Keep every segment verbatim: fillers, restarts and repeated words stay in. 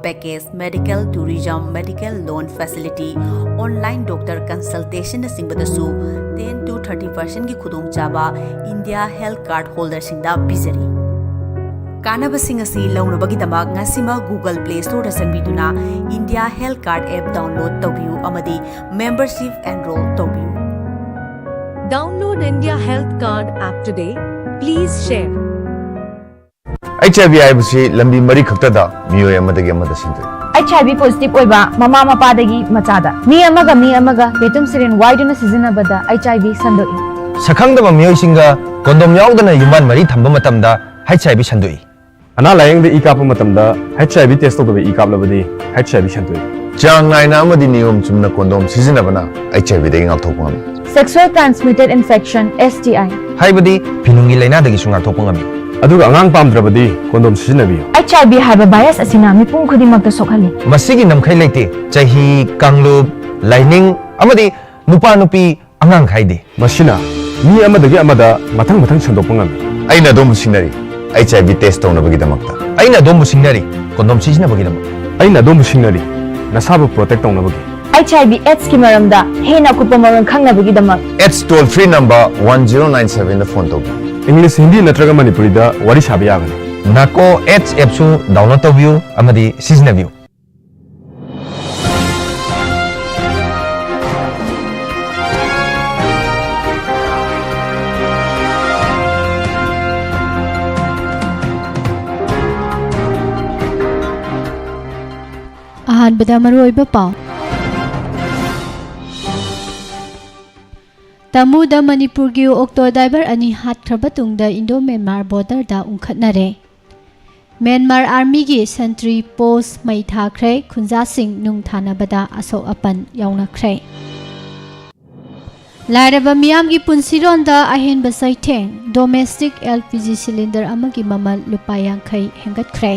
package, medical tourism, medical loan facility, online doctor consultation ꯅꯆꯤꯡꯕꯗꯁꯨ ten to thirty percent ꯒꯤ ꯈꯨꯗꯣꯡꯆꯥꯕ India Health Card holder ꯁꯤꯡꯗ ꯄꯤꯖꯔꯤ꯫ ꯀꯥꯟꯅꯕꯁꯤꯡ ꯑꯁꯤ ꯂꯧꯅꯕꯒꯤꯗꯃꯛ ꯉꯁꯤꯃꯛ Google Play Store ꯗ ꯆꯪꯕꯤꯗꯨꯅ India Health Card app download ꯇꯧꯕꯤꯌꯨ ꯑꯃꯗꯤ membership enroll ꯇꯧꯕꯤꯌꯨ꯫ Download India Health Card app today. Please share. H I V ꯍꯥꯏꯕꯁꯤ ꯂꯝꯕꯤ ꯃꯔꯤ ꯈꯛꯇꯗ ꯃꯤꯑꯣꯏ ꯑꯃꯗꯒꯤ ꯑꯃꯗ ꯁꯟꯗꯣꯛꯏ꯫ ꯑꯩꯆ ꯑꯥꯏ ꯚꯤ positive ꯑꯣꯏꯕ ꯃꯃꯥ ꯃꯄꯥꯗꯒꯤ ꯃꯆꯥꯗ, ꯃꯤ ꯑꯃꯒ ꯃꯤ ꯑꯃꯒ ꯌꯦꯇꯨꯝ ꯁꯤꯔꯤꯟ ꯋꯥꯏꯗꯨꯅ ꯁꯤꯖꯤꯟꯅꯕꯗ ꯑꯩꯆ ꯑꯥꯏ ꯚꯤ ꯁꯟꯗꯣꯛꯏ꯫ ꯁꯛꯈꯪꯗꯕ ꯃꯤꯑꯣꯏꯁꯤꯡꯒ condom ꯌꯥꯎꯗꯅ ꯌꯨꯝꯕꯥꯟ ꯃꯔꯤ ꯊꯝꯕ ꯃꯇꯝꯗ ꯑꯩꯆ ꯑꯥꯏ ꯚꯤ ꯁꯟꯗꯣꯛꯏ꯫ ꯑꯅꯥ ꯂꯥꯌꯦꯡꯗ ꯏ ꯀꯥꯞꯄ ꯃꯇꯝꯗ ꯑꯩꯆ ꯑꯥꯏ ꯚꯤ test ꯇꯧꯗꯕ ꯏ ꯀꯥꯞꯂꯕꯗꯤ ꯑꯩꯆ ꯑꯥꯏ ꯚꯤ ꯁꯟꯗꯣꯛꯏ꯫ ꯆꯥꯡ ꯅꯥꯏꯅ ꯑꯃꯗꯤ ꯅꯤꯌꯣꯝ ꯆꯨꯝꯅ condom ꯁꯤꯖꯤꯟꯅꯕꯅ ꯑꯩꯆ ꯑꯥꯏ ꯚꯤꯗꯒꯤ ꯉꯥꯛꯊꯣꯛꯄ ꯉꯝꯃꯤ꯫ Sexual transmitted infection, S T I꯫ ꯍꯥꯏꯕꯗꯤ ꯐꯤꯅꯨꯡꯒꯤ ꯂꯥꯏꯅꯥꯗꯒꯤꯁꯨ ꯉꯥꯛꯊꯣꯛꯄ ꯉꯝꯃꯤ꯫ ꯑꯗꯨꯒ ꯑꯉꯥꯡ ꯄꯥꯝꯗ꯭ꯔꯕꯗꯤ condom ꯁꯤꯖꯤꯟꯅꯕꯤꯌꯨ꯫ ꯑꯩꯆ ꯑꯥꯏ ꯚꯤ ꯍꯥꯏꯕ virus ꯑꯁꯤꯅ ꯃꯤꯄꯨꯝ ꯈꯨꯗꯤꯡꯃꯛꯇ ꯁꯣꯛꯍꯜꯂꯤ꯫ ꯃꯁꯤꯒꯤ ꯉꯝꯈꯩ ꯂꯩꯇꯦ꯫ ꯆꯍꯤ, ꯀꯥꯡꯂꯨꯞ, ꯂꯥꯏꯅꯤꯡ ꯑꯃꯗꯤ ꯅꯨꯄꯥ ꯅꯨꯄꯤ ꯑꯉꯥꯡ ꯈꯥꯏꯗꯦ꯫ ꯃꯁꯤꯅ ꯃꯤ ꯑꯃꯗꯒꯤ ꯑꯃꯗ ꯃꯊꯪ ꯃꯊꯪ ꯁꯟꯗꯣꯛꯄ ꯉꯝꯃꯤ꯫ ꯑꯩꯅ ꯑꯗꯣꯝꯕꯨ ꯁꯤꯡꯅꯔꯤ ꯑꯩꯆ ꯑꯥꯏ ꯚꯤ test ꯇꯧꯅꯕꯒꯤꯗꯃꯛꯇ꯫ ꯑꯩꯅ ꯑꯗꯣꯝꯕꯨ ꯁꯤꯡꯅꯔꯤ condom ꯁꯤꯖꯤꯟꯅꯕꯒꯤꯗꯃꯛ꯫ ꯑꯩꯅ ꯑꯗꯣꯝꯕꯨ ꯁꯤꯡꯅꯔꯤ ꯅꯁꯥꯕꯨ protect ꯇꯧꯅꯕꯒꯤ꯫ ꯑꯩꯆ ꯑꯥꯏ ꯚꯤ AIDS ꯀꯤ ꯃꯔꯝꯗ ꯍꯦꯟꯅ ꯑꯀꯨꯞꯄ ꯃꯔꯣꯜ ꯈꯪꯅꯕꯒꯤꯗꯃꯛ AIDS toll free number one zero nine seven ꯗ phone ꯇꯧꯕꯤꯌꯨ꯫ English, Hindi ꯅꯠꯇ꯭ꯔꯒ ꯃꯅꯤꯄꯨꯔꯤꯗ ꯋꯥꯔꯤ ꯁꯥꯕ ꯌꯥꯒꯅꯤ꯫ NACO AIDS app ꯁꯨ download ꯇꯧꯕꯤꯌꯨ ꯑꯃꯗꯤ ꯁꯤꯖꯤꯟꯅꯕꯤꯌꯨ꯫ ꯑꯍꯥꯟꯕꯗ ꯃꯔꯨꯑꯣꯏꯕ ꯄꯥꯎ꯫ ꯇꯃꯨꯗ ꯃꯅꯤꯄꯨꯔꯒꯤ ꯑꯣꯛꯇꯣ driver ꯑꯅꯤ ꯍꯥꯠꯈ꯭ꯔꯕ ꯇꯨꯡꯗ ꯏꯟꯗꯣ ꯃ꯭ꯌꯥꯟꯃꯥꯔ border ꯗ ꯎꯪꯈꯠꯅꯔꯦ꯫ ꯃ꯭ꯌꯥꯟꯃꯥꯔ army ꯒꯤ sentry post ꯃꯩ ꯊꯥꯈ꯭ꯔꯦ, ꯈꯨꯟꯖꯥꯁꯤꯡ ꯅꯨꯡ ꯊꯥꯅꯕꯗ ꯑꯁꯣꯛ ꯑꯄꯟ ꯌꯥꯎꯅꯈ꯭ꯔꯦ꯫ ꯂꯥꯏꯔꯕ ꯃꯤꯌꯥꯝꯒꯤ ꯄꯨꯟꯁꯤꯔꯣꯟꯗ ꯑꯍꯦꯟꯕ ꯆꯩꯊꯦꯡ, domestic L P G cylinder ꯑꯃꯒꯤ ꯃꯃꯜ ꯂꯨꯄꯥ ꯌꯥꯡꯈꯩ ꯍꯦꯟꯒꯠꯈ꯭ꯔꯦ꯫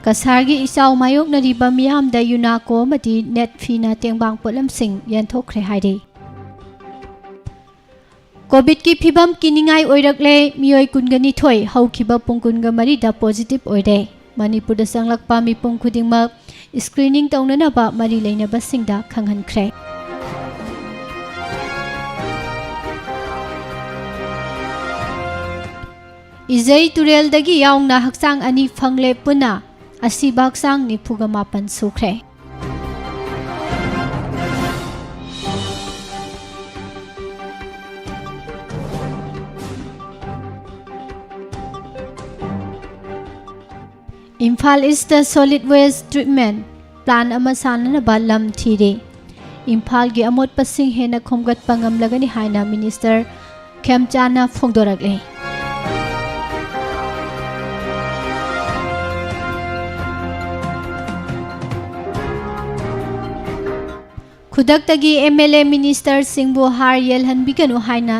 ꯀꯁꯥꯔꯒꯤ ꯏꯆꯥꯎ ꯃꯥꯌꯣꯛꯅꯔꯤꯕ ꯃꯤꯌꯥꯝꯗ ꯌꯨꯅꯥꯀꯣ ꯑꯃꯗꯤ ꯅꯦꯠꯐꯤꯅ ꯇꯦꯡꯕꯥꯡ ꯄꯣꯠꯂꯝꯁꯤꯡ ꯌꯦꯟꯊꯣꯛꯈ꯭ꯔꯦ ꯍꯥꯏꯔꯤ꯫ ꯀꯣꯚꯤꯗꯀꯤ ꯐꯤꯕꯝ ꯀꯤꯅꯤꯡꯉꯥꯏ ꯑꯣꯏꯔꯛꯂꯦ꯫ ꯃꯤꯑꯣꯏ ꯀꯨꯟꯒ ꯅꯤꯊꯣꯏ ꯍꯧꯈꯤꯕ ꯄꯨꯡ ꯀꯨꯟꯒ ꯃꯔꯤꯗ ꯄꯣꯖꯤꯇꯤꯚ ꯑꯣꯏꯔꯦ꯫ ꯃꯅꯤꯄꯨꯔꯗ ꯆꯪꯂꯛꯄ ꯃꯤꯄꯨꯝ ꯈꯨꯗꯤꯡꯃꯛ ꯁ꯭ꯀ꯭ꯔꯤꯅꯤꯡ ꯇꯧꯅꯅꯕ ꯃꯔꯤ ꯂꯩꯅꯕꯁꯤꯡꯗ ꯈꯪꯍꯟꯈ꯭ꯔꯦ꯫ ꯏꯖꯩ ꯇꯨꯔꯦꯜꯗꯒꯤ ꯌꯥꯎꯅ ꯍꯛꯆꯥꯡ ꯑꯅꯤ ꯐꯪꯂꯦ꯫ ꯄꯨꯟꯅ ꯑꯁꯤꯕ ꯍꯛꯆꯥꯡ ꯅꯤꯐꯨꯒ ꯃꯥꯄꯟ ꯁꯨꯈ꯭ꯔꯦ꯫ Imphal east solid waste treatment plan ꯑꯃ ꯁꯥꯅꯅꯕ ꯂꯝ ꯊꯤꯔꯤ꯫ ꯏꯝꯐꯥꯜꯒꯤ ꯑꯃꯣꯠꯄꯁꯤꯡ ꯍꯦꯟꯅ ꯈꯣꯝꯒꯠꯄ ꯉꯝꯂꯒꯅꯤ ꯍꯥꯏꯅ ꯃꯤꯅꯤꯁꯇꯔ ꯈꯦꯝꯆꯥꯟꯅ ꯐꯣꯡꯗꯣꯔꯛꯂꯤ꯫ ꯈꯨꯗꯛꯇꯒꯤ ꯑꯦꯝ ꯑꯦꯜ ꯑꯦ ꯃꯤꯅꯤꯁꯇꯔꯁꯤꯡꯕꯨ ꯍꯥꯔ ꯌꯦꯜꯍꯟꯕꯤꯒꯅꯨ ꯍꯥꯏꯅ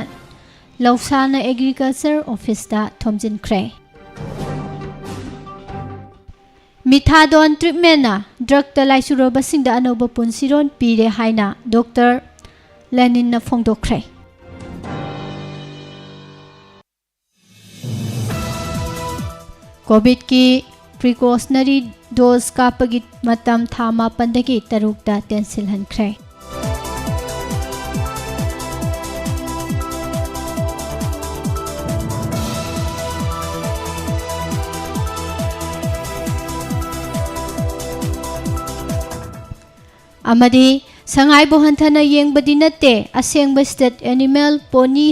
ꯂꯧꯁꯥꯅ ꯑꯦꯒ꯭ꯔꯤꯀꯜꯆꯔ ꯑꯣꯐꯤꯁꯇ ꯊꯣꯝꯖꯤꯟꯈ꯭ꯔꯦ꯫ ꯃꯤꯊꯥꯗꯣꯟ ꯇ꯭ꯔꯤꯠꯃꯦꯟꯅ ꯗ꯭ꯔꯒꯇ ꯂꯥꯏꯆꯨꯔꯕꯁꯤꯡꯗ ꯑꯅꯧꯕ ꯄꯨꯟꯁꯤꯔꯣꯟ ꯄꯤꯔꯦ ꯍꯥꯏꯅ ꯗꯣꯛꯇꯔ ꯂꯦꯅꯤꯟꯅ ꯐꯣꯡꯗꯣꯛꯈ꯭ꯔꯦ꯫ ꯀꯣꯚꯤꯗꯀꯤ ꯄ꯭ꯔꯤꯀꯣꯁꯅꯔꯤ ꯗꯣꯁ ꯀꯥꯞꯄꯒꯤ ꯃꯇꯝ ꯊꯥ ꯃꯥꯄꯟꯗꯒꯤ ꯇꯔꯨꯛꯇ ꯇꯦꯟꯁꯤꯜꯍꯟꯈ꯭ꯔꯦ꯫ ꯑꯃꯗꯤ ꯁꯉꯥꯏꯕꯨ ꯍꯟꯊꯅ ꯌꯦꯡꯕꯗꯤ ꯅꯠꯇꯦ, ꯑꯁꯦꯡꯕ ꯁ꯭ꯇꯦꯠ ꯑꯦꯅꯤꯃꯦꯜ ꯄꯣꯅꯤ,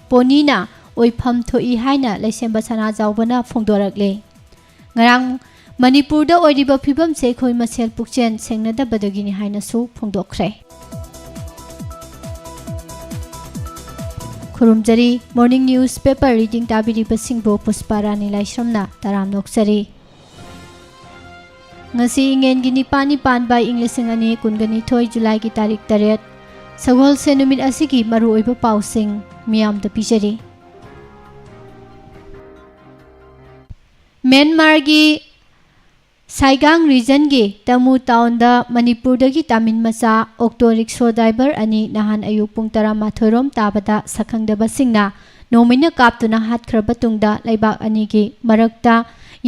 ꯄꯣꯅꯤꯅ ꯑꯣꯏꯐꯝ ꯊꯣꯛꯏ ꯍꯥꯏꯅ ꯂꯩꯁꯦꯝꯕ ꯁꯅꯥꯖꯥꯎꯕꯅ ꯐꯣꯡꯗꯣꯔꯛꯂꯦ꯫ ꯉꯔꯥꯡ ꯃꯅꯤꯄꯨꯔꯗ ꯑꯣꯏꯔꯤꯕ ꯐꯤꯕꯝꯁꯦ ꯑꯩꯈꯣꯏ ꯃꯁꯦꯜ ꯄꯨꯛꯆꯦꯜ ꯁꯦꯡꯅꯗꯕꯗꯒꯤꯅꯤ ꯍꯥꯏꯅꯁꯨ ꯐꯣꯡꯗꯣꯛꯈ꯭ꯔꯦ꯫ ꯈꯨꯔꯨꯝꯖꯔꯤ꯫ Morning News Paper Reading ꯇꯥꯕꯤꯔꯤꯕꯁꯤꯡꯕꯨ ꯄꯨꯁꯄꯥ ꯔꯥꯅꯤ ꯂꯥꯏꯁ꯭ꯔꯝꯅ ꯇꯔꯥꯝꯅ ꯑꯣꯛꯆꯔꯤ꯫ ꯉꯁꯤ ꯏꯉꯦꯟꯒꯤ ꯅꯤꯄꯥꯜꯅꯤ ꯄꯥꯟꯕ ꯏꯪ ꯂꯤꯁꯤꯡ ꯑꯅꯤ ꯀꯨꯟꯒ ꯅꯤꯊꯣꯏ ꯖꯨꯂꯥꯏꯒꯤ ꯇꯥꯔꯤꯛ ꯇꯔꯦꯠ, ꯁꯒꯣꯜꯁꯦꯟ ꯅꯨꯃꯤꯠ ꯑꯁꯤꯒꯤ ꯃꯔꯨꯑꯣꯏꯕ ꯄꯥꯎꯁꯤꯡ ꯃꯤꯌꯥꯝꯗ ꯄꯤꯖꯔꯤ꯫ ꯃ꯭ꯌꯥꯟꯃꯥꯔꯒꯤ ꯁꯥꯏꯒꯥꯡ ꯔꯤꯖꯟꯒꯤ ꯇꯃꯨ ꯇꯥꯎꯟꯗ ꯃꯅꯤꯄꯨꯔꯗꯒꯤ ꯇꯥꯃꯤꯟ ꯃꯆꯥ ꯑꯣꯛꯇꯣ ꯔꯤꯛꯁꯣ ꯗ꯭ꯔꯥꯏꯚꯔ ꯑꯅꯤ ꯅꯍꯥꯟ ꯑꯌꯨꯛ ꯄꯨꯡ ꯇꯔꯥꯃꯥꯊꯣꯏ ꯔꯣꯝ ꯇꯥꯕꯗ ꯁꯛꯈꯪꯗꯕꯁꯤꯡꯅ ꯅꯣꯡꯃꯩꯅ ꯀꯥꯞꯇꯨꯅ ꯍꯥꯠꯈ꯭ꯔꯕ ꯇꯨꯡꯗ ꯂꯩꯕꯥꯛ ꯑꯅꯤꯒꯤ ꯃꯔꯛꯇ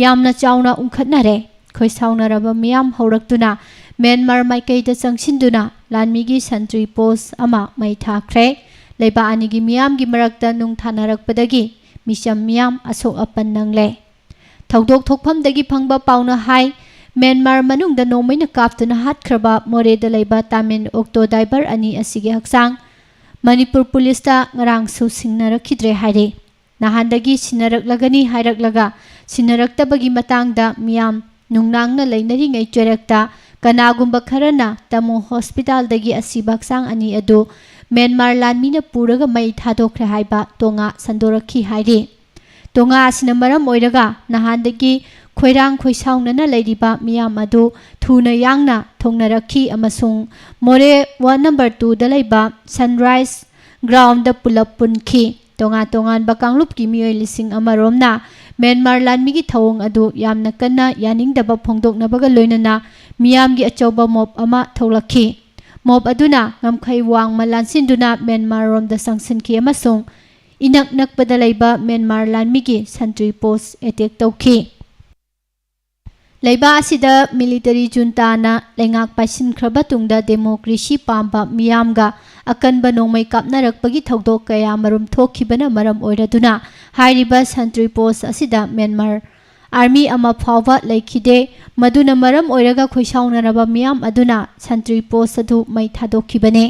ꯌꯥꯝꯅ ꯆꯥꯎꯅ ꯎꯪꯈꯠꯅꯔꯦ꯫ ꯈꯣꯏꯁꯥꯎꯅꯔꯕ ꯃꯤꯌꯥꯝ ꯍꯧꯔꯛꯇꯨꯅ ꯃ꯭ꯌꯥꯟꯃꯥꯔ ꯃꯥꯏꯀꯩꯗ ꯆꯪꯁꯤꯟꯗꯨꯅ ꯂꯥꯟꯃꯤꯒꯤ ꯁꯟꯇ꯭ꯔꯤ ꯄꯣꯁ ꯑꯃ ꯃꯩ ꯊꯥꯈ꯭ꯔꯦ꯫ ꯂꯩꯕꯥꯛ ꯑꯅꯤꯒꯤ ꯃꯤꯌꯥꯝꯒꯤ ꯃꯔꯛꯇ ꯅꯨꯡ ꯊꯥꯅꯔꯛꯄꯗꯒꯤ ꯃꯤꯆꯝ ꯃꯤꯌꯥꯝ ꯑꯁꯣꯛ ꯑꯄꯟ ꯅꯪꯂꯦ꯫ ꯊꯧꯗꯣꯛ ꯊꯣꯛꯐꯝꯗꯒꯤ ꯐꯪꯕ ꯄꯥꯎꯅ ꯍꯥꯏ, ꯃ꯭ꯌꯥꯟꯃꯥꯔ ꯃꯅꯨꯡꯗ ꯅꯣꯡꯃꯩꯅ ꯀꯥꯞꯇꯨꯅ ꯍꯥꯠꯈ꯭ꯔꯕ ꯃꯣꯔꯦꯗ ꯂꯩꯕ ꯇꯥꯃꯤꯜ ꯑꯣꯛꯇꯣ ꯗ꯭ꯔꯥꯏꯚꯔ ꯑꯅꯤ ꯑꯁꯤꯒꯤ ꯍꯛꯆꯥꯡ ꯃꯅꯤꯄꯨꯔ ꯄꯨꯂꯤꯁꯇ ꯉꯔꯥꯡꯁꯨ ꯁꯤꯡꯅꯔꯛꯈꯤꯗ꯭ꯔꯦ ꯍꯥꯏꯔꯤ꯫ ꯅꯍꯥꯟꯗꯒꯤ ꯁꯤꯟꯅꯔꯛꯂꯒꯅꯤ ꯍꯥꯏꯔꯛꯂꯒ ꯁꯤꯟꯅꯔꯛꯇꯕꯒꯤ ꯃꯇꯥꯡꯗ ꯃꯤꯌꯥꯝ ꯅꯨꯡꯅꯥꯡꯅ ꯂꯩꯅꯔꯤꯉꯩ ꯆꯩꯔꯛꯇ ꯀꯅꯥꯒꯨꯝꯕ ꯈꯔꯅ ꯇꯃꯨ ꯍꯣꯁꯄꯤꯇꯥꯜꯗꯒꯤ ꯑꯁꯤꯕ ꯍꯛꯆꯥꯡ ꯑꯅꯤ ꯑꯗꯨ ꯃ꯭ꯌꯥꯟꯃꯥꯔ ꯂꯥꯟꯃꯤꯅ ꯄꯨꯔꯒ ꯃꯩ ꯊꯥꯗꯣꯛꯈ꯭ꯔꯦ ꯍꯥꯏꯕ ꯇꯣꯉꯥ ꯁꯟꯗꯣꯔꯛꯈꯤ ꯍꯥꯏꯔꯤ꯫ ꯇꯣꯉꯥ ꯑꯁꯤꯅ ꯃꯔꯝ ꯑꯣꯏꯔꯒ ꯅꯍꯥꯟꯗꯒꯤ ꯈꯣꯏꯔꯥꯡ ꯈꯣꯏꯁꯥꯎꯅꯅ ꯂꯩꯔꯤꯕ ꯃꯤꯌꯥꯝ ꯑꯗꯨ ꯊꯨꯅ ꯌꯥꯡꯅ ꯊꯣꯡꯅꯔꯛꯈꯤ ꯑꯃꯁꯨꯡ ꯃꯣꯔꯦ ꯋꯥꯔꯗ ꯅꯝꯕꯔ ꯇꯨꯗ ꯂꯩꯕ ꯁꯟꯔꯥꯏꯖ ꯒ꯭ꯔꯥꯎꯟꯗ ꯄꯨꯂꯞ ꯄꯨꯟꯈꯤ꯫ ꯇꯣꯉꯥꯟ ꯇꯣꯉꯥꯟꯕ ꯀꯥꯡꯂꯨꯞꯀꯤ ꯃꯤꯑꯣꯏ ꯂꯤꯁꯤꯡ ꯑꯃ ꯔꯣꯝꯅ ꯃ꯭ꯌꯥꯟꯃꯥꯔ ꯂꯥꯟꯃꯤꯒꯤ ꯊꯧꯑꯣꯡ ꯑꯗꯨ ꯌꯥꯝꯅ ꯀꯟꯅ ꯌꯥꯅꯤꯡꯗꯕ ꯐꯣꯡꯗꯣꯛꯅꯕꯒ ꯂꯣꯏꯅꯅ ꯃꯤꯌꯥꯝꯒꯤ ꯑꯆꯧꯕ ꯃꯣꯞ ꯑꯃ ꯊꯣꯛꯂꯛꯈꯤ꯫ ꯃꯣꯞ ꯑꯗꯨꯅ ꯉꯝꯈꯩ ꯋꯥꯡꯃ ꯂꯥꯟꯁꯤꯟꯗꯨꯅ ꯃ꯭ꯌꯥꯟꯃꯥꯔ ꯔꯣꯝꯗ ꯆꯪꯁꯤꯟꯈꯤ ꯑꯃꯁꯨꯡ ꯏꯅꯛ ꯅꯛꯄꯗ ꯂꯩꯕ ꯃ꯭ꯌꯥꯟꯃꯥꯔ ꯂꯥꯟꯃꯤꯒꯤ ꯁꯟꯇ꯭ꯔꯤ ꯄꯣꯁ ꯑꯦꯇꯦꯛ ꯇꯧꯈꯤ꯫ ꯂꯩꯕꯥꯛ ꯑꯁꯤꯗ ꯃꯤꯂꯤꯇꯔꯤ ꯖꯨꯟꯇꯥꯅ ꯂꯩꯉꯥꯛ ꯄꯥꯏꯁꯤꯟꯈ꯭ꯔꯕ ꯇꯨꯡꯗ ꯗꯦꯃꯣꯀ꯭ꯔꯦꯁꯤ ꯄꯥꯝꯕ ꯃꯤꯌꯥꯝꯒ ꯑꯀꯟꯕ ꯅꯣꯡꯃꯩ ꯀꯥꯞꯅꯔꯛꯄꯒꯤ ꯊꯧꯗꯣꯛ ꯀꯌꯥ ꯃꯔꯨꯝ ꯊꯣꯛꯈꯤꯕꯅ ꯃꯔꯝ ꯑꯣꯏꯔꯗꯨꯅ ꯍꯥꯏꯔꯤꯕ ꯁꯟꯇ꯭ꯔꯤ ꯄꯣꯁ ꯑꯁꯤꯗ ꯃ꯭ꯌꯥꯟꯃꯥꯔ ꯑꯥꯔꯃꯤ ꯑꯃ ꯐꯥꯎꯕ ꯂꯩꯈꯤꯗꯦ꯫ ꯃꯗꯨꯅ ꯃꯔꯝ ꯑꯣꯏꯔꯒ ꯈꯣꯏꯁꯥꯎꯅꯔꯕ ꯃꯤꯌꯥꯝ ꯑꯗꯨꯅ ꯁꯟꯇ꯭ꯔꯤ ꯄꯣꯁ ꯑꯗꯨ ꯃꯩ ꯊꯥꯗꯣꯛꯈꯤꯕꯅꯤ꯫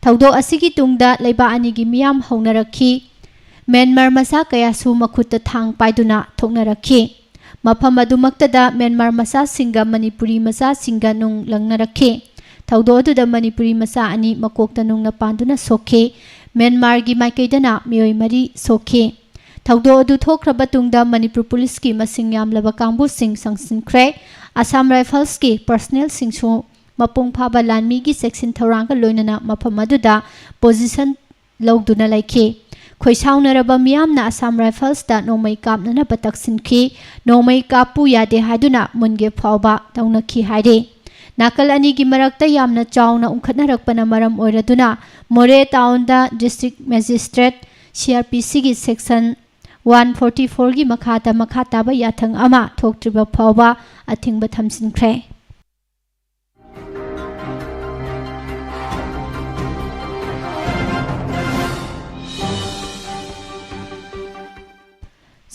ꯊꯧꯗꯣꯛ ꯑꯁꯤꯒꯤ ꯇꯨꯡꯗ ꯂꯩꯕꯥꯛ ꯑꯅꯤꯒꯤ ꯃꯤꯌꯥꯝ ꯍꯧꯅꯔꯛꯈꯤ꯫ ꯃ꯭ꯌꯥꯟꯃꯥꯔ ꯃꯆꯥ ꯀꯌꯥꯁꯨ ꯃꯈꯨꯠꯇ ꯊꯥꯡ ꯄꯥꯏꯗꯨꯅ ꯊꯣꯛꯅꯔꯛꯈꯤ꯫ ꯃꯐꯝ ꯑꯗꯨꯃꯛꯇꯗ ꯃ꯭ꯌꯥꯟꯃꯥꯔ ꯃꯆꯥꯁꯤꯡꯒ ꯃꯅꯤꯄꯨꯔꯤ ꯃꯆꯥꯁꯤꯡꯒ ꯅꯨꯡ ꯂꯪꯅꯔꯛꯈꯤ꯫ ꯊꯧꯗꯣꯛ ꯑꯗꯨꯗ ꯃꯅꯤꯄꯨꯔꯤ ꯃꯆꯥ ꯑꯅꯤ ꯃꯀꯣꯛꯇ ꯅꯨꯡꯅ ꯄꯥꯟꯗꯨꯅ ꯁꯣꯛꯈꯤ꯫ ꯃ꯭ꯌꯥꯟꯃꯥꯔꯒꯤ ꯃꯥꯏꯀꯩꯗꯅ ꯃꯤꯑꯣꯏ ꯃꯔꯤ ꯁꯣꯛꯈꯤ꯫ ꯊꯧꯗꯣꯛ ꯑꯗꯨ ꯊꯣꯛꯈ꯭ꯔꯕ ꯇꯨꯡꯗ ꯃꯅꯤꯄꯨꯔ ꯄꯨꯂꯤꯁꯀꯤ ꯃꯁꯤꯡ ꯌꯥꯝꯂꯕ ꯀꯥꯡꯕꯨꯁꯤꯡ ꯆꯪꯁꯤꯟꯈ꯭ꯔꯦ꯫ ꯑꯁꯥꯝ ꯔꯥꯏꯐꯜꯁꯀꯤ ꯄꯔꯁꯅꯦꯜꯁꯤꯡꯁꯨ ꯃꯄꯨꯡ ꯐꯥꯕ ꯂꯥꯟꯃꯤꯒꯤ ꯆꯦꯛꯁꯤꯟ ꯊꯧꯔꯥꯡꯒ ꯂꯣꯏꯅꯅ ꯃꯐꯝ ꯑꯗꯨꯗ ꯄꯣꯖꯤꯁꯟ ꯂꯧꯗꯨꯅ ꯂꯩꯈꯤ꯫ ꯈꯣꯏꯁꯥꯎꯅꯔꯕ ꯃꯤꯌꯥꯝꯅ ꯑꯁꯥꯝ ꯔꯥꯏꯐꯜꯁꯇ ꯅꯣꯡꯃꯩ ꯀꯥꯞꯅꯅꯕ ꯇꯛꯁꯤꯟꯈꯤ꯫ ꯅꯣꯡꯃꯩ ꯀꯥꯞꯄꯨ ꯌꯥꯗꯦ ꯍꯥꯏꯗꯨꯅ ꯃꯨꯟꯒꯦ ꯐꯥꯎꯕ ꯇꯧꯅꯈꯤ ꯍꯥꯏꯔꯤ꯫ ꯅꯥꯀꯜ ꯑꯅꯤꯒꯤ ꯃꯔꯛꯇ ꯌꯥꯝꯅ ꯆꯥꯎꯅ ꯎꯪꯈꯠꯅꯔꯛꯄꯅ ꯃꯔꯝ ꯑꯣꯏꯔꯗꯨꯅ ꯃꯣꯔꯦ ꯇꯥꯎꯟꯗ district magistrate C R P ꯁꯤꯒꯤ ꯁꯦꯛꯁꯟ ꯋꯥꯟ ꯐꯣꯔꯇꯤ ꯐꯣꯔꯒꯤ ꯃꯈꯥꯗ ꯃꯈꯥ ꯇꯥꯕ ꯌꯥꯊꯪ ꯑꯃ ꯊꯣꯛꯇ꯭ꯔꯤꯕ ꯐꯥꯎꯕ ꯑꯊꯤꯡꯕ ꯊꯝꯖꯤꯟꯈ꯭ꯔꯦ꯫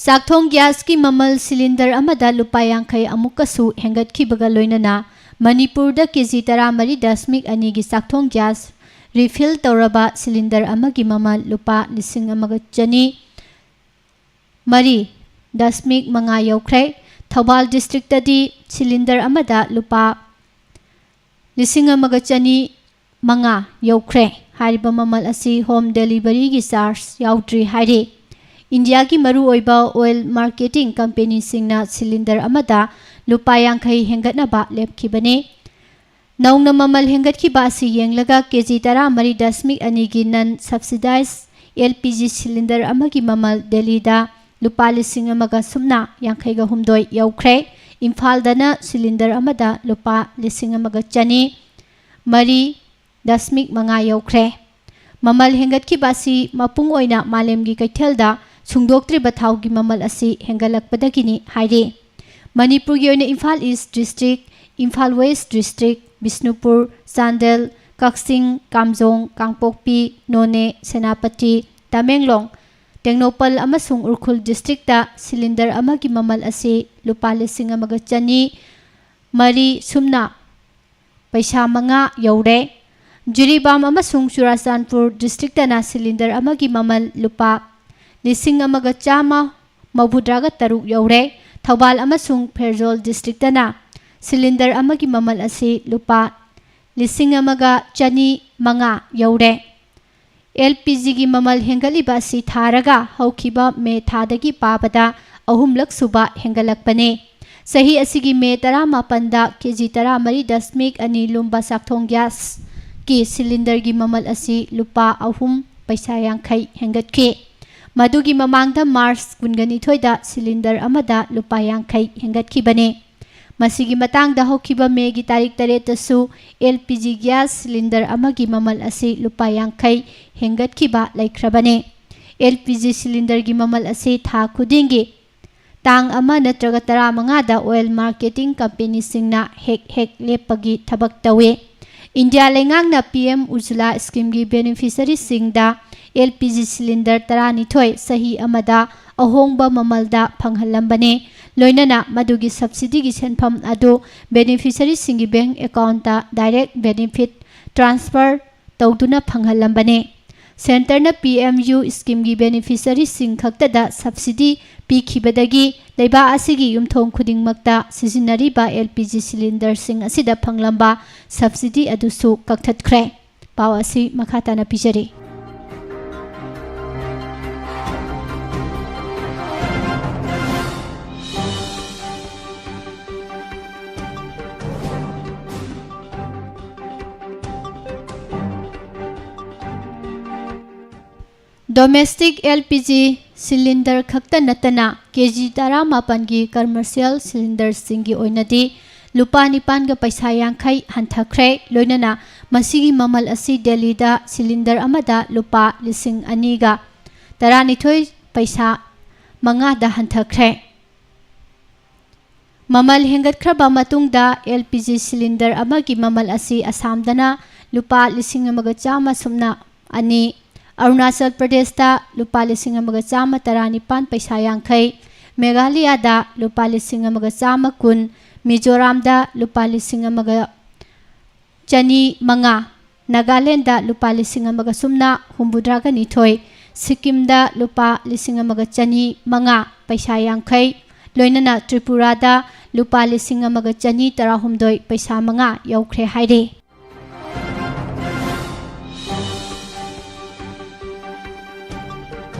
ꯆꯥꯛꯊꯣꯡ ꯒ꯭ꯌꯥꯁꯀꯤ ꯃꯃꯜ ꯁꯤꯂꯤꯟꯗꯔ ꯑꯃꯗ ꯂꯨꯄꯥ ꯌꯥꯡꯈꯩ ꯑꯃꯨꯛꯀꯁꯨ ꯍꯦꯟꯒꯠꯈꯤꯕꯒ ꯂꯣꯏꯅꯅ ꯃꯅꯤꯄꯨꯔꯗ ꯀꯦ ꯖꯤ ꯇꯔꯥꯃꯔꯤ ꯗꯁꯃꯤꯛ ꯑꯅꯤꯒꯤ ꯆꯥꯛꯊꯣꯡ ꯒ꯭ꯌꯥꯁ ꯔꯤꯐꯤꯜ ꯇꯧꯔꯕ ꯁꯤꯂꯤꯟꯗꯔ ꯑꯃꯒꯤ ꯃꯃꯜ ꯂꯨꯄꯥ ꯂꯤꯁꯤꯡ ꯑꯃꯒ ꯆꯅꯤ ꯃꯔꯤ ꯗꯁꯃꯤꯛ ꯃꯉꯥ ꯌꯧꯈ꯭ꯔꯦ꯫ ꯊꯧꯕꯥꯜ ꯗꯤꯁꯇ꯭ꯔꯤꯛꯇꯗꯤ ꯁꯤꯂꯤꯟꯗꯔ ꯑꯃꯗ ꯂꯨꯄꯥ ꯂꯤꯁꯤꯡ ꯑꯃꯒ ꯆꯅꯤ ꯃꯉꯥ ꯌꯧꯈ꯭ꯔꯦ꯫ ꯍꯥꯏꯔꯤꯕ ꯃꯃꯜ ꯑꯁꯤ ꯍꯣꯝ ꯗꯦꯂꯤꯚꯔꯤꯒꯤ ꯆꯥꯔꯖ ꯌꯥꯎꯗ꯭ꯔꯤ ꯍꯥꯏꯔꯤ꯫ ꯏꯟꯗꯤꯌꯥꯒꯤ ꯃꯔꯨꯑꯣꯏꯕ ꯑꯣꯏꯜ ꯃꯥꯔꯀꯦꯇꯤꯡ ꯀꯝꯄꯦꯅꯤꯁꯤꯡꯅ ꯁꯤꯂꯤꯟꯗꯔ ꯑꯃꯗ ꯂꯨꯄꯥ ꯌꯥꯡꯈꯩ ꯍꯦꯟꯒꯠꯅꯕ ꯂꯦꯞꯈꯤꯕꯅꯤ꯫ ꯅꯧꯅ ꯃꯃꯜ ꯍꯦꯟꯒꯠꯈꯤꯕ ꯑꯁꯤ ꯌꯦꯡꯂꯒ ꯀꯦ ꯖꯤ ꯇꯔꯥꯃꯔꯤ ꯗꯁꯃꯤꯛ ꯑꯅꯤꯒꯤ non subsidised L P G cylinder ꯑꯃꯒꯤ ꯃꯃꯜ ꯗꯦꯜꯂꯤꯗ ꯂꯨꯄꯥ ꯂꯤꯁꯤꯡ ꯑꯃꯒ ꯁꯨꯞꯅ ꯌꯥꯡꯈꯩꯒ ꯍꯨꯝꯗꯣꯏ ꯌꯧꯈ꯭ꯔꯦ꯫ ꯏꯝꯐꯥꯜꯗꯅ ꯁꯤꯂꯤꯟꯗꯔ ꯑꯃꯗ ꯂꯨꯄꯥ ꯂꯤꯁꯤꯡ ꯑꯃꯒ ꯆꯅꯤ ꯃꯔꯤ ꯗꯁꯃꯤꯛ ꯃꯉꯥ ꯌꯧꯈ꯭ꯔꯦ꯫ ꯃꯃꯜ ꯍꯦꯟꯒꯠꯈꯤꯕ ꯑꯁꯤ ꯃꯄꯨꯡ ꯑꯣꯏꯅ ꯃꯥꯂꯦꯝꯒꯤ ꯀꯩꯊꯦꯜꯗ ꯁꯨꯡꯗꯣꯛꯇ꯭ꯔꯤꯕ ꯊꯥꯎꯒꯤ ꯃꯃꯜ ꯑꯁꯤ ꯍꯦꯟꯒꯠꯂꯛꯄꯗꯒꯤꯅꯤ ꯍꯥꯏꯔꯤ꯫ ꯃꯅꯤꯄꯨꯔꯒꯤ ꯑꯣꯏꯅ Imphal east district, Imphal west district, Bishnupur, Chandel, Kakching, Kamjong, Kangpokpi, Noney, Senapati, Tamenglong, Tengnoupal ꯑꯃꯁꯨꯡ ꯎꯈ꯭ꯔꯨꯜ ꯗꯤꯁꯇ꯭ꯔꯤꯛꯇ ꯁꯤꯂꯤꯟꯗꯔ ꯑꯃꯒꯤ ꯃꯃꯜ ꯑꯁꯤ ꯂꯨꯄꯥ ꯂꯤꯁꯤꯡ ꯑꯃꯒ ꯆꯅꯤ ꯃꯔꯤ ꯁꯨꯞꯅ ꯄꯩꯁꯥ ꯃꯉꯥ ꯌꯧꯔꯦ꯫ ꯖꯤꯔꯤꯕꯥꯝ ꯑꯃꯁꯨꯡ ꯆꯨꯔꯥꯆꯥꯟꯄꯨꯔ ꯗꯤꯁꯇ꯭ꯔꯤꯛꯇꯅ ꯁꯤꯂꯤꯟꯗꯔ ꯑꯃꯒꯤ ꯃꯃꯜ ꯂꯨꯄꯥ ꯂꯤꯁꯤꯡ ꯑꯃꯒ ꯆꯥꯝꯃ ꯃꯧꯗ꯭ꯔꯥꯒ ꯇꯔꯨꯛ ꯌꯧꯔꯦ꯫ ꯊꯧꯕꯥꯜ ꯑꯃꯁꯨꯡ ꯐꯦꯔꯖꯣꯜ ꯗꯤꯁꯇ꯭ꯔꯤꯛꯇꯅ ꯁꯤꯂꯤꯟꯗꯔ ꯑꯃꯒꯤ ꯃꯃꯜ ꯑꯁꯤ ꯂꯨꯄꯥ ꯂꯤꯁꯤꯡ ꯑꯃꯒ ꯆꯅꯤ ꯃꯉꯥ ꯌꯧꯔꯦ꯫ ꯑꯦꯜ ꯄꯤ ꯖꯤꯒꯤ ꯃꯃꯜ ꯍꯦꯟꯒꯠꯂꯤꯕ ꯑꯁꯤ ꯊꯥꯔꯒ ꯍꯧꯈꯤꯕ ꯃꯦ ꯊꯥꯗꯒꯤ ꯄꯥꯕꯗ ꯑꯍꯨꯝꯂꯛ ꯁꯨꯕ ꯍꯦꯟꯒꯠꯂꯛꯄꯅꯤ꯫ ꯆꯍꯤ ꯑꯁꯤꯒꯤ ꯃꯦ ꯇꯔꯥꯃꯥꯄꯟꯗ ꯀꯦ ꯖꯤ ꯇꯔꯥꯃꯔꯤ ꯗꯁꯃꯤꯛ ꯑꯅꯤ ꯂꯨꯝꯕ ꯆꯥꯛꯊꯣꯡ ꯒ꯭ꯌꯥꯁꯀꯤ ꯁꯤꯂꯤꯟꯗꯔꯒꯤ ꯃꯃꯜ ꯑꯁꯤ ꯂꯨꯄꯥ ꯑꯍꯨꯝ ꯄꯩꯁꯥ ꯌꯥꯡꯈꯩ ꯍꯦꯟꯒꯠꯈꯤ꯫ ꯃꯗꯨꯒꯤ ꯃꯃꯥꯡꯗ ꯃꯥꯔꯆ ꯀꯨꯟꯒ ꯅꯤꯊꯣꯏꯗ ꯁꯤꯂꯤꯟꯗꯔ ꯑꯃꯗ ꯂꯨꯄꯥ ꯌꯥꯡꯈꯩ ꯍꯦꯟꯒꯠꯈꯤꯕꯅꯤ꯫ ꯃꯁꯤꯒꯤ ꯃꯇꯥꯡꯗ ꯍꯧꯈꯤꯕ ꯃꯦꯒꯤ ꯇꯥꯔꯤꯛ ꯇꯔꯦꯠꯇꯁꯨ L P G gas cylinder ꯑꯃꯒꯤ ꯃꯃꯜ ꯑꯁꯤ ꯂꯨꯄꯥ ꯌꯥꯡꯈꯩ ꯍꯦꯟꯒꯠꯈꯤꯕ ꯂꯩꯈ꯭ꯔꯕꯅꯤ꯫ L P G cylinderꯒꯤ ꯃꯃꯜ ꯑꯁꯤ ꯊꯥ ꯈꯨꯗꯤꯡꯒꯤ ꯇꯥꯡ ꯑꯃ ꯅꯠꯇ꯭ꯔꯒ ꯇꯔꯥꯃꯉꯥꯗ oil marketing companyꯁꯤꯡꯅ ꯍꯦꯛ ꯍꯦꯛ ꯂꯦꯞꯄꯒꯤ ꯊꯕꯛ ꯇꯧꯏ꯫ ꯏꯟꯗꯤꯌꯥ ꯂꯩꯉꯥꯛꯅ P M Ujjwala schemeꯒꯤ beneficiaryꯁꯤꯡꯗ L P G cylinder ꯇꯔꯥꯅꯤꯊꯣꯏ ꯆꯍꯤ ꯑꯃꯗ ꯑꯍꯣꯡꯕ ꯃꯃꯜꯗ ꯐꯪꯍꯜꯂꯝꯕꯅꯤ꯫ ꯂꯣꯏꯅꯅ ꯃꯗꯨꯒꯤ subsidyꯒꯤ ꯁꯦꯟꯐꯝ ꯑꯗꯨ beneficiaryꯁꯤꯡꯒꯤ bank accountꯇ direct benefit transfer ꯇꯧꯗꯨꯅ ꯐꯪꯍꯜꯂꯝꯕꯅꯤ꯫ Centreꯅ P M U schemeꯒꯤ beneficiaryꯁꯤꯡ ꯈꯛꯇꯗ subsidy ꯄꯤꯈꯤꯕꯗꯒꯤ ꯂꯩꯕꯥꯛ ꯑꯁꯤꯒꯤ ꯌꯨꯝꯊꯣꯡ ꯈꯨꯗꯤꯡꯃꯛꯇ ꯁꯤꯖꯤꯟꯅꯔꯤꯕ L P G cylinderꯁꯤꯡ ꯑꯁꯤꯗ ꯐꯪꯂꯝꯕ subsidy ꯑꯗꯨꯁꯨ ꯀꯛꯊꯠꯈ꯭ꯔꯦ꯫ ꯄꯥꯎ ꯑꯁꯤ ꯃꯈꯥ ꯇꯥꯅ ꯄꯤꯖꯔꯤ꯫ Domestic L P G cylinder ꯈꯛꯇ ꯅꯠꯇꯅ K G ꯇꯔꯥꯃꯥꯄꯟꯒꯤ commercial cylinderꯁꯤꯡꯒꯤ ꯑꯣꯏꯅꯗꯤ ꯂꯨꯄꯥ ꯅꯤꯄꯥꯟꯒ ꯄꯩꯁꯥ ꯌꯥꯡꯈꯩ ꯍꯟꯊꯈ꯭ꯔꯦ꯫ ꯂꯣꯏꯅꯅ ꯃꯁꯤꯒꯤ ꯃꯃꯜ ꯑꯁꯤ ꯗꯦꯜꯂꯤꯗ cylinder ꯑꯃꯗ ꯂꯨꯄꯥ ꯂꯤꯁꯤꯡ ꯑꯅꯤꯒ ꯇꯔꯥꯅꯤꯊꯣꯏ ꯄꯩꯁꯥ ꯃꯉꯥꯗ ꯍꯟꯊꯈ꯭ꯔꯦ꯫ ꯃꯃꯜ ꯍꯦꯟꯒꯠꯈ꯭ꯔꯕ ꯃꯇꯨꯡꯗ L P G cylinder ꯑꯃꯒꯤ ꯃꯃꯜ ꯑꯁꯤ ꯑꯁꯥꯝꯗꯅ ꯂꯨꯄꯥ ꯂꯤꯁꯤꯡ ꯑꯃꯒ ꯆꯥꯝꯃ ꯁꯨꯞꯅ ꯑꯅꯤ, ꯑꯔꯨꯅꯥꯆꯜ ꯄ꯭ꯔꯗꯦꯁꯇ ꯂꯨꯄꯥ ꯂꯤꯁꯤꯡ ꯑꯃꯒ ꯆꯥꯝꯃ ꯇꯔꯥꯅꯤꯄꯥꯟ ꯄꯩꯁꯥ ꯌꯥꯡꯈꯩ, ꯃꯦꯘꯥꯂꯌꯥꯗ ꯂꯨꯄꯥ ꯂꯤꯁꯤꯡ ꯑꯃꯒ ꯆꯥꯝꯃ ꯀꯨꯟ, ꯃꯤꯖꯣꯔꯥꯝꯗ ꯂꯨꯄꯥ ꯂꯤꯁꯤꯡ ꯑꯃꯒ ꯆꯅꯤ ꯃꯉꯥ, ꯅꯥꯒꯥꯂꯦꯟꯗ ꯂꯨꯄꯥ ꯂꯤꯁꯤꯡ ꯑꯃꯒ ꯁꯨꯞꯅ ꯍꯨꯝꯐꯨꯇꯔꯥꯒ ꯅꯤꯊꯣꯏ, ꯁꯤꯛꯀꯤꯝꯗ ꯂꯨꯄꯥ ꯂꯤꯁꯤꯡ ꯑꯃꯒ ꯆꯅꯤ ꯃꯉꯥ ꯄꯩꯁꯥ ꯌꯥꯡꯈꯩ, ꯂꯣꯏꯅꯅ ꯇ꯭ꯔꯤꯄꯨꯔꯥꯗ ꯂꯨꯄꯥ ꯂꯤꯁꯤꯡ ꯑꯃꯒ ꯆꯅꯤ ꯇꯔꯥꯍꯨꯝꯗꯣꯏ ꯄꯩꯁꯥ ꯃꯉꯥ ꯌꯧꯈ꯭ꯔꯦ ꯍꯥꯏꯔꯤ꯫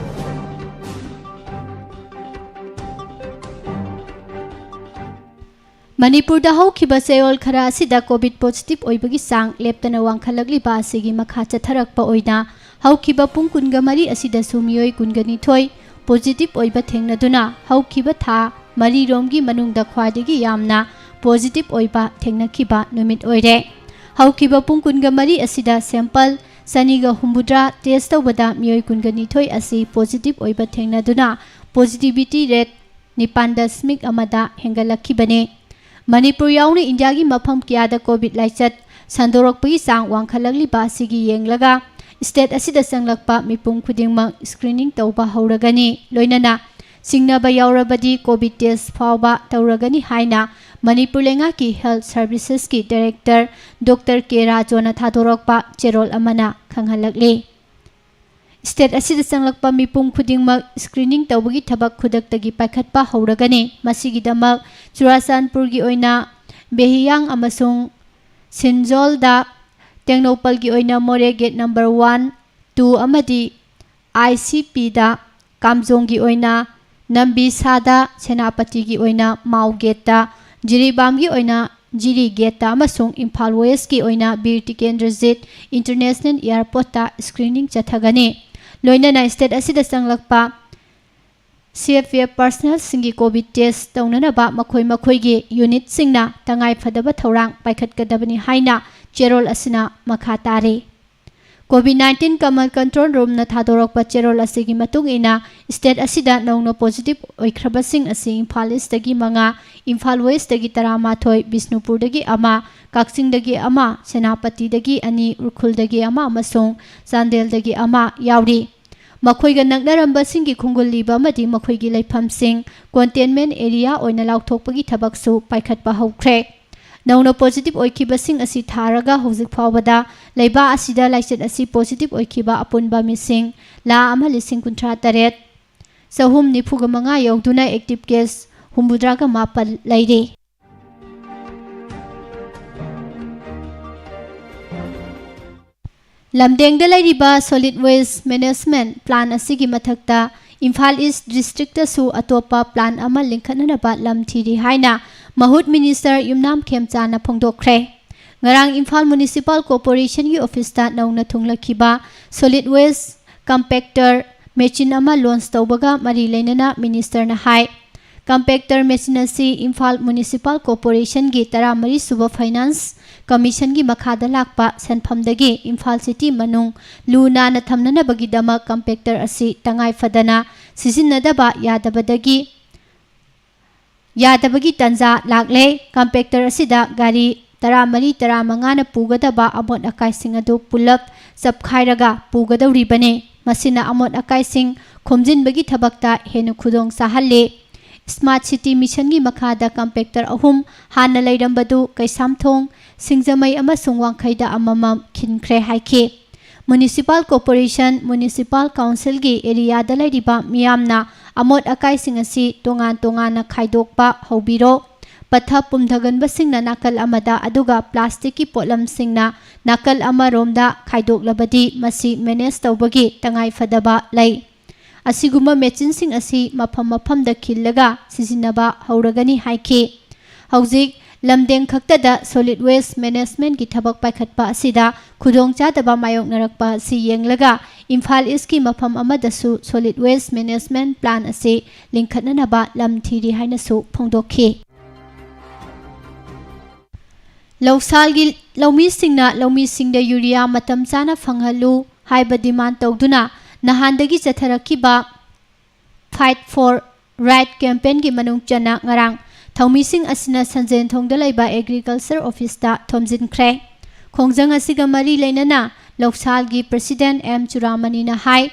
ꯃꯅꯤꯄꯨꯔꯗ ꯍꯧꯈꯤꯕ ꯆꯌꯣꯜ ꯈꯔ ꯑꯁꯤꯗ COVID positive ꯑꯣꯏꯕꯒꯤ ꯆꯥꯡ ꯂꯦꯞꯇꯅ ꯋꯥꯡꯈꯠꯂꯛꯂꯤꯕ ꯑꯁꯤꯒꯤ ꯃꯈꯥ ꯆꯠꯊꯔꯛꯄ ꯑꯣꯏꯅ ꯍꯧꯈꯤꯕ ꯄꯨꯡ ꯀꯨꯟꯒ ꯃꯔꯤ ꯑꯁꯤꯗꯁꯨ ꯃꯤꯑꯣꯏ ꯀꯨꯟꯒ ꯅꯤꯊꯣꯏ positive ꯑꯣꯏꯕ ꯊꯦꯡꯅꯗꯨꯅ ꯍꯧꯈꯤꯕ ꯊꯥ ꯃꯔꯤꯔꯣꯝꯒꯤ ꯃꯅꯨꯡꯗ ꯈ꯭ꯋꯥꯏꯗꯒꯤ ꯌꯥꯝꯅ positive ꯑꯣꯏꯕ ꯊꯦꯡꯅꯈꯤꯕ ꯅꯨꯃꯤꯠ ꯑꯣꯏꯔꯦ꯫ ꯍꯧꯈꯤꯕ ꯄꯨꯡ ꯀꯨꯟꯒ ꯃꯔꯤ ꯑꯁꯤꯗ sample ꯆꯅꯤꯒ ꯍꯨꯝꯐꯨꯇꯔꯥ test ꯇꯧꯕꯗ ꯃꯤꯑꯣꯏ ꯀꯨꯟꯒ ꯅꯤꯊꯣꯏ ꯑꯁꯤ positive ꯑꯣꯏꯕ ꯊꯦꯡꯅꯗꯨꯅ positivity rate ꯅꯤꯄꯥꯟ ꯗꯁꯃꯤꯛ ꯑꯃꯗ ꯍꯦꯟꯒꯠꯂꯛꯈꯤꯕꯅꯤ꯫ ꯃꯅꯤꯄꯨꯔ ꯌꯥꯎꯅ ꯏꯟꯗꯤꯌꯥꯒꯤ ꯃꯐꯝ ꯀꯌꯥꯗ COVID ꯂꯥꯏꯆꯠ ꯁꯟꯗꯣꯔꯛꯄꯒꯤ ꯆꯥꯡ ꯋꯥꯡꯈꯠꯂꯛꯂꯤꯕ ꯑꯁꯤꯒꯤ ꯌꯦꯡꯂꯒ state ꯑꯁꯤꯗ ꯆꯪꯂꯛꯄ ꯃꯤꯄꯨꯝ ꯈꯨꯗꯤꯡꯃꯛ screening ꯇꯧꯕ ꯍꯧꯔꯒꯅꯤ꯫ ꯂꯣꯏꯅꯅ ꯆꯤꯡꯅꯕ ꯌꯥꯎꯔꯕꯗꯤ COVID test ꯐꯥꯎꯕ ꯇꯧꯔꯒꯅꯤ ꯍꯥꯏꯅ ꯃꯅꯤꯄꯨꯔ ꯂꯩꯉꯥꯛꯀꯤ health servicesꯀꯤ director Doctor K ꯔꯥꯖꯣꯅ ꯊꯥꯗꯣꯔꯛꯄ ꯆꯦꯔꯣꯜ ꯑꯃꯅ ꯈꯪꯍꯜꯂꯛꯂꯤ꯫ State ꯑꯁꯤꯗ ꯆꯪꯂꯛꯄ ꯃꯤꯄꯨꯝ ꯈꯨꯗꯤꯡꯃꯛ screening ꯇꯧꯕꯒꯤ ꯊꯕꯛ ꯈꯨꯗꯛꯇꯒꯤ ꯄꯥꯏꯈꯠꯄ ꯍꯧꯔꯒꯅꯤ꯫ ꯃꯁꯤꯒꯤꯗꯃꯛ ꯆꯨꯔꯥꯆꯥꯟꯄꯨꯔꯒꯤ ꯑꯣꯏꯅ ꯕꯦꯍꯤꯌꯥꯡ ꯑꯃꯁꯨꯡ ꯁꯤꯟꯖꯣꯜꯗ, ꯇꯦꯡꯅꯧꯄꯜꯒꯤ ꯑꯣꯏꯅ ꯃꯣꯔꯦ gate number one, two ꯑꯃꯗꯤ ICPꯗ, ꯀꯥꯝꯖꯣꯡꯒꯤ ꯑꯣꯏꯅ ꯅꯝꯕꯤꯁꯥꯗ, ꯁꯦꯅꯥꯄꯇꯤꯒꯤ ꯑꯣꯏꯅ ꯃꯥꯎ gateꯇ, ꯖꯤꯔꯤꯕꯥꯝꯒꯤ ꯑꯣꯏꯅ ꯖꯤꯔꯤ gateꯇ ꯑꯃꯁꯨꯡ ꯏꯝꯐꯥꯜ Westꯀꯤ ꯑꯣꯏꯅ ꯕꯤꯔ ꯇꯤꯀꯦꯟꯗ꯭ꯔꯖꯤꯠ International Airportꯇ screening ꯆꯠꯊꯒꯅꯤ꯫ ꯂꯣꯏꯅꯅ state ꯑꯁꯤꯗ ꯆꯪꯂꯛꯄ CFF personnelꯁꯤꯡꯒꯤ COVID test ꯇꯧꯅꯅꯕ ꯃꯈꯣꯏ ꯃꯈꯣꯏꯒꯤ unitꯁꯤꯡꯅ ꯇꯉꯥꯏ ꯐꯗꯕ ꯊꯧꯔꯥꯡ ꯄꯥꯏꯈꯠꯀꯗꯕꯅꯤ ꯍꯥꯏꯅ ꯆꯦꯔꯣꯜ ꯑꯁꯤꯅ ꯃꯈꯥ ꯇꯥꯔꯤ꯫ COVID nineteen Command Control Roomꯅ ꯊꯥꯗꯣꯔꯛꯄ ꯆꯦꯔꯣꯜ ꯑꯁꯤꯒꯤ ꯃꯇꯨꯡ ꯏꯟꯅ, state ꯑꯁꯤꯗ ꯅꯧꯅ positive ꯑꯣꯏꯈ꯭ꯔꯕꯁꯤꯡ ꯑꯁꯤ ꯏꯝꯐꯥꯜ Eastꯇꯒꯤ ꯃꯉꯥ, ꯏꯝꯐꯥꯜ Westꯇꯒꯤ ꯇꯔꯥꯃꯥꯊꯣꯏ, ꯕꯤꯁꯅꯨꯄꯨꯔꯗꯒꯤ ꯑꯃ, ꯀꯛꯆꯤꯡꯗꯒꯤ ꯑꯃ, ꯁꯦꯅꯥꯄꯇꯤꯗꯒꯤ ꯑꯅꯤ, ꯎꯈ꯭ꯔꯨꯜꯗꯒꯤ ꯑꯃ ꯑꯃꯁꯨꯡ ꯆꯥꯟꯗꯦꯜꯗꯒꯤ ꯑꯃ ꯌꯥꯎꯔꯤ꯫ ꯃꯈꯣꯏꯒ ꯅꯛꯅꯔꯝꯕꯁꯤꯡꯒꯤ ꯈꯣꯡꯒꯨꯜ ꯂꯤꯕ ꯑꯃꯗꯤ ꯃꯈꯣꯏꯒꯤ ꯂꯩꯐꯝꯁꯤꯡ containment area ꯑꯣꯏꯅ ꯂꯥꯎꯊꯣꯛꯄꯒꯤ ꯊꯕꯛꯁꯨ ꯄꯥꯏꯈꯠꯄ ꯍꯧꯈ꯭ꯔꯦ꯫ ꯅꯧꯅ positive ꯑꯣꯏꯈꯤꯕꯁꯤꯡ ꯑꯁꯤ ꯊꯥꯔꯒ ꯍꯧꯖꯤꯛ ꯐꯥꯎꯕꯗ ꯂꯩꯕꯥꯛ ꯑꯁꯤꯗ ꯂꯥꯏꯆꯠ ꯑꯁꯤ positive ꯑꯣꯏꯈꯤꯕ ꯑꯄꯨꯟꯕ ꯃꯤꯁꯤꯡ ꯂꯥꯈ ꯑꯃ ꯂꯤꯁꯤꯡ ꯀꯨꯟꯊ꯭ꯔꯥ ꯇꯔꯦꯠ ꯆꯍꯨꯝ ꯅꯤꯐꯨꯒ ꯃꯉꯥ ꯌꯧꯗꯨꯅ active case ꯍꯨꯝꯐꯨꯇꯔꯥꯒ ꯃꯥꯄꯜ ꯂꯩꯔꯤ꯫ ꯂꯝꯗꯦꯡꯗ ꯂꯩꯔꯤꯕ solid waste management plant ꯑꯁꯤꯒꯤ ꯃꯊꯛꯇ ꯏꯝꯐꯥꯜ East districtꯇꯁꯨ ꯑꯇꯣꯞꯄ plant ꯑꯃ ꯂꯤꯡꯈꯠꯅꯅꯕ ꯂꯝ ꯊꯤꯔꯤ ꯍꯥꯏꯅ ꯃꯍꯨꯠ minister ꯌꯨꯝꯅꯥꯝ ꯈꯦꯝꯆꯥꯅ ꯐꯣꯡꯗꯣꯛꯈ꯭ꯔꯦ꯫ ꯉꯔꯥꯡ ꯏꯝꯐꯥꯜ ꯃ꯭ꯌꯨꯅꯤꯁꯤꯄꯥꯜ ꯀꯣꯔꯄꯣꯔꯦꯁꯟꯒꯤ ꯑꯣꯐꯤꯁꯇ ꯅꯧꯅ ꯊꯨꯡꯂꯛꯈꯤꯕ solid waste compactor machine ꯑꯃ launch ꯇꯧꯕꯒ ꯃꯔꯤ ꯂꯩꯅꯅ ꯃꯤꯅꯤꯁꯇꯔꯅ ꯍꯥꯏ, compactor machine ꯑꯁꯤ ꯏꯝꯐꯥꯜ ꯃ꯭ꯌꯨꯅꯤꯁꯤꯄꯥꯜ ꯀꯣꯔꯄꯣꯔꯦꯁꯟꯒꯤ ꯇꯔꯥꯃꯔꯤ ꯁꯨꯕ ꯐꯥꯏꯅꯥꯟꯁ ꯀꯃꯤꯁꯟꯒꯤ ꯃꯈꯥꯗ ꯂꯥꯛꯄ ꯁꯦꯟꯐꯝꯗꯒꯤ ꯏꯝꯐꯥꯜ ꯁꯤꯇꯤ ꯃꯅꯨꯡ ꯂꯨ ꯅꯥꯟꯅ ꯊꯝꯅꯅꯕꯒꯤꯗꯃꯛ compactor ꯑꯁꯤ ꯇꯉꯥꯏ ꯐꯗꯅ ꯁꯤꯖꯤꯟꯅꯗꯕ ꯌꯥꯗꯕꯗꯒꯤ ꯌꯥꯗꯕꯒꯤ ꯇꯥꯟꯖꯥ ꯂꯥꯛꯂꯦ꯫ Compactor ꯑꯁꯤꯗ ꯒꯥꯔꯤ ꯇꯔꯥꯃꯔꯤ, ꯇꯔꯥꯃꯉꯥꯅ ꯄꯨꯒꯗꯕ ꯑꯃꯣꯠ ꯑꯀꯥꯏꯁꯤꯡ ꯑꯗꯨ ꯄꯨꯂꯞ ꯆꯞꯈꯥꯏꯔꯒ ꯄꯨꯒꯗꯧꯔꯤꯕꯅꯤ꯫ ꯃꯁꯤꯅ ꯑꯃꯣꯠ ꯑꯀꯥꯏꯁꯤꯡ ꯈꯣꯝꯖꯤꯟꯕꯒꯤ ꯊꯕꯛꯇ ꯍꯦꯟꯅ ꯈꯨꯗꯣꯡ ꯆꯥꯍꯜꯂꯤ꯫ Smart City Missionꯒꯤ ꯃꯈꯥꯗ compactor ꯑꯍꯨꯝ ꯍꯥꯟꯅ ꯂꯩꯔꯝꯕꯗꯨ ꯀꯩꯁꯥꯝꯊꯣꯡ, ꯁꯤꯡꯖꯃꯩ ꯑꯃꯁꯨꯡ ꯋꯥꯡꯈꯩꯗ ꯑꯃꯃꯝ ꯈꯤꯟꯈ꯭ꯔꯦ ꯍꯥꯏꯈꯤ꯫ ꯃ꯭ꯌꯨꯅꯤꯁꯤꯄꯥꯜ ꯀꯣꯔꯄꯣꯔꯦꯁꯟ, ꯃ꯭ꯌꯨꯅꯤꯁꯤꯄꯥꯜ ꯀꯥꯎꯟꯁꯤꯜꯒꯤ ꯑꯦꯔꯤꯌꯥꯗ ꯂꯩꯔꯤꯕ ꯃꯤꯌꯥꯝꯅ ꯑꯃꯣꯠ ꯑꯀꯥꯏꯁꯤꯡ ꯑꯁꯤ ꯇꯣꯉꯥꯟ ꯇꯣꯉꯥꯟꯅ ꯈꯥꯏꯗꯣꯛꯄ ꯍꯧꯕꯤꯔꯣ꯫ ꯄꯠꯊ ꯄꯨꯝꯊꯒꯟꯕꯁꯤꯡꯅ ꯅꯥꯀꯜ ꯑꯃꯗ, ꯑꯗꯨꯒ ꯄ꯭ꯂꯥꯁꯇꯤꯛꯀꯤ ꯄꯣꯠꯂꯝꯁꯤꯡꯅ ꯅꯥꯀꯜ ꯑꯃꯔꯣꯝꯗ ꯈꯥꯏꯗꯣꯛꯂꯕꯗꯤ ꯃꯁꯤ manage ꯇꯧꯕꯒꯤ ꯇꯉꯥꯏꯐꯗꯕ ꯂꯩ꯫ ꯑꯁꯤꯒꯨꯝꯕ ꯃꯦꯆꯤꯟꯁꯤꯡ ꯑꯁꯤ ꯃꯐꯝ ꯃꯐꯝꯗ ꯈꯤꯜꯂꯒ ꯁꯤꯖꯤꯟꯅꯕ ꯍꯧꯔꯒꯅꯤ ꯍꯥꯏꯈꯤ꯫ ꯍꯧꯖꯤꯛ ꯂꯝꯗꯦꯡ ꯈꯛꯇꯗ solid waste managementꯀꯤ ꯊꯕꯛ ꯄꯥꯏꯈꯠꯄ ꯑꯁꯤꯗ ꯈꯨꯗꯣꯡꯆꯥꯗꯕ ꯃꯥꯌꯣꯛꯅꯔꯛꯄ ꯑꯁꯤ ꯌꯦꯡꯂꯒ ꯏꯝꯐꯥꯜ ꯏꯁꯀꯤ ꯃꯐꯝ ꯑꯃꯗꯁꯨ solid waste management plant ꯑꯁꯤ ꯂꯤꯡꯈꯠꯅꯅꯕ ꯂꯝ ꯊꯤꯔꯤ ꯍꯥꯏꯅꯁꯨ ꯐꯣꯡꯗꯣꯛꯈꯤ꯫ ꯂꯧꯁꯥꯜꯒꯤ ꯂꯧꯃꯤꯁꯤꯡꯅ ꯂꯧꯃꯤꯁꯤꯡꯗ ꯌꯨꯔꯤꯌꯥ ꯃꯇꯝ ꯆꯥꯅ ꯐꯪꯍꯜꯂꯨ ꯍꯥꯏꯕ demand ꯇꯧꯗꯨꯅ ꯅꯍꯥꯟꯗꯒꯤ ꯆꯠꯊꯔꯛꯈꯤꯕ Fight for Right campaignꯒꯤ ꯃꯅꯨꯡ ꯆꯟꯅ ꯉꯔꯥꯡ ꯊꯧꯃꯤꯁꯤꯡ ꯑꯁꯤꯅ ꯁꯟꯖꯦꯟꯊꯣꯡꯗ ꯂꯩꯕ agriculture officeꯇ ꯊꯣꯝꯖꯤꯟꯈ꯭ꯔꯦ꯫ ꯈꯣꯡꯖꯪ ꯑꯁꯤꯒ ꯃꯔꯤ ꯂꯩꯅꯅ ꯂꯧꯁꯥꯜꯒꯤ president ꯑꯦꯝ ꯆꯨꯔꯥꯃꯅꯤꯅ ꯍꯥꯏ,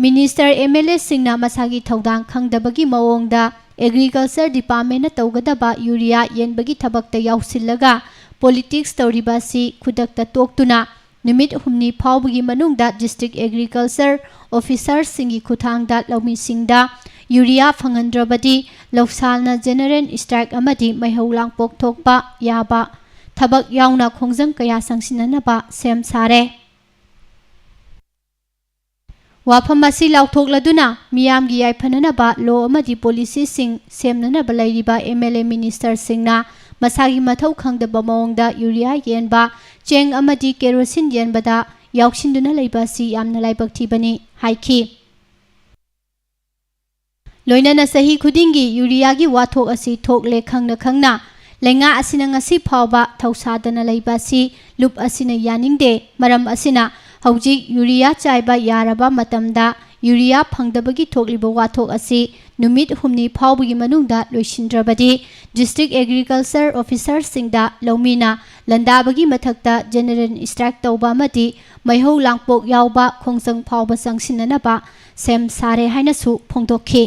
ꯃꯤꯅꯤꯁꯇꯔ, MLAꯁꯤꯡꯅ ꯃꯁꯥꯒꯤ ꯊꯧꯗꯥꯡ ꯈꯪꯗꯕꯒꯤ ꯃꯑꯣꯡꯗ agriculture departmentꯅ ꯇꯧꯒꯗꯕ ꯌꯨꯔꯤꯌꯥ ꯌꯦꯟꯕꯒꯤ ꯊꯕꯛꯇ ꯌꯥꯎꯁꯤꯜꯂꯒ politics ꯇꯧꯔꯤꯕ ꯑꯁꯤ ꯈꯨꯗꯛꯇ ꯇꯣꯛꯇꯨꯅ ꯅꯨꯃꯤꯠ ꯍꯨꯝꯅꯤ ꯐꯥꯎꯕꯒꯤ ꯃꯅꯨꯡꯗ district agriculture officerꯁꯤꯡꯒꯤ ꯈꯨꯠꯊꯥꯡꯗ ꯂꯧꯃꯤꯁꯤꯡꯗ ꯌꯨꯔꯤꯌꯥ ꯐꯪꯍꯟꯗ꯭ꯔꯕꯗꯤ ꯂꯧꯁꯥꯜꯅ general strike ꯑꯃꯗꯤ ꯃꯩꯍꯧ ꯂꯥꯡꯄꯣꯛ ꯊꯣꯛꯄ ꯌꯥꯕ ꯊꯕꯛ ꯌꯥꯎꯅ ꯈꯣꯡꯖꯪ ꯀꯌꯥ ꯆꯪꯁꯤꯟꯅꯅꯕ ꯁꯦꯝ ꯁꯥꯔꯦ꯫ ꯋꯥꯐꯝ ꯑꯁꯤ ꯂꯥꯎꯊꯣꯛꯂꯗꯨꯅ ꯃꯤꯌꯥꯝꯒꯤ ꯌꯥꯏꯐꯅꯅꯕ law ꯑꯃꯗꯤ policyꯁꯤꯡ ꯁꯦꯝꯅꯅꯕ ꯂꯩꯔꯤꯕ MLA minister ꯁꯤꯡꯅ ꯃꯁꯥꯒꯤ ꯃꯊꯧ ꯈꯪꯗꯕ ꯃꯑꯣꯡꯗ ꯌꯨꯔꯤꯌꯥ ꯌꯦꯟꯕ, ꯆꯦꯡ ꯑꯃꯗꯤ ꯀꯦꯔꯣꯁꯤꯟ ꯌꯦꯟꯕꯗ ꯌꯥꯎꯁꯤꯟꯗꯨꯅ ꯂꯩꯕ ꯑꯁꯤ ꯌꯥꯝꯅ ꯂꯥꯏꯕꯛ ꯊꯤꯕꯅꯤ ꯍꯥꯏꯈꯤ꯫ ꯂꯣꯏꯅꯅ ꯆꯍꯤ ꯈꯨꯗꯤꯡꯒꯤ ꯌꯨꯔꯤꯌꯥꯒꯤ ꯋꯥꯊꯣꯛ ꯑꯁꯤ ꯊꯣꯛꯂꯦ ꯈꯪꯅ ꯈꯪꯅ ꯂꯩꯉꯥꯛ ꯑꯁꯤꯅ ꯉꯁꯤ ꯐꯥꯎꯕ ꯊꯧꯁꯥꯗꯅ ꯂꯩꯕ ꯑꯁꯤ ꯂꯨꯞ ꯑꯁꯤꯅ ꯌꯥꯅꯤꯡꯗꯦ꯫ ꯃꯔꯝ ꯑꯁꯤꯅ ꯍꯧꯖꯤꯛ ꯌꯨꯔꯤꯌꯥ ꯆꯥꯏꯕ ꯌꯥꯔꯕ ꯃꯇꯝꯗ ꯌꯨꯔꯤꯌꯥ ꯐꯪꯗꯕꯒꯤ ꯊꯣꯛꯂꯤꯕ ꯋꯥꯊꯣꯛ ꯑꯁꯤ ꯅꯨꯃꯤꯠ ꯍꯨꯝꯅꯤ ꯐꯥꯎꯕꯒꯤ ꯃꯅꯨꯡꯗ ꯂꯣꯏꯁꯤꯟꯗ꯭ꯔꯕꯗꯤ District Agriculture Officerꯁꯤꯡꯗ ꯂꯧꯃꯤꯅ ꯂꯥꯟꯗꯥꯕꯒꯤ ꯃꯊꯛꯇ General Strike ꯇꯧꯕ ꯑꯃꯗꯤ ꯃꯩꯍꯧ ꯂꯥꯡꯄꯣꯛ ꯌꯥꯎꯕ ꯈꯣꯡꯖꯪ ꯐꯥꯎꯕ ꯆꯪꯁꯤꯟꯅꯅꯕ ꯁꯦꯝ ꯁꯥꯔꯦ ꯍꯥꯏꯅꯁꯨ ꯐꯣꯡꯗꯣꯛꯈꯤ꯫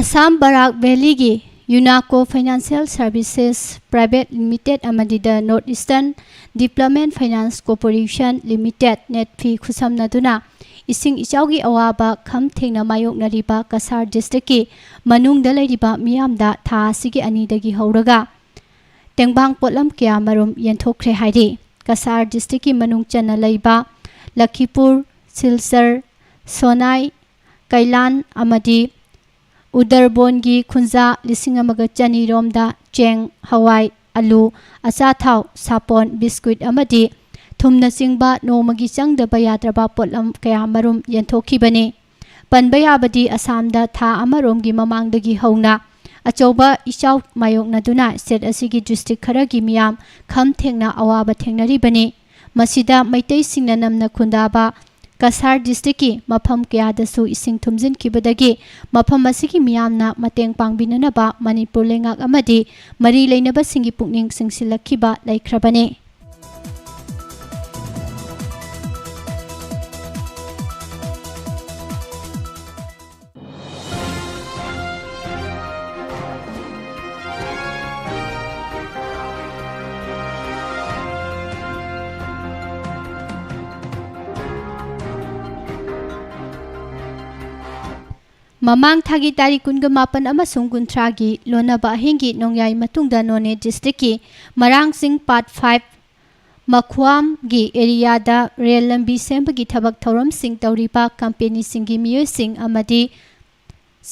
ꯑꯁꯥꯝ ꯕꯔꯥꯛ ꯚꯦꯂꯤꯒꯤ ꯌꯨꯅꯥꯀꯣ ꯐꯥꯏꯅꯥꯟꯁꯤꯌꯦꯜ ꯁꯔꯚꯤꯁꯦꯁ ꯄ꯭ꯔꯥꯏꯚꯦꯠ ꯂꯤꯃꯤꯇꯦꯠ ꯑꯃꯗꯤ the north eastern development finance corporation limited, NEDFi, ꯈꯨꯠꯁꯝꯅꯗꯨꯅ ꯏꯁꯤꯡ ꯏꯆꯥꯎꯒꯤ ꯑꯋꯥꯕ ꯈꯝ ꯊꯦꯡꯅ ꯃꯥꯌꯣꯛꯅꯔꯤꯕ ꯀꯁꯥꯔ ꯗꯤꯁꯇ꯭ꯔꯤꯛꯀꯤ ꯃꯅꯨꯡꯗ ꯂꯩꯔꯤꯕ ꯃꯤꯌꯥꯝꯗ ꯊꯥ ꯑꯁꯤꯒꯤ ꯑꯅꯤꯗꯒꯤ ꯍꯧꯔꯒ ꯇꯦꯡꯕꯥꯡ ꯄꯣꯠꯂꯝ ꯀꯌꯥ ꯃꯔꯨꯝ ꯌꯦꯟꯊꯣꯛꯈ꯭ꯔꯦ ꯍꯥꯏꯔꯤ꯫ ꯀꯁꯥꯔ ꯗꯤꯁꯇ꯭ꯔꯤꯛꯀꯤ ꯃꯅꯨꯡ ꯆꯟꯅ ꯂꯩꯕ ꯂꯈꯤꯄꯨꯔ, ꯁꯤꯜꯆꯔ, ꯁꯣꯅꯥꯏ, ꯀꯩꯂꯥꯟ ꯑꯃꯗꯤ ꯎꯗꯔꯕꯣꯟꯒꯤ ꯈꯨꯟꯖꯥ ꯂꯤꯁꯤꯡ ꯑꯃꯒ ꯆꯅꯤ ꯔꯣꯝꯗ ꯆꯦꯡ, ꯍꯋꯥꯏ, ꯑꯂꯨ, ꯑꯆꯥꯊꯥꯎ, ꯁꯥꯄꯣꯟ, ꯕꯤꯁꯀꯨꯏꯠ ꯑꯃꯗꯤ ꯊꯨꯝꯅꯆꯤꯡꯕ ꯅꯣꯡꯃꯒꯤ ꯆꯪꯗꯕ ꯌꯥꯗ꯭ꯔꯕ ꯄꯣꯠꯂꯝ ꯀꯌꯥ ꯃꯔꯨꯝ ꯌꯦꯟꯊꯣꯛꯈꯤꯕꯅꯤ꯫ ꯄꯟꯕ ꯌꯥꯕꯗꯤ ꯑꯁꯥꯝꯗ ꯊꯥ ꯑꯃꯔꯣꯝꯒꯤ ꯃꯃꯥꯡꯗꯒꯤ ꯍꯧꯅ ꯑꯆꯧꯕ ꯏꯆꯥꯎ ꯃꯥꯌꯣꯛꯅꯗꯨꯅ ꯁ꯭ꯇꯦꯠ ꯑꯁꯤꯒꯤ ꯗꯤꯁꯇ꯭ꯔꯤꯛ ꯈꯔꯒꯤ ꯃꯤꯌꯥꯝ ꯈꯝ ꯊꯦꯡꯅ ꯑꯋꯥꯕ ꯊꯦꯡꯅꯔꯤꯕꯅꯤ꯫ ꯃꯁꯤꯗ ꯃꯩꯇꯩꯁꯤꯡꯅ ꯅꯝꯅ ꯈꯨꯟꯗꯥꯕ ꯀꯁꯥꯔ ꯗꯤꯁꯇ꯭ꯔꯤꯛꯀꯤ ꯃꯐꯝ ꯀꯌꯥꯗꯁꯨ ꯏꯁꯤꯡ ꯊꯨꯝꯖꯤꯟꯈꯤꯕꯗꯒꯤ ꯃꯐꯝ ꯑꯁꯤꯒꯤ ꯃꯤꯌꯥꯝꯅ ꯃꯇꯦꯡ ꯄꯥꯡꯕꯤꯅꯅꯕ ꯃꯅꯤꯄꯨꯔ ꯂꯩꯉꯥꯛ ꯑꯃꯗꯤ ꯃꯔꯤ ꯂꯩꯅꯕꯁꯤꯡꯒꯤ ꯄꯨꯛꯅꯤꯡ ꯆꯤꯡꯁꯤꯜꯂꯛꯈꯤꯕ ꯂꯩꯈ꯭ꯔꯕꯅꯤ꯫ ꯃꯃꯥꯡ ꯊꯥꯒꯤ ꯇꯥꯔꯤꯛ ꯀꯨꯟꯒ ꯃꯥꯄꯟ ꯑꯃꯁꯨꯡ ꯀꯨꯟꯊ꯭ꯔꯥꯒꯤ ꯂꯣꯟꯅꯕ ꯑꯍꯤꯡꯒꯤ ꯅꯣꯡꯌꯥꯏ ꯃꯇꯨꯡꯗ ꯅꯣꯅꯦ ꯗꯤꯁꯇ꯭ꯔꯤꯛꯀꯤ ꯃꯔꯥꯡꯆꯤꯡ ꯄꯥꯔꯠ ꯐꯥꯏꯚ ꯃꯈꯨꯋꯥꯝꯒꯤ ꯑꯦꯔꯤꯌꯥꯗ ꯔꯦꯜ ꯂꯝꯕꯤ ꯁꯦꯝꯕꯒꯤ ꯊꯕꯛ ꯊꯧꯔꯝꯁꯤꯡ ꯇꯧꯔꯤꯕ ꯀꯝꯄꯦꯅꯤꯁꯤꯡꯒꯤ ꯃꯤꯑꯣꯏꯁꯤꯡ ꯑꯃꯗꯤ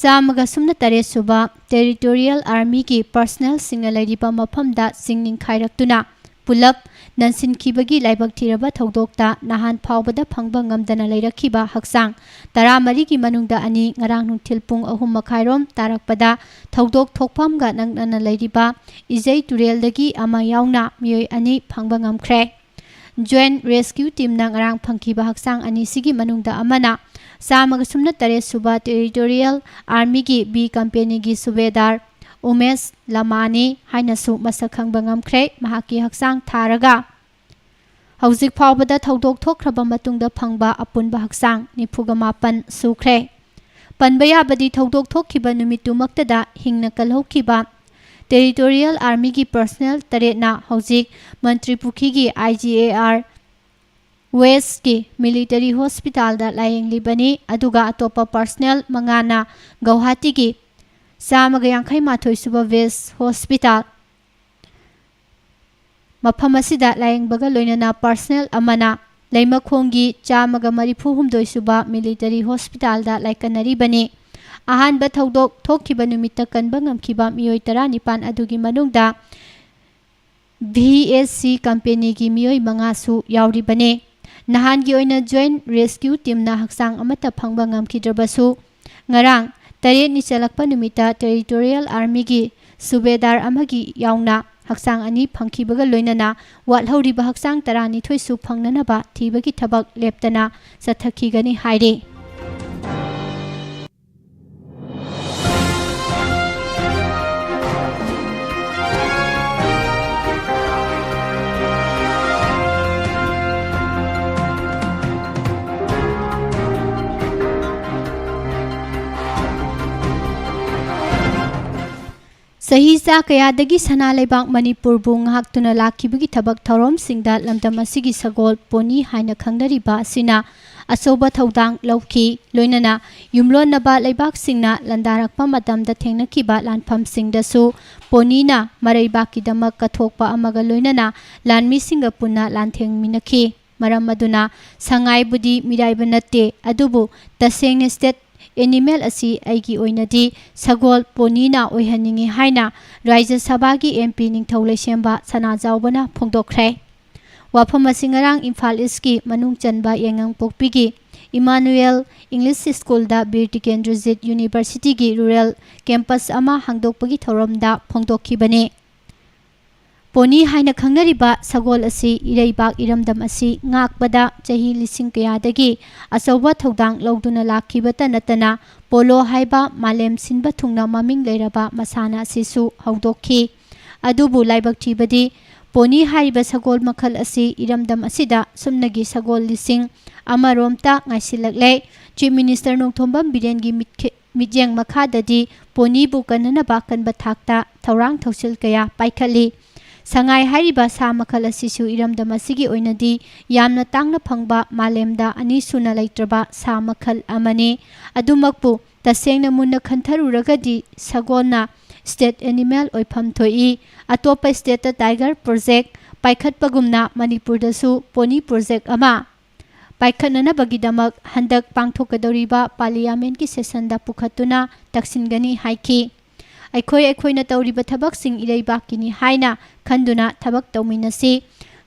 ꯆꯥꯝꯃꯒ ꯁꯨꯞꯅ ꯇꯔꯦꯠ ꯁꯨꯕ ꯇꯦꯔꯤꯇꯣꯔꯤꯌꯦꯜ ꯑꯥꯔꯃꯤꯒꯤ ꯄꯔꯁꯅꯦꯜꯁꯤꯡꯅ ꯂꯩꯔꯤꯕ ꯃꯐꯝꯗ ꯆꯤꯡ ꯅꯤꯡꯈꯥꯏꯔꯛꯇꯨꯅ ꯄꯨꯂꯞ ꯅꯟꯁꯤꯟꯈꯤꯕꯒꯤ ꯂꯥꯏꯕꯛ ꯊꯤꯔꯕ ꯊꯧꯗꯣꯛꯇ ꯅꯍꯥꯟ ꯐꯥꯎꯕꯗ ꯐꯪꯕ ꯉꯝꯗꯅ ꯂꯩꯔꯛꯈꯤꯕ ꯍꯛꯆꯥꯡ ꯇꯔꯥꯃꯔꯤꯒꯤ ꯃꯅꯨꯡꯗ ꯑꯅꯤ ꯉꯔꯥꯡ ꯅꯨꯡꯊꯤꯜ ꯄꯨꯡ ꯑꯍꯨꯝ ꯃꯈꯥꯏꯔꯣꯝ ꯇꯥꯔꯛꯄꯗ ꯊꯧꯗꯣꯛ ꯊꯣꯛꯐꯝꯒ ꯅꯛꯅꯅ ꯂꯩꯔꯤꯕ ꯏꯖꯩ ꯇꯨꯔꯦꯜꯗꯒꯤ ꯑꯃ ꯌꯥꯎꯅ ꯃꯤꯑꯣꯏ ꯑꯅꯤ ꯐꯪꯕ ꯉꯝꯈ꯭ꯔꯦ꯫ ꯖꯣꯏꯟꯠ ꯔꯦꯁꯀ꯭ꯌꯨ ꯇꯤꯝꯅ ꯉꯔꯥꯡ ꯐꯪꯈꯤꯕ ꯍꯛꯆꯥꯡ ꯑꯅꯤꯁꯤꯒꯤ ꯃꯅꯨꯡꯗ ꯑꯃꯅ ꯆꯥꯝꯃꯒ ꯁꯨꯞꯅ ꯇꯔꯦꯠ ꯁꯨꯕ ꯇꯦꯔꯤꯇꯣꯔꯤꯌꯦꯜ ꯑꯥꯔꯃꯤꯒꯤ ꯕꯤ ꯀꯝꯄꯦꯅꯤꯒꯤ ꯁꯨꯕꯦꯗꯥꯔ ꯎꯃꯦꯁ ꯂꯃꯥꯅꯤ ꯍꯥꯏꯅꯁꯨ ꯃꯁꯛ ꯈꯪꯕ ꯉꯝꯈ꯭ꯔꯦ꯫ ꯃꯍꯥꯛꯀꯤ ꯍꯛꯆꯥꯡ ꯊꯥꯔꯒ ꯍꯧꯖꯤꯛ ꯐꯥꯎꯕꯗ ꯊꯧꯗꯣꯛ ꯊꯣꯛꯈ꯭ꯔꯕ ꯃꯇꯨꯡꯗ ꯐꯪꯕ ꯑꯄꯨꯟꯕ ꯍꯛꯆꯥꯡ ꯅꯤꯐꯨꯒ ꯃꯥꯄꯟ ꯁꯨꯈ꯭ꯔꯦ꯫ ꯄꯟꯕ ꯌꯥꯕꯗꯤ, ꯊꯧꯗꯣꯛ ꯊꯣꯛꯈꯤꯕ ꯅꯨꯃꯤꯠꯇꯨꯃꯛꯇꯗ ꯍꯤꯡꯅ ꯀꯜꯍꯧꯈꯤꯕ Territorial Armyꯒꯤ personnel ꯇꯔꯦꯠꯅ ꯍꯧꯖꯤꯛ ꯃꯟꯇ꯭ꯔꯤꯄꯨꯈ꯭ꯔꯤꯒꯤ I G A R Westꯀꯤ Military Hospitalꯗ ꯂꯥꯌꯦꯡꯂꯤꯕꯅꯤ꯫ ꯑꯗꯨꯒ ꯑꯇꯣꯞꯄ personnel ꯃꯉꯥꯅ ꯒꯧꯍꯥꯇꯤꯒꯤ ꯆꯥꯝꯃꯒ ꯌꯥꯡꯈꯩ ꯃꯥꯊꯣꯏ ꯁꯨꯕ West Hospital, ꯃꯐꯝ ꯑꯁꯤꯗ ꯂꯥꯌꯦꯡꯕꯒ ꯂꯣꯏꯅꯅ personnel ꯑꯃꯅ ꯂꯩꯃꯈꯣꯡꯒꯤ ꯆꯥꯝꯃꯒ ꯃꯔꯤꯐꯨ ꯍꯨꯝꯗꯣꯏ ꯁꯨꯕ Military Hospitalꯗ ꯂꯥꯏꯀꯠꯅꯔꯤꯕꯅꯤ꯫ ꯑꯍꯥꯟꯕ ꯊꯧꯗꯣꯛ ꯊꯣꯛꯈꯤꯕ ꯅꯨꯃꯤꯠꯇ ꯀꯟꯕ ꯉꯝꯈꯤꯕ ꯃꯤꯑꯣꯏ ꯇꯔꯥꯅꯤꯄꯥꯟ ꯑꯗꯨꯒꯤ ꯃꯅꯨꯡꯗ V S C companyꯒꯤ ꯃꯤꯑꯣꯏ ꯃꯉꯥꯁꯨ ꯌꯥꯎꯔꯤꯕꯅꯤ꯫ ꯅꯍꯥꯟꯒꯤ ꯑꯣꯏꯅ Joint Rescue Teamꯅ ꯍꯛꯆꯥꯡ ꯑꯃꯠꯇ ꯐꯪꯕ ꯉꯝꯈꯤꯗ꯭ꯔꯕꯁꯨ, ꯉꯔꯥꯡ ꯇꯔꯦꯠꯅꯤ ꯆꯜꯂꯛꯄ ꯅꯨꯃꯤꯠꯇ Territorial Armyꯒꯤ ꯁꯨꯕꯦꯗꯥꯔ ꯑꯃꯒꯤ ꯌꯥꯎꯅ ꯍꯛꯆꯥꯡ ꯑꯅꯤ ꯐꯪꯈꯤꯕꯒ ꯂꯣꯏꯅꯅ ꯋꯥꯠꯍꯧꯔꯤꯕ ꯍꯛꯆꯥꯡ ꯇꯔꯥꯅꯤꯊꯣꯏꯁꯨ ꯐꯪꯅꯅꯕ ꯊꯤꯕꯒꯤ ꯊꯕꯛ ꯂꯦꯞꯇꯅ ꯆꯠꯊꯈꯤꯒꯅꯤ ꯍꯥꯏꯔꯤ꯫ ꯆꯍꯤ ꯆꯥ ꯀꯌꯥꯗꯒꯤ ꯁꯅꯥ ꯂꯩꯕꯥꯛ ꯃꯅꯤꯄꯨꯔꯕꯨ ꯉꯥꯛꯇꯨꯅ ꯂꯥꯛꯈꯤꯕꯒꯤ ꯊꯕꯛ ꯊꯧꯔꯝꯁꯤꯡꯗ ꯂꯝꯗꯝ ꯑꯁꯤꯒꯤ ꯁꯒꯣꯜ ꯄꯣꯅꯤ ꯍꯥꯏꯅ ꯈꯪꯅꯔꯤꯕ ꯑꯁꯤꯅ ꯑꯆꯧꯕ ꯊꯧꯗꯥꯡ ꯂꯧꯈꯤ꯫ ꯂꯣꯏꯅꯅ ꯌꯨꯝꯂꯣꯟꯅꯕ ꯂꯩꯕꯥꯛꯁꯤꯡꯅ ꯂꯥꯟꯗꯥꯔꯛꯄ ꯃꯇꯝꯗ ꯊꯦꯡꯅꯈꯤꯕ ꯂꯥꯟꯐꯝꯁꯤꯡꯗꯁꯨ ꯄꯣꯅꯤꯅ ꯃꯔꯩꯕꯥꯛꯀꯤꯗꯃꯛ ꯀꯠꯊꯣꯛꯄ ꯑꯃꯒ ꯂꯣꯏꯅꯅ ꯂꯥꯟꯃꯤꯁꯤꯡꯒ ꯄꯨꯟꯅ ꯂꯥꯟꯊꯦꯡꯃꯤꯟꯅꯈꯤ꯫ ꯃꯔꯝ ꯑꯗꯨꯅ ꯁꯉꯥꯏꯕꯨꯗꯤ ꯃꯤꯔꯥꯏꯕ ꯅꯠꯇꯦ, ꯑꯗꯨꯕꯨ ꯇꯁꯦꯡꯅ state animal ꯑꯁꯤ ꯑꯩꯒꯤ ꯑꯣꯏꯅꯗꯤ ꯁꯒꯣꯜ ꯄꯣꯅꯤꯅ ꯑꯣꯏꯍꯟꯅꯤꯡꯏ ꯍꯥꯏꯅ ꯔꯥꯖ꯭ꯌ ꯁꯚꯥꯒꯤ M P ꯅꯤꯡꯊꯧ ꯂꯩꯁꯦꯝꯕ ꯁꯅꯥꯖꯥꯎꯕꯅ ꯐꯣꯡꯗꯣꯛꯈ꯭ꯔꯦ꯫ ꯋꯥꯐꯝ ꯑꯁꯤ ꯉꯔꯥꯡ ꯏꯝꯐꯥꯜ Eastꯀꯤ ꯃꯅꯨꯡ ꯆꯟꯕ ꯌꯥꯏꯉꯪꯄꯣꯛꯄꯤꯒꯤ Emmanuel English Schoolꯗ Bir Tikendrajit Universityꯒꯤ rural campus ꯑꯃ ꯍꯥꯡꯗꯣꯛꯄꯒꯤ ꯊꯧꯔꯝꯗ ꯐꯣꯡꯗꯣꯛꯈꯤꯕꯅꯤ꯫ ꯄꯣꯅꯤ ꯍꯥꯏꯅ ꯈꯪꯅꯔꯤꯕ ꯁꯒꯣꯜ ꯑꯁꯤ ꯏꯔꯩꯕꯥꯛ ꯏꯔꯝꯗꯝ ꯑꯁꯤ ꯉꯥꯛꯄꯗ ꯆꯍꯤ ꯂꯤꯁꯤꯡ ꯀꯌꯥꯗꯒꯤ ꯑꯆꯧꯕ ꯊꯧꯗꯥꯡ ꯂꯧꯗꯨꯅ ꯂꯥꯛꯈꯤꯕꯇ ꯅꯠꯇꯅ, ꯄꯣꯂꯣ ꯍꯥꯏꯕ ꯃꯥꯂꯦꯝ ꯁꯤꯟꯕ ꯊꯨꯡꯅ ꯃꯃꯤꯡ ꯂꯩꯔꯕ ꯃꯁꯥꯟꯅ ꯑꯁꯤꯁꯨ ꯍꯧꯗꯣꯛꯈꯤ꯫ ꯑꯗꯨꯕꯨ ꯂꯥꯏꯕꯛ ꯊꯤꯕꯗꯤ, ꯄꯣꯅꯤ ꯍꯥꯏꯔꯤꯕ ꯁꯒꯣꯜ ꯃꯈꯜ ꯑꯁꯤ ꯏꯔꯝꯗꯝ ꯑꯁꯤꯗ ꯁꯨꯞꯅꯒꯤ ꯁꯒꯣꯜ ꯂꯤꯁꯤꯡ ꯑꯃꯔꯣꯝꯇ ꯉꯥꯏꯁꯤꯜꯂꯛꯂꯦ꯫ ꯆꯤꯐ ꯃꯤꯅꯤꯁꯇꯔ ꯅꯣꯡꯊꯣꯝꯕꯝ ꯕꯤꯔꯦꯟꯒꯤ ꯃꯤꯠꯈꯦ-, ꯃꯤꯠꯌꯦꯡ ꯃꯈꯥꯗꯗꯤ ꯄꯣꯅꯤꯕꯨ ꯀꯟꯅꯅꯕ ꯀꯟꯕ ꯊꯥꯛꯇ ꯊꯧꯔꯥꯡ ꯊꯧꯁꯤꯜ ꯀꯌꯥ ꯄꯥꯏꯈꯠꯂꯤ꯫ ꯁꯉꯥꯏ ꯍꯥꯏꯔꯤꯕ ꯁꯥ ꯃꯈꯜ ꯑꯁꯤꯁꯨ ꯏꯔꯝꯗꯝ ꯑꯁꯤꯒꯤ ꯑꯣꯏꯅꯗꯤ ꯌꯥꯝꯅ ꯇꯥꯡꯅ ꯐꯪꯕ, ꯃꯥꯂꯦꯝꯗ ꯑꯅꯤꯁꯨꯅ ꯂꯩꯇ꯭ꯔꯕ ꯁꯥ ꯃꯈꯜ ꯑꯃꯅꯤ꯫ ꯑꯗꯨꯃꯛꯄꯨ ꯇꯁꯦꯡꯅ ꯃꯨꯟꯅ ꯈꯟꯊꯔꯨꯔꯒꯗꯤ ꯁꯒꯣꯜꯅ ꯁ꯭ꯇꯦꯠ ꯑꯦꯅꯤꯃꯦꯜ ꯑꯣꯏꯐꯝ ꯊꯣꯛꯏ꯫ ꯑꯇꯣꯞꯄ ꯁ꯭ꯇꯦꯠꯇ ꯇꯥꯏꯒꯔ ꯄ꯭ꯔꯣꯖꯦꯛ ꯄꯥꯏꯈꯠꯄꯒꯨꯝꯅ ꯃꯅꯤꯄꯨꯔꯗꯁꯨ ꯄꯣꯅꯤ ꯄ꯭ꯔꯣꯖꯦꯛ ꯑꯃ ꯄꯥꯏꯈꯠꯅꯅꯕꯒꯤꯗꯃꯛ ꯍꯟꯗꯛ ꯄꯥꯡꯊꯣꯛꯀꯗꯧꯔꯤꯕ ꯄꯥꯔꯂꯤꯌꯥꯃꯦꯟꯠꯀꯤ ꯁꯦꯁꯟꯗ ꯄꯨꯈꯠꯇꯨꯅ ꯇꯛꯁꯤꯟꯒꯅꯤ ꯍꯥꯏꯈꯤ꯫ ꯑꯩꯈꯣꯏ ꯑꯩꯈꯣꯏꯅ ꯇꯧꯔꯤꯕ ꯊꯕꯛꯁꯤꯡ ꯏꯔꯩꯕꯥꯛꯀꯤꯅꯤ ꯍꯥꯏꯅ ꯈꯟꯗꯨꯅ ꯊꯕꯛ ꯇꯧꯃꯤꯟꯅꯁꯤ꯫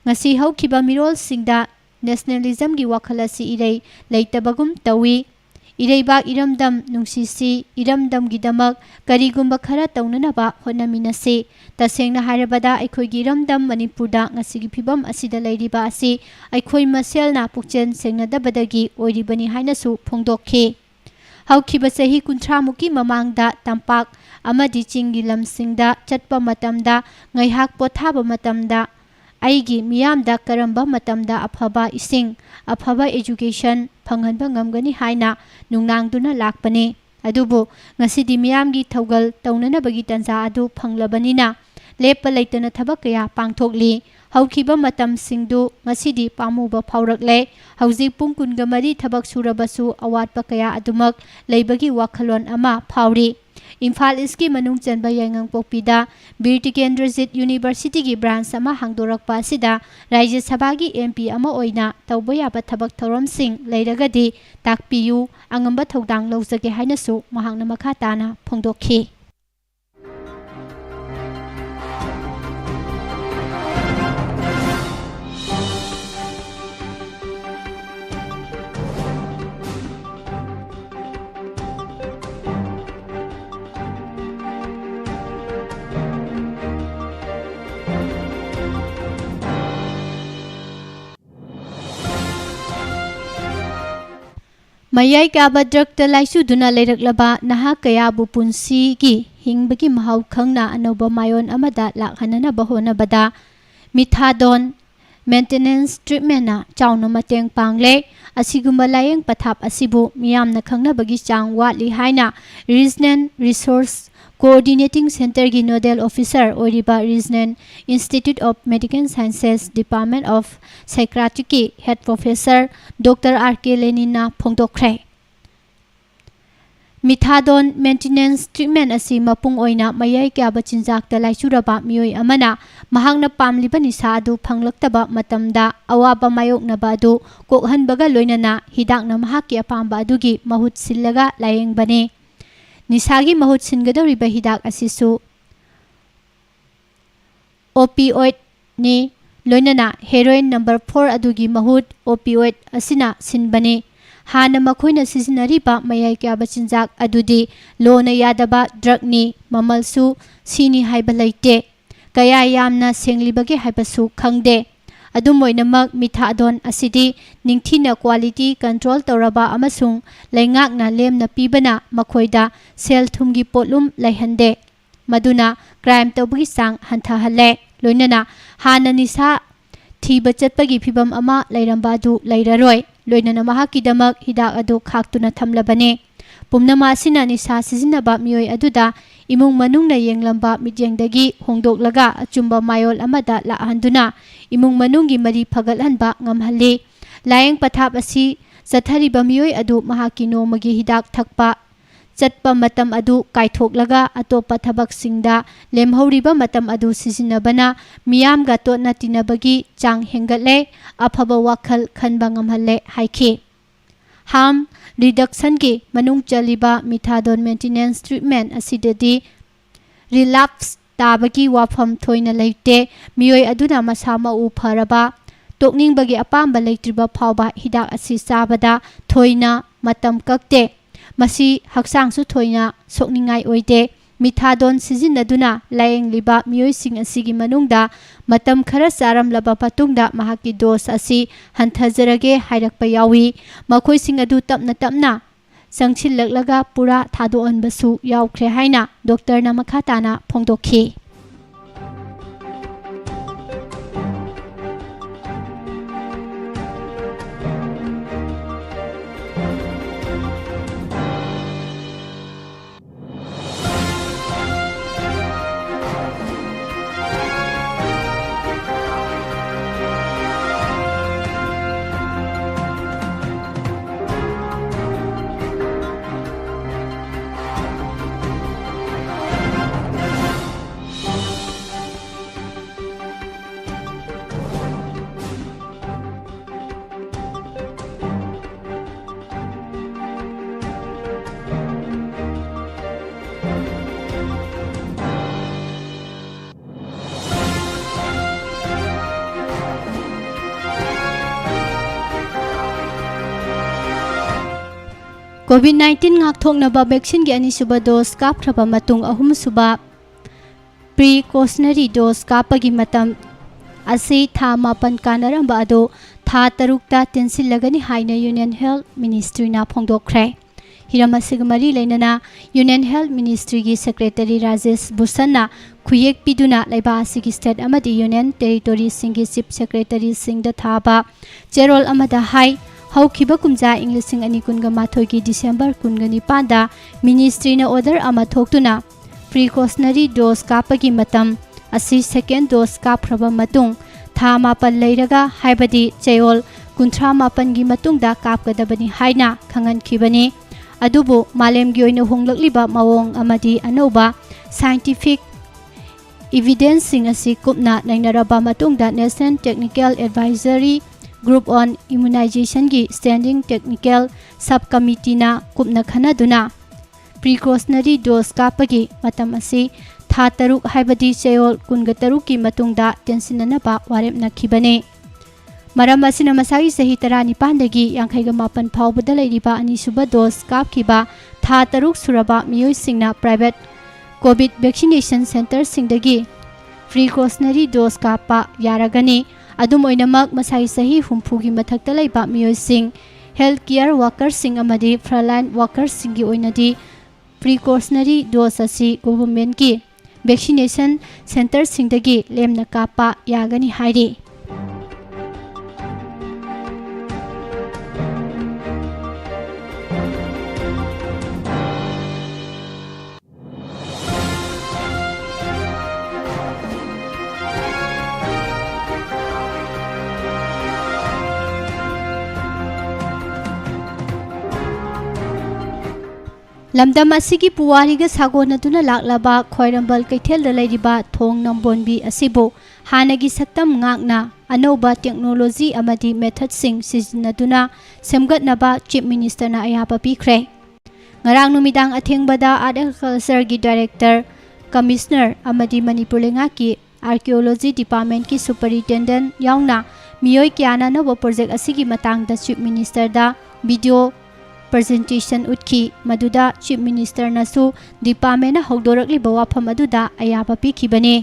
ꯉꯁꯤ ꯍꯧꯈꯤꯕ ꯃꯤꯔꯣꯜꯁꯤꯡꯗ ꯅꯦꯁꯅꯦꯂꯤꯖꯝꯒꯤ ꯋꯥꯈꯜ ꯑꯁꯤ ꯏꯔꯩ ꯂꯩꯇꯕꯒꯨꯝ ꯇꯧꯏ꯫ ꯏꯔꯩꯕꯥꯛ ꯏꯔꯝꯗꯝ ꯅꯨꯡꯁꯤꯁꯤ, ꯏꯔꯝꯗꯝꯒꯤꯗꯃꯛ ꯀꯔꯤꯒꯨꯝꯕ ꯈꯔ ꯇꯧꯅꯅꯕ ꯍꯣꯠꯅꯃꯤꯟꯅꯁꯤ꯫ ꯇꯁꯦꯡꯅ ꯍꯥꯏꯔꯕꯗ ꯑꯩꯈꯣꯏꯒꯤ ꯏꯔꯝꯗꯝ ꯃꯅꯤꯄꯨꯔꯗ ꯉꯁꯤꯒꯤ ꯐꯤꯕꯝ ꯑꯁꯤꯗ ꯂꯩꯔꯤꯕ ꯑꯁꯤ ꯑꯩꯈꯣꯏ ꯃꯁꯦꯜꯅ ꯄꯨꯛꯆꯦꯜ ꯁꯦꯡꯅꯗꯕꯗꯒꯤ ꯑꯣꯏꯔꯤꯕꯅꯤ ꯍꯥꯏꯅꯁꯨ ꯐꯣꯡꯗꯣꯛꯈꯤ꯫ ꯍꯧꯈꯤꯕ ꯆꯍꯤ ꯀꯨꯟꯊ꯭ꯔꯥꯃꯨꯛꯀꯤ ꯃꯃꯥꯡꯗ ꯇꯝꯄꯥꯛ ꯑꯃꯗꯤ ꯆꯤꯡꯒꯤ ꯂꯝꯁꯤꯡꯗ ꯆꯠꯄ ꯃꯇꯝꯗ, ꯉꯥꯏꯍꯥꯛ ꯄꯣꯊꯥꯕ ꯃꯇꯝꯗ ꯑꯩꯒꯤ ꯃꯤꯌꯥꯝꯗ ꯀꯔꯝꯕ ꯃꯇꯝꯗ ꯑꯐꯕ ꯏꯁꯤꯡ, ꯑꯐꯕ education ꯐꯪꯍꯟꯕ ꯉꯝꯒꯅꯤ ꯍꯥꯏꯅ ꯅꯨꯡꯅꯥꯡꯗꯨꯅ ꯂꯥꯛꯄꯅꯤ꯫ ꯑꯗꯨꯕꯨ ꯉꯁꯤꯗꯤ ꯃꯤꯌꯥꯝꯒꯤ ꯊꯧꯒꯜ ꯇꯧꯅꯅꯕꯒꯤ ꯇꯥꯟꯖꯥ ꯑꯗꯨ ꯐꯪꯂꯕꯅꯤꯅ ꯂꯦꯞꯄ ꯂꯩꯇꯅ ꯊꯕꯛ ꯀꯌꯥ ꯄꯥꯡꯊꯣꯛꯂꯤ꯫ ꯍꯧꯈꯤꯕ ꯃꯇꯝꯁꯤꯡꯗꯨ ꯉꯁꯤꯗꯤ ꯄꯥꯝꯃꯨꯕ ꯐꯥꯎꯔꯛꯂꯦ꯫ ꯍꯧꯖꯤꯛ ꯄꯨꯡ ꯀꯨꯟꯒ ꯃꯔꯤ ꯊꯕꯛ ꯁꯨꯔꯕꯁꯨ ꯑꯋꯥꯠꯄ ꯀꯌꯥ ꯑꯗꯨꯃꯛ ꯂꯩꯕꯒꯤ ꯋꯥꯈꯜꯂꯣꯟ ꯑꯃ ꯐꯥꯎꯔꯤ꯫ ꯏꯝꯐꯥꯜ ꯏꯁꯀꯤ ꯃꯅꯨꯡ ꯆꯟꯕ ꯌꯥꯏꯉꯪꯄꯣꯛꯄꯤꯗ ꯕꯤꯔ ꯇꯤꯀꯦꯟꯗ꯭ꯔꯖꯤꯠ ꯌꯨꯅꯤꯚꯔꯁꯤꯇꯤꯒꯤ ꯕ꯭ꯔꯥꯟꯁ ꯑꯃ ꯍꯥꯡꯗꯣꯔꯛꯄ ꯑꯁꯤꯗ ꯔꯥꯖ꯭ꯌ ꯁꯚꯥꯒꯤ ꯑꯦꯝ ꯄꯤ ꯑꯃ ꯑꯣꯏꯅ ꯇꯧꯕ ꯌꯥꯕ ꯊꯕꯛ ꯊꯧꯔꯝꯁꯤꯡ ꯂꯩꯔꯒꯗꯤ ꯇꯥꯛꯄꯤꯌꯨ, ꯑꯉꯝꯕ ꯊꯧꯗꯥꯡ ꯂꯧꯖꯒꯦ ꯍꯥꯏꯅꯁꯨ ꯃꯍꯥꯛꯅ ꯃꯈꯥ ꯇꯥꯅ ꯐꯣꯡꯗꯣꯛꯈꯤ꯫ ꯃꯌꯥꯏ ꯀꯥꯕ ꯗ꯭ꯔꯒꯇ ꯂꯥꯏꯆꯨꯗꯨꯅ ꯂꯩꯔꯛꯂꯕ ꯅꯍꯥ ꯀꯌꯥꯕꯨ ꯄꯨꯟꯁꯤꯒꯤ ꯍꯤꯡꯕꯒꯤ ꯃꯍꯥꯎ ꯈꯪꯅ ꯑꯅꯧꯕ ꯃꯥꯏꯑꯣꯟ ꯑꯃꯗ ꯂꯥꯛꯍꯟꯅꯅꯕ ꯍꯣꯠꯅꯕꯗ ꯃꯤꯊꯥꯗꯣꯟ, Maintenance treatmentꯅ ꯆꯥꯎꯅ ꯃꯇꯦꯡ ꯄꯥꯡꯂꯦ꯫ ꯑꯁꯤꯒꯨꯝꯕ ꯂꯥꯌꯦꯡ ꯄꯊꯥꯞ ꯑꯁꯤꯕꯨ ꯃꯤꯌꯥꯝꯅ ꯈꯪꯅꯕꯒꯤ ꯆꯥꯡ ꯋꯥꯠꯂꯤ ꯍꯥꯏꯅ Regional Resource Coordinating Centreꯒꯤ nodal officer ꯑꯣꯏꯔꯤꯕ Regional Institute of Medical Sciences Department of Psychiatricꯀꯤ head professor Doctor R K Leninꯅ ꯐꯣꯡꯗꯣꯛꯈ꯭ꯔꯦ꯫ Methadone maintenance treatment ꯑꯁꯤ ꯃꯄꯨꯡ ꯑꯣꯏꯅ ꯃꯌꯥꯏ ꯀꯥꯕ ꯆꯤꯟꯖꯥꯛꯇ ꯂꯥꯏꯆꯨꯔꯕ ꯃꯤꯑꯣꯏ ꯑꯃꯅ ꯃꯍꯥꯛꯅ ꯄꯥꯝꯂꯤꯕ ꯅꯤꯁꯥ ꯑꯗꯨ ꯐꯪꯂꯛꯇꯕ ꯃꯇꯝꯗ ꯑꯋꯥꯕ ꯃꯥꯌꯣꯛꯅꯕ ꯑꯗꯨ ꯀꯣꯛꯍꯟꯕꯒ ꯂꯣꯏꯅꯅ ꯍꯤꯗꯥꯛꯅ ꯃꯍꯥꯛꯀꯤ ꯑꯄꯥꯝꯕ ꯑꯗꯨꯒꯤ ꯃꯍꯨꯠ ꯁꯤꯜꯂꯒ ꯂꯥꯌꯦꯡꯕꯅꯤ꯫ ꯅꯤꯁꯥꯒꯤ ꯃꯍꯨꯠ ꯁꯤꯟꯒꯗꯧꯔꯤꯕ ꯍꯤꯗꯥꯛ ꯑꯁꯤꯁꯨ opioidꯅꯤ, ꯂꯣꯏꯅꯅ heroin number four ꯑꯗꯨꯒꯤ ꯃꯍꯨꯠ opioid ꯑꯁꯤꯅ ꯁꯤꯟꯕꯅꯤ꯫ ꯍꯥꯟꯅ ꯃꯈꯣꯏꯅ ꯁꯤꯖꯤꯟꯅꯔꯤꯕ ꯃꯌꯥꯏ ꯀꯥꯕ ꯆꯤꯟꯖꯥꯛ ꯑꯗꯨꯗꯤ ꯂꯣꯅ ꯌꯥꯗꯕ drugꯅꯤ, ꯃꯃꯜꯁꯨ ꯁꯤꯅꯤ ꯍꯥꯏꯕ ꯂꯩꯇꯦ꯫ ꯀꯌꯥ ꯌꯥꯝꯅ ꯁꯦꯡꯂꯤꯕꯒꯦ ꯍꯥꯏꯕꯁꯨ ꯈꯪꯗꯦ꯫ ꯑꯗꯨꯝ ꯑꯣꯏꯅꯃꯛ, methadone ꯑꯁꯤꯗꯤ ꯅꯤꯡꯊꯤꯅ quality control ꯇꯧꯔꯕ ꯑꯃꯁꯨꯡ ꯂꯩꯉꯥꯛꯅ ꯂꯦꯝꯅ ꯄꯤꯕꯅ ꯃꯈꯣꯏꯗ ꯁꯦꯜ ꯊꯨꯝꯒꯤ ꯄꯣꯠꯂꯨꯝ ꯂꯩꯍꯟꯗꯦ꯫ ꯃꯗꯨꯅ crime ꯇꯧꯕꯒꯤ ꯆꯥꯡ ꯍꯟꯊꯍꯜꯂꯦ꯫ ꯂꯣꯏꯅꯅ ꯍꯥꯟꯅ ꯅꯤꯁꯥ ꯊꯤꯕ ꯆꯠꯄꯒꯤ ꯐꯤꯚꯝ ꯑꯃ ꯂꯩꯔꯝꯕ ꯑꯗꯨ ꯂꯩꯔꯔꯣꯏ꯫ ꯂꯣꯏꯅꯅ ꯃꯍꯥꯛꯀꯤꯗꯃꯛ ꯍꯤꯗꯥꯛ ꯑꯗꯨ ꯈꯥꯛꯇꯨꯅ ꯊꯝꯂꯕꯅꯤ꯫ ꯄꯨꯝꯅꯃꯛ ꯑꯁꯤꯅ ꯅꯤꯁꯥ ꯁꯤꯖꯤꯟꯅꯕ ꯃꯤꯑꯣꯏ ꯑꯗꯨꯗ ꯏꯃꯨꯡ ꯃꯅꯨꯡꯅ ꯌꯦꯡꯂꯝꯕ ꯃꯤꯠꯌꯦꯡꯗꯒꯤ ꯍꯣꯡꯗꯣꯛꯂꯒ ꯑꯆꯨꯝꯕ ꯃꯥꯌꯣꯜ ꯑꯃꯗ ꯂꯥꯛꯍꯟꯗꯨꯅ ꯏꯃꯨꯡ ꯃꯅꯨꯡꯒꯤ ꯃꯔꯤ ꯐꯒꯠꯍꯟꯕ ꯉꯝꯍꯜꯂꯤ꯫ ꯂꯥꯌꯦꯡ ꯄꯊꯥꯞ ꯑꯁꯤ ꯆꯠꯊꯔꯤꯕ ꯃꯤꯑꯣꯏ ꯑꯗꯨ ꯃꯍꯥꯛꯀꯤ ꯅꯣꯡꯃꯒꯤ ꯍꯤꯗꯥꯛ ꯊꯛꯄ, ꯆꯠꯄ ꯃꯇꯝ ꯑꯗꯨ ꯀꯥꯏꯊꯣꯛꯂꯒ ꯑꯇꯣꯞꯄ ꯊꯕꯛꯁꯤꯡꯗ ꯂꯦꯝꯍꯧꯔꯤꯕ ꯃꯇꯝ ꯑꯗꯨ ꯁꯤꯖꯤꯟꯅꯕꯅ ꯃꯤꯌꯥꯝꯒ ꯇꯣꯠꯅ ꯇꯤꯟꯅꯕꯒꯤ ꯆꯥꯡ ꯍꯦꯟꯒꯠꯂꯦ, ꯑꯐꯕ ꯋꯥꯈꯜ ꯈꯟꯕ ꯉꯝꯍꯜꯂꯦ ꯍꯥꯏꯈꯤ꯫ Harm reductionꯒꯤ ꯃꯅꯨꯡ ꯆꯜꯂꯤꯕ methadone maintenance treatment ꯑꯁꯤꯗꯗꯤ relapse ꯇꯥꯕꯒꯤ ꯋꯥꯐꯝ ꯊꯣꯏꯅ ꯂꯩꯇꯦ꯫ ꯃꯤꯑꯣꯏ ꯑꯗꯨꯅ ꯃꯁꯥ ꯃꯎ ꯐꯔꯕ, ꯇꯣꯛꯅꯤꯡꯕꯒꯤ ꯑꯄꯥꯝꯕ ꯂꯩꯇ꯭ꯔꯤꯕ ꯐꯥꯎꯕ ꯍꯤꯗꯥꯛ ꯑꯁꯤ ꯆꯥꯕꯗ ꯊꯣꯏꯅ ꯃꯇꯝ ꯀꯛꯇꯦ꯫ ꯃꯁꯤ ꯍꯛꯆꯥꯡꯁꯨ ꯊꯣꯏꯅ ꯁꯣꯛꯅꯤꯡꯉꯥꯏ ꯑꯣꯏꯗꯦ꯫ Methadone ꯁꯤꯖꯤꯟꯅꯗꯨꯅ ꯂꯥꯌꯦꯡꯂꯤꯕ ꯃꯤꯑꯣꯏꯁꯤꯡ ꯑꯁꯤꯒꯤ ꯃꯅꯨꯡꯗ ꯃꯇꯝ ꯈꯔ ꯆꯥꯔꯝꯂꯕ ꯃꯇꯨꯡꯗ ꯃꯍꯥꯛꯀꯤ dose ꯑꯁꯤ ꯍꯟꯊꯖꯔꯒꯦ ꯍꯥꯏꯔꯛꯄ ꯌꯥꯎꯏ꯫ ꯃꯈꯣꯏꯁꯤꯡ ꯑꯗꯨ ꯇꯞꯅ ꯇꯞꯅ ꯆꯪꯁꯤꯜꯂꯛꯂꯒ ꯄꯨꯔꯥ ꯊꯥꯗꯣꯛꯍꯟꯕꯁꯨ ꯌꯥꯎꯈ꯭ꯔꯦ ꯍꯥꯏꯅ doctorꯅ ꯃꯈꯥ ꯇꯥꯅ ꯐꯣꯡꯗꯣꯛꯈꯤ꯫ COVID nineteen ꯉꯥꯛꯊꯣꯛꯅꯕ vaccine ꯒꯤ ꯑꯅꯤꯁꯨꯕ dose ꯀꯥꯞꯈ꯭ꯔꯕ ꯃꯇꯨꯡ, ꯑꯍꯨꯝꯁꯨꯕ precautionary dose ꯀꯥꯞꯄꯒꯤ ꯃꯇꯝ ꯑꯁꯤ ꯊꯥ ꯃꯥꯄꯟ ꯀꯥꯟꯅꯔꯝꯕ ꯑꯗꯨ ꯊꯥ ꯇꯔꯨꯛꯇ ꯇꯦꯟꯁꯤꯜꯂꯒꯅꯤ ꯍꯥꯏꯅ Union Health Ministry ꯅ ꯐꯣꯡꯗꯣꯛꯈ꯭ꯔꯦ꯫ ꯍꯤꯔꯝ ꯑꯁꯤꯒ ꯃꯔꯤ ꯂꯩꯅꯅ Union Health Ministry ꯒꯤ Secretary ꯔꯥꯖꯦꯁ ꯚꯨꯁꯟꯅ ꯈꯨꯌꯦꯛ ꯄꯤꯗꯨꯅ ꯂꯩꯕꯥꯛ ꯑꯁꯤꯒꯤ state ꯑꯃꯗꯤ Union Territory ꯁꯤꯡꯒꯤ Chief Secretary ꯁꯤꯡꯗ ꯊꯥꯕ ꯆꯦꯔꯣꯜ ꯑꯃꯗ ꯍꯥꯏ, ꯍꯧꯈꯤꯕ ꯀꯨꯝꯖꯥ ꯏꯪ ꯂꯤꯁꯤꯡ ꯑꯅꯤ ꯀꯨꯟꯒ ꯃꯥꯊꯣꯏꯒꯤ December ꯀꯨꯟꯒ ꯅꯤꯄꯥꯟꯗ ministry ꯅ order ꯑꯃ ꯊꯣꯛꯇꯨꯅ precautionary dose ꯀꯥꯞꯄꯒꯤ ꯃꯇꯝ ꯑꯁꯤ second dose ꯀꯥꯞꯈ꯭ꯔꯕ ꯃꯇꯨꯡ ꯊꯥ ꯃꯥꯄꯟ ꯂꯩꯔꯒ, ꯍꯥꯏꯕꯗꯤ ꯆꯌꯣꯜ ꯀꯨꯟꯊ꯭ꯔꯥ ꯃꯥꯄꯟꯒꯤ ꯃꯇꯨꯡꯗ ꯀꯥꯞꯀꯗꯕꯅꯤ ꯍꯥꯏꯅ ꯈꯪꯍꯟꯈꯤꯕꯅꯤ꯫ ꯑꯗꯨꯕꯨ ꯃꯥꯂꯦꯝꯒꯤ ꯑꯣꯏꯅ ꯍꯣꯡꯂꯛꯂꯤꯕ ꯃꯑꯣꯡ ꯑꯃꯗꯤ ꯑꯅꯧꯕ scientific evidence ꯁꯤꯡ ꯑꯁꯤ ꯀꯨꯞꯅ ꯅꯩꯅꯔꯕ ꯃꯇꯨꯡꯗ National Technical Advisory Group on Immunization ꯒꯤ Standing Technical Subcommittee ꯅ ꯀꯨꯞꯅ ꯈꯟꯅꯗꯨꯅ precautionary dose ꯀꯥꯞꯄꯒꯤ ꯃꯇꯝ ꯑꯁꯤ ꯊꯥ ꯇꯔꯨꯛ, ꯍꯥꯏꯕꯗꯤ ꯆꯌꯣꯜ ꯀꯨꯟꯒ ꯇꯔꯨꯛꯀꯤ ꯃꯇꯨꯡꯗ ꯇꯦꯟꯁꯤꯟꯅꯅꯕ ꯋꯥꯔꯦꯞꯅꯈꯤꯕꯅꯤ꯫ ꯃꯔꯝ ꯑꯁꯤꯅ ꯃꯁꯥꯒꯤ ꯆꯍꯤ ꯇꯔꯥꯅꯤꯄꯥꯟꯗꯒꯤ ꯌꯥꯡꯈꯩꯒ ꯃꯥꯄꯟ ꯐꯥꯎꯕꯗ ꯂꯩꯔꯤꯕ ꯑꯅꯤꯁꯨꯕ dose ꯀꯥꯞꯈꯤꯕ ꯊꯥ ꯇꯔꯨꯛ ꯁꯨꯔꯕ ꯃꯤꯑꯣꯏꯁꯤꯡꯅ private COVID vaccination center ꯁꯤꯡꯗꯒꯤ precautionary dose ꯀꯥꯞꯄ ꯌꯥꯔꯒꯅꯤ꯫ ꯑꯗꯨꯝ ꯑꯣꯏꯅꯃꯛ, ꯃꯁꯥꯒꯤ ꯆꯍꯤ ꯍꯨꯝꯐꯨꯒꯤ ꯃꯊꯛꯇ ꯂꯩꯕ ꯃꯤꯑꯣꯏꯁꯤꯡ, health care worker ꯁꯤꯡ ꯑꯃꯗꯤ frontline worker ꯁꯤꯡꯒꯤ ꯑꯣꯏꯅꯗꯤ precautionary dose ꯑꯁꯤ government ꯀꯤ vaccination center ꯁꯤꯡꯗꯒꯤ ꯂꯦꯝꯅ ꯀꯥꯞꯄ ꯌꯥꯒꯅꯤ ꯍꯥꯏꯔꯤ꯫ ꯂꯝꯗꯝ ꯑꯁꯤꯒꯤ ꯄꯨꯋꯥꯔꯤꯒ ꯁꯥꯒꯣꯟꯅꯗꯨꯅ ꯂꯥꯛꯂꯕ ꯈ꯭ꯋꯥꯏꯔꯝꯕꯟ ꯀꯩꯊꯦꯜꯗ ꯂꯩꯔꯤꯕ ꯊꯣꯡ ꯅꯝꯕꯣꯟꯕꯤ ꯑꯁꯤꯕꯨ ꯍꯥꯟꯅꯒꯤ ꯁꯛꯇꯝ ꯉꯥꯛꯅ ꯑꯅꯧꯕ technology ꯑꯃꯗꯤ method ꯁꯤꯡ ꯁꯤꯖꯤꯟꯅꯗꯨꯅ ꯁꯦꯝꯒꯠꯅꯕ Chief Minister ꯅ ꯑꯌꯥꯕ ꯄꯤꯈ꯭ꯔꯦ꯫ ꯉꯔꯥꯡ ꯅꯨꯃꯤꯗꯥꯡ ꯑꯊꯦꯡꯕꯗ Art and Culture ꯒꯤ Director, Commissioner ꯑꯃꯗꯤ ꯃꯅꯤꯄꯨꯔ ꯂꯩꯉꯥꯛꯀꯤ Archaeology Department ꯀꯤ Superintendent ꯌꯥꯎꯅ ꯃꯤꯑꯣꯏ ꯀꯌꯥꯅ ꯑꯅꯧꯕ project ꯑꯁꯤꯒꯤ ꯃꯇꯥꯡꯗ Chief Minister ꯗ video presentation ꯎꯠꯈꯤ꯫ ꯃꯗꯨꯗ Chief Ministerꯅꯁꯨ departmentꯅ ꯍꯧꯗꯣꯔꯛꯂꯤꯕ ꯋꯥꯐꯝ ꯑꯗꯨꯗ ꯑꯌꯥꯕ ꯄꯤꯈꯤꯕꯅꯤ꯫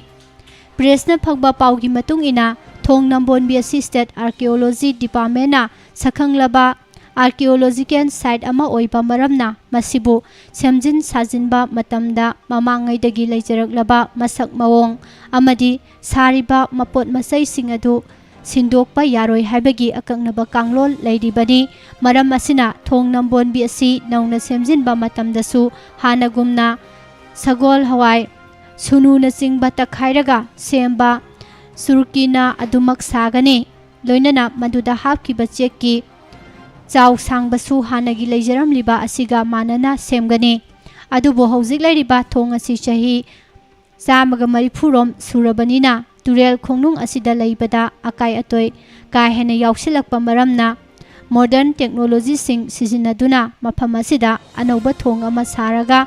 Pressꯅ ꯐꯪꯕ ꯄꯥꯎꯒꯤ ꯃꯇꯨꯡ ꯏꯟꯅ, ꯊꯣꯡ ꯅꯝꯕꯣꯟꯕꯤ ꯑꯁꯤ State Archaeology Departmentꯅ ꯁꯛꯈꯪꯂꯕ archaeological site ꯑꯃ ꯑꯣꯏꯕ ꯃꯔꯝꯅ, ꯃꯁꯤꯕꯨ ꯁꯦꯝꯖꯤꯟ ꯁꯥꯖꯤꯟꯕ ꯃꯇꯝꯗ ꯃꯃꯥꯡꯉꯩꯗꯒꯤ ꯂꯩꯖꯔꯛꯂꯕ ꯃꯁꯛ ꯃꯑꯣꯡ ꯑꯃꯗꯤ ꯁꯥꯔꯤꯕ ꯃꯄꯣꯠ ꯃꯆꯩꯁꯤꯡ ꯑꯗꯨ ꯁꯤꯟꯗꯣꯛꯄ ꯌꯥꯔꯣꯏ ꯍꯥꯏꯕꯒꯤ ꯑꯀꯛꯅꯕ ꯀꯥꯡꯂꯣꯟ ꯂꯩꯔꯤꯕꯅꯤ꯫ ꯃꯔꯝ ꯑꯁꯤꯅ, ꯊꯣꯡ ꯅꯝꯕꯣꯟꯕꯤ ꯑꯁꯤ ꯅꯧꯅ ꯁꯦꯝꯖꯤꯟꯕ ꯃꯇꯝꯗꯁꯨ ꯍꯥꯟꯅꯒꯨꯝꯅ ꯁꯒꯣꯜ ꯍꯋꯥꯏ, ꯁꯨꯅꯨꯅꯆꯤꯡꯕ ꯇꯛꯈꯥꯏꯔꯒ ꯁꯦꯝꯕ ꯆꯨꯔꯀꯤꯅ ꯑꯗꯨꯃꯛ ꯁꯥꯒꯅꯤ꯫ ꯂꯣꯏꯅꯅ ꯃꯗꯨꯗ ꯍꯥꯞꯈꯤꯕ ꯆꯦꯛꯀꯤ ꯆꯥꯎ ꯁꯥꯡꯕꯁꯨ ꯍꯥꯟꯅꯒꯤ ꯂꯩꯖꯔꯝꯂꯤꯕ ꯑꯁꯤꯒ ꯃꯥꯟꯅꯅ ꯁꯦꯝꯒꯅꯤ꯫ ꯑꯗꯨꯕꯨ ꯍꯧꯖꯤꯛ ꯂꯩꯔꯤꯕ ꯊꯣꯡ ꯑꯁꯤ ꯆꯍꯤ ꯆꯥꯝꯃꯒ ꯃꯔꯤꯐꯨ ꯔꯣꯝ ꯁꯨꯔꯕꯅꯤꯅ, ꯇꯨꯔꯦꯜ ꯈꯣꯡꯅꯨꯡ ꯑꯁꯤꯗ ꯂꯩꯕꯗ ꯑꯀꯥꯏ ꯑꯇꯣꯏ ꯀꯥ ꯍꯦꯟꯅ ꯌꯥꯎꯁꯤꯜꯂꯛꯄ ꯃꯔꯝꯅ, modern technologyꯁꯤꯡ ꯁꯤꯖꯤꯟꯅꯗꯨꯅ ꯃꯐꯝ ꯑꯁꯤꯗ ꯑꯅꯧꯕ ꯊꯣꯡ ꯑꯃ ꯁꯥꯔꯒ,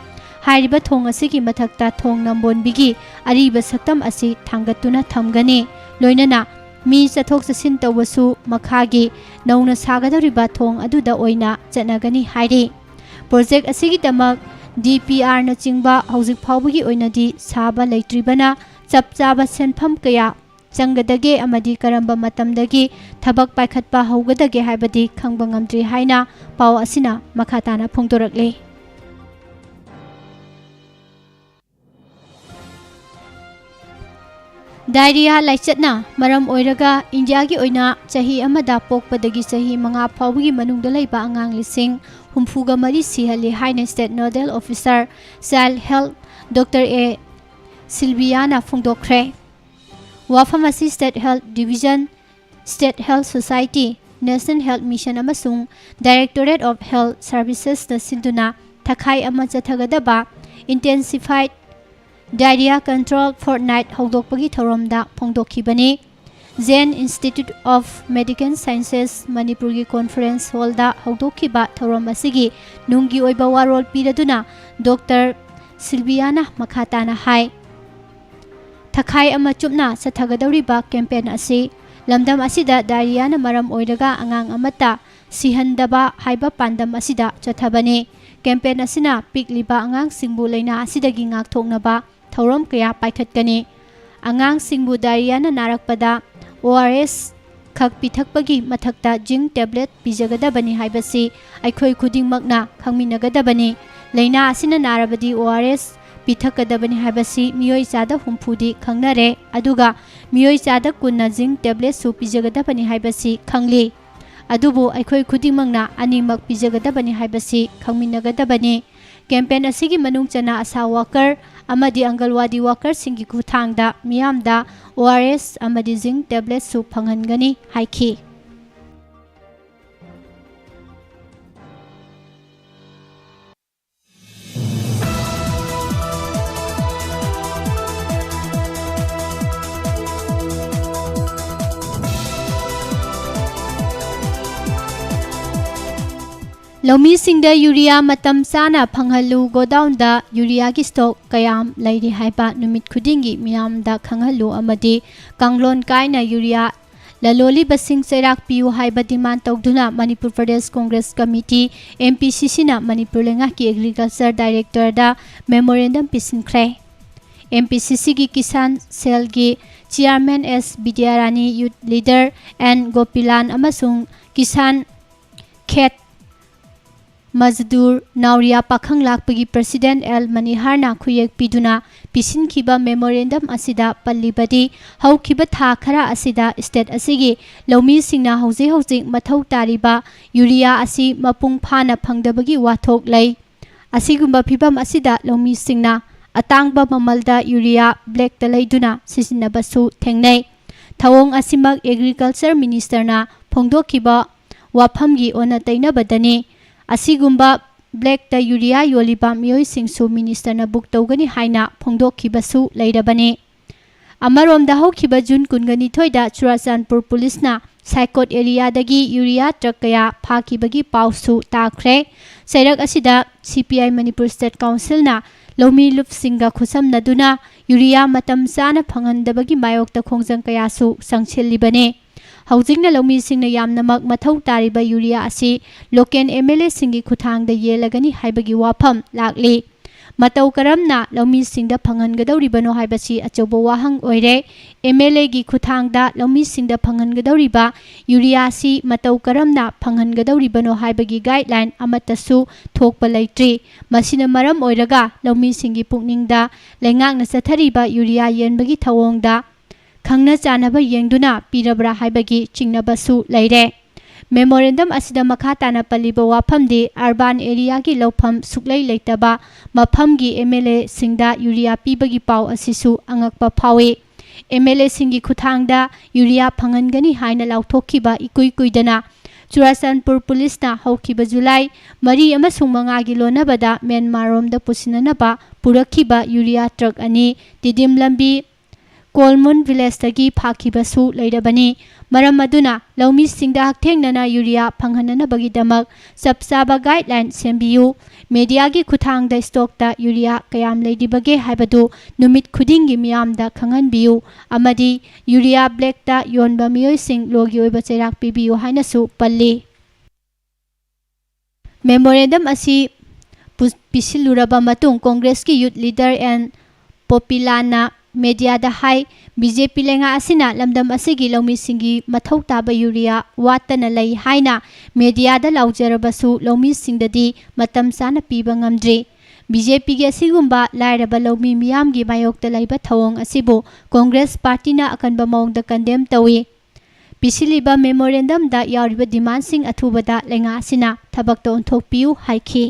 ꯍꯥꯏꯔꯤꯕ ꯊꯣꯡ ꯑꯁꯤꯒꯤ ꯃꯊꯛꯇ ꯊꯣꯡ ꯅꯝꯕꯣꯟꯕꯤꯒꯤ ꯑꯔꯤꯕ ꯁꯛꯇꯝ ꯑꯁꯤ ꯊꯥꯡꯒꯠꯇꯨꯅ ꯊꯝꯒꯅꯤ꯫ ꯂꯣꯏꯅꯅ ꯃꯤ ꯆꯠꯊꯣꯛ ꯆꯠꯁꯤꯟ ꯇꯧꯕꯁꯨ ꯃꯈꯥꯒꯤ ꯅꯧꯅ ꯁꯥꯒꯗꯧꯔꯤꯕ ꯊꯣꯡ ꯑꯗꯨꯗ ꯑꯣꯏꯅ ꯆꯠꯅꯒꯅꯤ ꯍꯥꯏꯔꯤ꯫ Project ꯑꯁꯤꯒꯤꯗꯃꯛ DPRꯅꯆꯤꯡꯕ ꯍꯧꯖꯤꯛ ꯐꯥꯎꯕꯒꯤ ꯑꯣꯏꯅꯗꯤ ꯁꯥꯕ ꯂꯩꯇ꯭ꯔꯤꯕꯅ, ꯆꯞ ꯆꯥꯕ ꯁꯦꯟꯐꯝ ꯀꯌꯥ ꯆꯪꯒꯗꯒꯦ ꯑꯃꯗꯤ ꯀꯔꯝꯕ ꯃꯇꯝꯗꯒꯤ ꯊꯕꯛ ꯄꯥꯏꯈꯠꯄ ꯍꯧꯒꯗꯒꯦ ꯍꯥꯏꯕꯗꯤ ꯈꯪꯕ ꯉꯝꯗ꯭ꯔꯤ ꯍꯥꯏꯅ ꯄꯥꯎ ꯑꯁꯤꯅ ꯃꯈꯥ ꯇꯥꯅ ꯐꯣꯡꯗꯣꯔꯛꯂꯤ꯫ Diarrhea ꯂꯥꯏꯆꯠꯅ ꯃꯔꯝ ꯑꯣꯏꯔꯒ ꯏꯟꯗꯤꯌꯥꯒꯤ ꯑꯣꯏꯅ ꯆꯍꯤ ꯑꯃꯗ ꯄꯣꯛꯄꯗꯒꯤ ꯆꯍꯤ ꯃꯉꯥ ꯐꯥꯎꯕꯒꯤ ꯃꯅꯨꯡꯗ ꯂꯩꯕ ꯑꯉꯥꯡ ꯂꯤꯁꯤꯡ ꯍꯨꯝꯐꯨꯒ ꯃꯔꯤ ꯁꯤꯍꯜꯂꯤ ꯍꯥꯏꯅ State Nodal Officer Child Health Doctor A ꯁꯤꯜꯕꯤꯌꯥꯅ ꯐꯣꯡꯗꯣꯛꯈ꯭ꯔꯦ꯫ ꯋꯥꯐꯝ ꯑꯁꯤ State Health Division, State Health Society, National Health Mission ꯑꯃꯁꯨꯡ Directorate of Health Servicesꯅ ꯁꯤꯟꯗꯨꯅ ꯊꯈꯥꯏ ꯑꯃ ꯆꯠꯊꯒꯗꯕ Intensified Diarrhea Control Fortnight ꯍꯧꯗꯣꯛꯄꯒꯤ ꯊꯧꯔꯝꯗ ꯐꯣꯡꯗꯣꯛꯈꯤꯕꯅꯤ꯫ Jain Institute of Medical Sciences ꯃꯅꯤꯄꯨꯔꯒꯤ conference hallꯗ ꯍꯧꯗꯣꯛꯈꯤꯕ ꯊꯧꯔꯝ ꯑꯁꯤꯒꯤ ꯅꯨꯡꯒꯤ ꯑꯣꯏꯕ ꯋꯥꯔꯣꯜ ꯄꯤꯔꯗꯨꯅ Doctor ꯁꯤꯜꯕꯤꯌꯥꯅ ꯃꯈꯥ ꯇꯥꯅ ꯍꯥꯏ, ꯊꯈꯥꯏ ꯑꯃ ꯆꯨꯞꯅ ꯆꯠꯊꯒꯗꯧꯔꯤꯕ campaign ꯑꯁꯤ ꯂꯝꯗꯝ ꯑꯁꯤꯗ diarrheaꯅ ꯃꯔꯝ ꯑꯣꯏꯔꯒ ꯑꯉꯥꯡ ꯑꯃꯠꯇ ꯁꯤꯍꯟꯗꯕ ꯍꯥꯏꯕ ꯄꯥꯟꯗꯝ ꯑꯁꯤꯗ ꯆꯠꯊꯕꯅꯤ꯫ ꯀꯦꯝꯄꯦꯟ ꯑꯁꯤꯅ ꯄꯤꯛꯂꯤꯕ ꯑꯉꯥꯡꯁꯤꯡꯕꯨ ꯂꯥꯏꯅꯥ ꯑꯁꯤꯗꯒꯤ ꯉꯥꯛꯊꯣꯛꯅꯕ ꯊꯧꯔꯝ ꯀꯌꯥ ꯄꯥꯏꯈꯠꯀꯅꯤ꯫ ꯑꯉꯥꯡꯁꯤꯡꯕꯨ ꯗꯥꯏꯔꯤꯌꯥꯅ ꯅꯥꯔꯛꯄꯗ ꯑꯣ ꯑꯥꯔ ꯑꯦꯁ ꯈꯛ ꯄꯤꯊꯛꯄꯒꯤ ꯃꯊꯛꯇ ꯖꯤꯡ ꯇꯦꯕ꯭ꯂꯦꯠ ꯄꯤꯖꯒꯗꯕꯅꯤ ꯍꯥꯏꯕꯁꯤ ꯑꯩꯈꯣꯏ ꯈꯨꯗꯤꯡꯃꯛꯅ ꯈꯪꯃꯤꯟꯅꯒꯗꯕꯅꯤ꯫ ꯂꯥꯏꯅꯥ ꯑꯁꯤꯅ ꯅꯥꯔꯕꯗꯤ ꯑꯣ ꯑꯥꯔ ꯑꯦꯁ ꯄꯤꯊꯛꯀꯗꯕꯅꯤ ꯍꯥꯏꯕꯁꯤ ꯃꯤꯑꯣꯏ ꯆꯥꯗ ꯍꯨꯝꯐꯨꯗꯤ ꯈꯪꯅꯔꯦ, ꯑꯗꯨꯒ ꯃꯤꯑꯣꯏ ꯆꯥꯗ ꯀꯨꯟꯅ ꯖꯤꯡ ꯇꯦꯕ꯭ꯂꯦꯠꯁꯨ ꯄꯤꯖꯒꯗꯕꯅꯤ ꯍꯥꯏꯕꯁꯤ ꯈꯪꯂꯤ꯫ ꯑꯗꯨꯕꯨ ꯑꯩꯈꯣꯏ ꯈꯨꯗꯤꯡꯃꯛꯅ ꯑꯅꯤꯃꯛ ꯄꯤꯖꯒꯗꯕꯅꯤ ꯍꯥꯏꯕꯁꯤ ꯈꯪꯃꯤꯟꯅꯒꯗꯕꯅꯤ꯫ ꯀꯦꯝꯄꯦꯟ ꯑꯁꯤꯒꯤ ꯃꯅꯨꯡ ꯆꯟꯅ ꯑꯁꯥ ꯋꯥꯀꯔ ꯑꯃꯗꯤ ꯑꯪꯒꯜꯋꯥꯗꯤ ꯋꯥꯀꯔꯁꯤꯡꯒꯤ ꯈꯨꯠꯊꯥꯡꯗ ꯃꯤꯌꯥꯝꯗ ꯑꯣ ꯑꯥꯔ ꯑꯦꯁ ꯑꯃꯗꯤ ꯖꯤꯡ ꯇꯦꯕ꯭ꯂꯦꯠꯁꯨ ꯐꯪꯍꯟꯒꯅꯤ ꯍꯥꯏꯈꯤ꯫ ꯂꯧꯃꯤꯁꯤꯡꯗ ꯌꯨꯔꯤꯌꯥ ꯃꯇꯝ ꯆꯥꯅ ꯐꯪꯍꯜꯂꯨ, ꯒꯣꯗꯥꯎꯟꯗ ꯌꯨꯔꯤꯌꯥꯒꯤ ꯁ꯭ꯇꯣꯛ ꯀꯌꯥꯝ ꯂꯩꯔꯤ ꯍꯥꯏꯕ ꯅꯨꯃꯤꯠ ꯈꯨꯗꯤꯡꯒꯤ ꯃꯤꯌꯥꯝꯗ ꯈꯪꯍꯜꯂꯨ ꯑꯃꯗꯤ ꯀꯥꯡꯂꯣꯟ ꯀꯥꯏꯅ ꯌꯨꯔꯤꯌꯥ ꯂꯂꯣꯜꯂꯤꯕꯁꯤꯡ ꯆꯩꯔꯥꯛ ꯄꯤꯌꯨ ꯍꯥꯏꯕ ꯗꯤꯃꯥꯟ ꯇꯧꯗꯨꯅ Manipur Pradesh Congress committee, M P ꯁꯤ ꯁꯤꯅ ꯃꯅꯤꯄꯨꯔ ꯂꯩꯉꯥꯛꯀꯤ ꯑꯦꯒ꯭ꯔꯤꯀꯜꯆꯔ ꯗꯥꯏꯔꯦꯛꯇꯔꯗ ꯃꯦꯃꯣꯔꯦꯟꯗꯝ ꯄꯤꯁꯤꯟꯈ꯭ꯔꯦ꯫ ꯑꯦꯝ ꯄꯤ ꯁꯤ ꯁꯤꯒꯤ ꯀꯤꯁꯥꯟ ꯁꯦꯜꯒꯤ chairman S Bidyarani, youth leader N Gopilan ꯑꯃꯁꯨꯡ ꯀꯤꯁꯥꯟ ꯈꯦꯠ ꯃꯖꯗꯨꯔ ꯅꯥꯎꯔꯤꯌꯥ ꯄꯥꯈꯪ ꯂꯥꯛꯄꯒꯤ ꯄ꯭ꯔꯁꯤꯗꯦꯟ ꯑꯦꯜ ꯃꯅꯤꯍꯥꯔꯅ ꯈꯨꯌꯦꯛ ꯄꯤꯗꯨꯅ ꯄꯤꯁꯤꯟꯈꯤꯕ ꯃꯦꯃꯣꯔꯦꯟꯗꯝ ꯑꯁꯤꯗ ꯄꯜꯂꯤꯕꯗꯤ, ꯍꯧꯈꯤꯕ ꯊꯥ ꯈꯔ ꯑꯁꯤꯗ ꯁ꯭ꯇꯦꯠ ꯑꯁꯤꯒꯤ ꯂꯧꯃꯤꯁꯤꯡꯅ ꯍꯧꯖꯤꯛ ꯍꯧꯖꯤꯛ ꯃꯊꯧ ꯇꯥꯔꯤꯕ ꯌꯨꯔꯤꯌꯥ ꯑꯁꯤ ꯃꯄꯨꯡ ꯐꯥꯅ ꯐꯪꯗꯕꯒꯤ ꯋꯥꯊꯣꯛ ꯂꯩ꯫ ꯑꯁꯤꯒꯨꯝꯕ ꯐꯤꯚꯝ ꯑꯁꯤꯗ ꯂꯧꯃꯤꯁꯤꯡꯅ ꯑꯇꯥꯡꯕ ꯃꯃꯜꯗ ꯌꯨꯔꯤꯌꯥ ꯕ꯭ꯂꯦꯛꯇ ꯂꯩꯗꯨꯅ ꯁꯤꯖꯤꯟꯅꯕꯁꯨ ꯊꯦꯡꯅꯩ꯫ ꯊꯧꯑꯣꯡ ꯑꯁꯤꯃꯛ ꯑꯦꯒ꯭ꯔꯤꯀꯜꯆꯔ ꯃꯤꯅꯤꯁꯇꯔꯅ ꯐꯣꯡꯗꯣꯛꯈꯤꯕ ꯋꯥꯐꯝꯒꯤ ꯑꯣꯟꯅ ꯇꯩꯅꯕꯗꯅꯤ꯫ ꯑꯁꯤꯒꯨꯝꯕ ꯕ꯭ꯂꯦꯛꯇ ꯌꯨꯔꯤꯌꯥ ꯌꯣꯜꯂꯤꯕ ꯃꯤꯑꯣꯏꯁꯤꯡꯁꯨ ꯃꯤꯅꯤꯁꯇꯔꯅ ꯕꯨꯛ ꯇꯧꯒꯅꯤ ꯍꯥꯏꯅ ꯐꯣꯡꯗꯣꯛꯈꯤꯕꯁꯨ ꯂꯩꯔꯕꯅꯤ꯫ ꯑꯃꯔꯣꯝꯗ, ꯍꯧꯈꯤꯕ ꯖꯨꯟ ꯀꯨꯟꯒ ꯅꯤꯊꯣꯏꯗ ꯆꯨꯔꯥꯆꯥꯟꯄꯨꯔ ꯄꯨꯂꯤꯁꯅ ꯁꯥꯏꯀꯣꯠ ꯑꯦꯔꯤꯌꯥꯗꯒꯤ ꯌꯨꯔꯤꯌꯥ ꯇ꯭ꯔꯛ ꯀꯌꯥ ꯐꯥꯈꯤꯕꯒꯤ ꯄꯥꯎꯁꯨ ꯇꯥꯈ꯭ꯔꯦ꯫ ꯆꯩꯔꯛ ꯑꯁꯤꯗ ꯁꯤ ꯄꯤ ꯑꯥꯏ ꯃꯅꯤꯄꯨꯔ ꯁ꯭ꯇꯦꯠ ꯀꯥꯎꯟꯁꯤꯜꯅ ꯂꯧꯃꯤ ꯂꯨꯞꯁꯤꯡꯒ ꯈꯨꯠꯁꯝꯅꯗꯨꯅ ꯌꯨꯔꯤꯌꯥ ꯃꯇꯝ ꯆꯥꯅ ꯐꯪꯍꯟꯗꯕꯒꯤ ꯃꯥꯌꯣꯛꯇ ꯈꯣꯡꯖꯪ ꯀꯌꯥꯁꯨ ꯆꯪꯁꯤꯜꯂꯤꯕꯅꯤ꯫ ꯍꯧꯖꯤꯛꯅ ꯂꯧꯃꯤꯁꯤꯡꯅ ꯌꯥꯝꯅꯃꯛ ꯃꯊꯧ ꯇꯥꯔꯤꯕ ꯌꯨꯔꯤꯌꯥ ꯑꯁꯤ ꯂꯣꯀꯦꯜ ꯑꯦꯝ ꯑꯦꯜ ꯑꯦꯁꯤꯡꯒꯤ ꯈꯨꯠꯊꯥꯡꯗ ꯌꯦꯜꯂꯒꯅꯤ ꯍꯥꯏꯕꯒꯤ ꯋꯥꯐꯝ ꯂꯥꯛꯂꯤ꯫ ꯃꯇꯧ ꯀꯔꯝꯅ ꯂꯧꯃꯤꯁꯤꯡꯗ ꯐꯪꯍꯟꯒꯗꯧꯔꯤꯕꯅꯣ ꯍꯥꯏꯕꯁꯤ ꯑꯆꯧꯕ ꯋꯥꯍꯪ ꯑꯣꯏꯔꯦ꯫ ꯑꯦꯝ ꯑꯦꯜ ꯑꯦꯒꯤ ꯈꯨꯠꯊꯥꯡꯗ ꯂꯧꯃꯤꯁꯤꯡꯗ ꯐꯪꯍꯟꯒꯗꯧꯔꯤꯕ ꯌꯨꯔꯤꯌꯥ ꯑꯁꯤ ꯃꯇꯧ ꯀꯔꯝꯅ ꯐꯪꯍꯟꯒꯗꯧꯔꯤꯕꯅꯣ ꯍꯥꯏꯕꯒꯤ ꯒꯥꯏꯗꯂꯥꯏꯟ ꯑꯃꯠꯇꯁꯨ ꯊꯣꯛꯄ ꯂꯩꯇ꯭ꯔꯤ꯫ ꯃꯁꯤꯅ ꯃꯔꯝ ꯑꯣꯏꯔꯒ ꯂꯧꯃꯤꯁꯤꯡꯒꯤ ꯄꯨꯛꯅꯤꯡꯗ ꯂꯩꯉꯥꯛꯅ ꯆꯠꯊꯔꯤꯕ ꯌꯨꯔꯤꯌꯥ ꯌꯦꯟꯕꯒꯤ ꯊꯧꯑꯣꯡꯗ ꯈꯪꯅ ꯆꯥꯟꯅꯕ ꯌꯦꯡꯗꯨꯅ ꯄꯤꯔꯕ꯭ꯔꯥ ꯍꯥꯏꯕꯒꯤ ꯆꯤꯡꯅꯕꯁꯨ ꯂꯩꯔꯦ꯫ ꯃꯦꯃꯣꯔꯦꯟꯗꯝ ꯑꯁꯤꯗ ꯃꯈꯥ ꯇꯥꯅ ꯄꯜꯂꯤꯕ ꯋꯥꯐꯝꯗꯤ ꯑꯔꯕꯥꯟ ꯑꯦꯔꯤꯌꯥꯒꯤ ꯂꯧꯐꯝ ꯁꯨꯛꯂꯩ ꯂꯩꯇꯕ ꯃꯐꯝꯒꯤ ꯑꯦꯝ ꯑꯦꯜ ꯑꯦꯁꯤꯡꯗ ꯌꯨꯔꯤꯌꯥ ꯄꯤꯕꯒꯤ ꯄꯥꯎ ꯑꯁꯤꯁꯨ ꯑꯉꯛꯄ ꯐꯥꯎꯏ꯫ ꯑꯦꯝ ꯑꯦꯜ ꯑꯦꯁꯤꯡꯒꯤ ꯈꯨꯠꯊꯥꯡꯗ ꯌꯨꯔꯤꯌꯥ ꯐꯪꯍꯟꯒꯅꯤ ꯍꯥꯏꯅ ꯂꯥꯎꯊꯣꯛꯈꯤꯕ ꯏꯀꯨꯏ ꯀꯨꯏꯗꯅ ꯆꯨꯔꯥꯆꯥꯟꯄꯨꯔ ꯄꯨꯂꯤꯁꯅ ꯍꯧꯈꯤꯕ ꯖꯨꯂꯥꯏ ꯃꯔꯤ ꯑꯃꯁꯨꯡ ꯃꯉꯥꯒꯤ ꯂꯣꯟꯅꯕꯗ ꯃ꯭ꯌꯥꯟꯃꯥꯔꯔꯣꯝꯗ ꯄꯨꯁꯤꯟꯅꯅꯕ ꯄꯨꯔꯛꯈꯤꯕ ꯌꯨꯔꯤꯌꯥ ꯇ꯭ꯔꯛ ꯑꯅꯤ ꯇꯤꯗꯤꯝ ꯂꯝꯕꯤ ꯀꯣꯜꯃꯨꯟ ꯚꯤꯂꯦꯖꯇꯒꯤ ꯐꯥꯈꯤꯕꯁꯨ ꯂꯩꯔꯕꯅꯤ꯫ ꯃꯔꯝ ꯑꯗꯨꯅ ꯂꯧꯃꯤꯁꯤꯡꯗ ꯍꯛꯊꯦꯡꯅꯅ ꯌꯨꯔꯤꯌꯥ ꯐꯪꯍꯟꯅꯅꯕꯒꯤꯗꯃꯛ ꯆꯞ ꯆꯥꯕ ꯒꯥꯏꯗꯂꯥꯏꯟ ꯁꯦꯝꯕꯤꯌꯨ꯫ ꯃꯦꯗꯤꯌꯥꯒꯤ ꯈꯨꯠꯊꯥꯡꯗ ꯁ꯭ꯇꯣꯛꯇ ꯌꯨꯔꯤꯌꯥ ꯀꯌꯥꯝ ꯂꯩꯔꯤꯕꯒꯦ ꯍꯥꯏꯕꯗꯨ ꯅꯨꯃꯤꯠ ꯈꯨꯗꯤꯡꯒꯤ ꯃꯤꯌꯥꯝꯗ ꯈꯪꯍꯟꯕꯤꯌꯨ ꯑꯃꯗꯤ ꯌꯨꯔꯤꯌꯥ ꯕ꯭ꯂꯦꯛꯇ ꯌꯣꯟꯕ ꯃꯤꯑꯣꯏꯁꯤꯡ ꯂꯣꯒꯤ ꯑꯣꯏꯕ ꯆꯩꯔꯥꯛ ꯄꯤꯕꯤꯌꯨ ꯍꯥꯏꯅꯁꯨ ꯄꯜꯂꯤ꯫ ꯃꯦꯃꯣꯔꯦꯟꯗꯝ ꯑꯁꯤ ꯄꯨ-, ꯄꯤꯁꯤꯜꯂꯨꯔꯕ ꯃꯇꯨꯡ ꯀꯣꯡꯒ꯭ꯔꯦꯁꯀꯤ ꯌꯨꯠ ꯂꯤꯗꯔ ꯑꯦꯟ ꯄꯣꯄꯤꯂꯥꯅ ꯃꯦꯗꯤꯌꯥꯗ ꯍꯥꯏ, ꯕꯤ ꯖꯦ ꯄꯤ ꯂꯩꯉꯥꯛ ꯑꯁꯤꯅ ꯂꯝꯗꯝ ꯑꯁꯤꯒꯤ ꯂꯧꯃꯤꯁꯤꯡꯒꯤ ꯃꯊꯧ ꯇꯥꯕ ꯌꯨꯔꯤꯌꯥ ꯋꯥꯠꯇꯅ ꯂꯩ ꯍꯥꯏꯅ ꯃꯦꯗꯤꯌꯥꯗ ꯂꯥꯎꯖꯔꯕꯁꯨ ꯂꯧꯃꯤꯁꯤꯡꯗꯗꯤ ꯃꯇꯝ ꯆꯥꯅ ꯄꯤꯕ ꯉꯝꯗ꯭ꯔꯤ꯫ ꯕꯤ ꯖꯦ ꯄꯤꯒꯤ ꯑꯁꯤꯒꯨꯝꯕ ꯂꯥꯏꯔꯕ ꯂꯧꯃꯤ ꯃꯤꯌꯥꯝꯒꯤ ꯃꯥꯌꯣꯛꯇ ꯂꯩꯕ ꯊꯧꯑꯣꯡ ꯑꯁꯤꯕꯨ ꯀꯣꯡꯒ꯭ꯔꯦꯁ ꯄꯥꯔꯇꯤꯅ ꯑꯀꯟꯕ ꯃꯑꯣꯡꯗ ꯀꯟꯗꯦꯝ ꯇꯧꯏ꯫ ꯄꯤꯁꯤꯜꯂꯤꯕ ꯃꯦꯃꯣꯔꯦꯟꯗꯝꯗ ꯌꯥꯎꯔꯤꯕ ꯗꯤꯃꯥꯟꯁꯤꯡ ꯑꯊꯨꯕꯗ ꯂꯩꯉꯥꯛ ꯑꯁꯤꯅ ꯊꯕꯛꯇ ꯑꯣꯟꯊꯣꯛꯄꯤꯌꯨ ꯍꯥꯏꯈꯤ꯫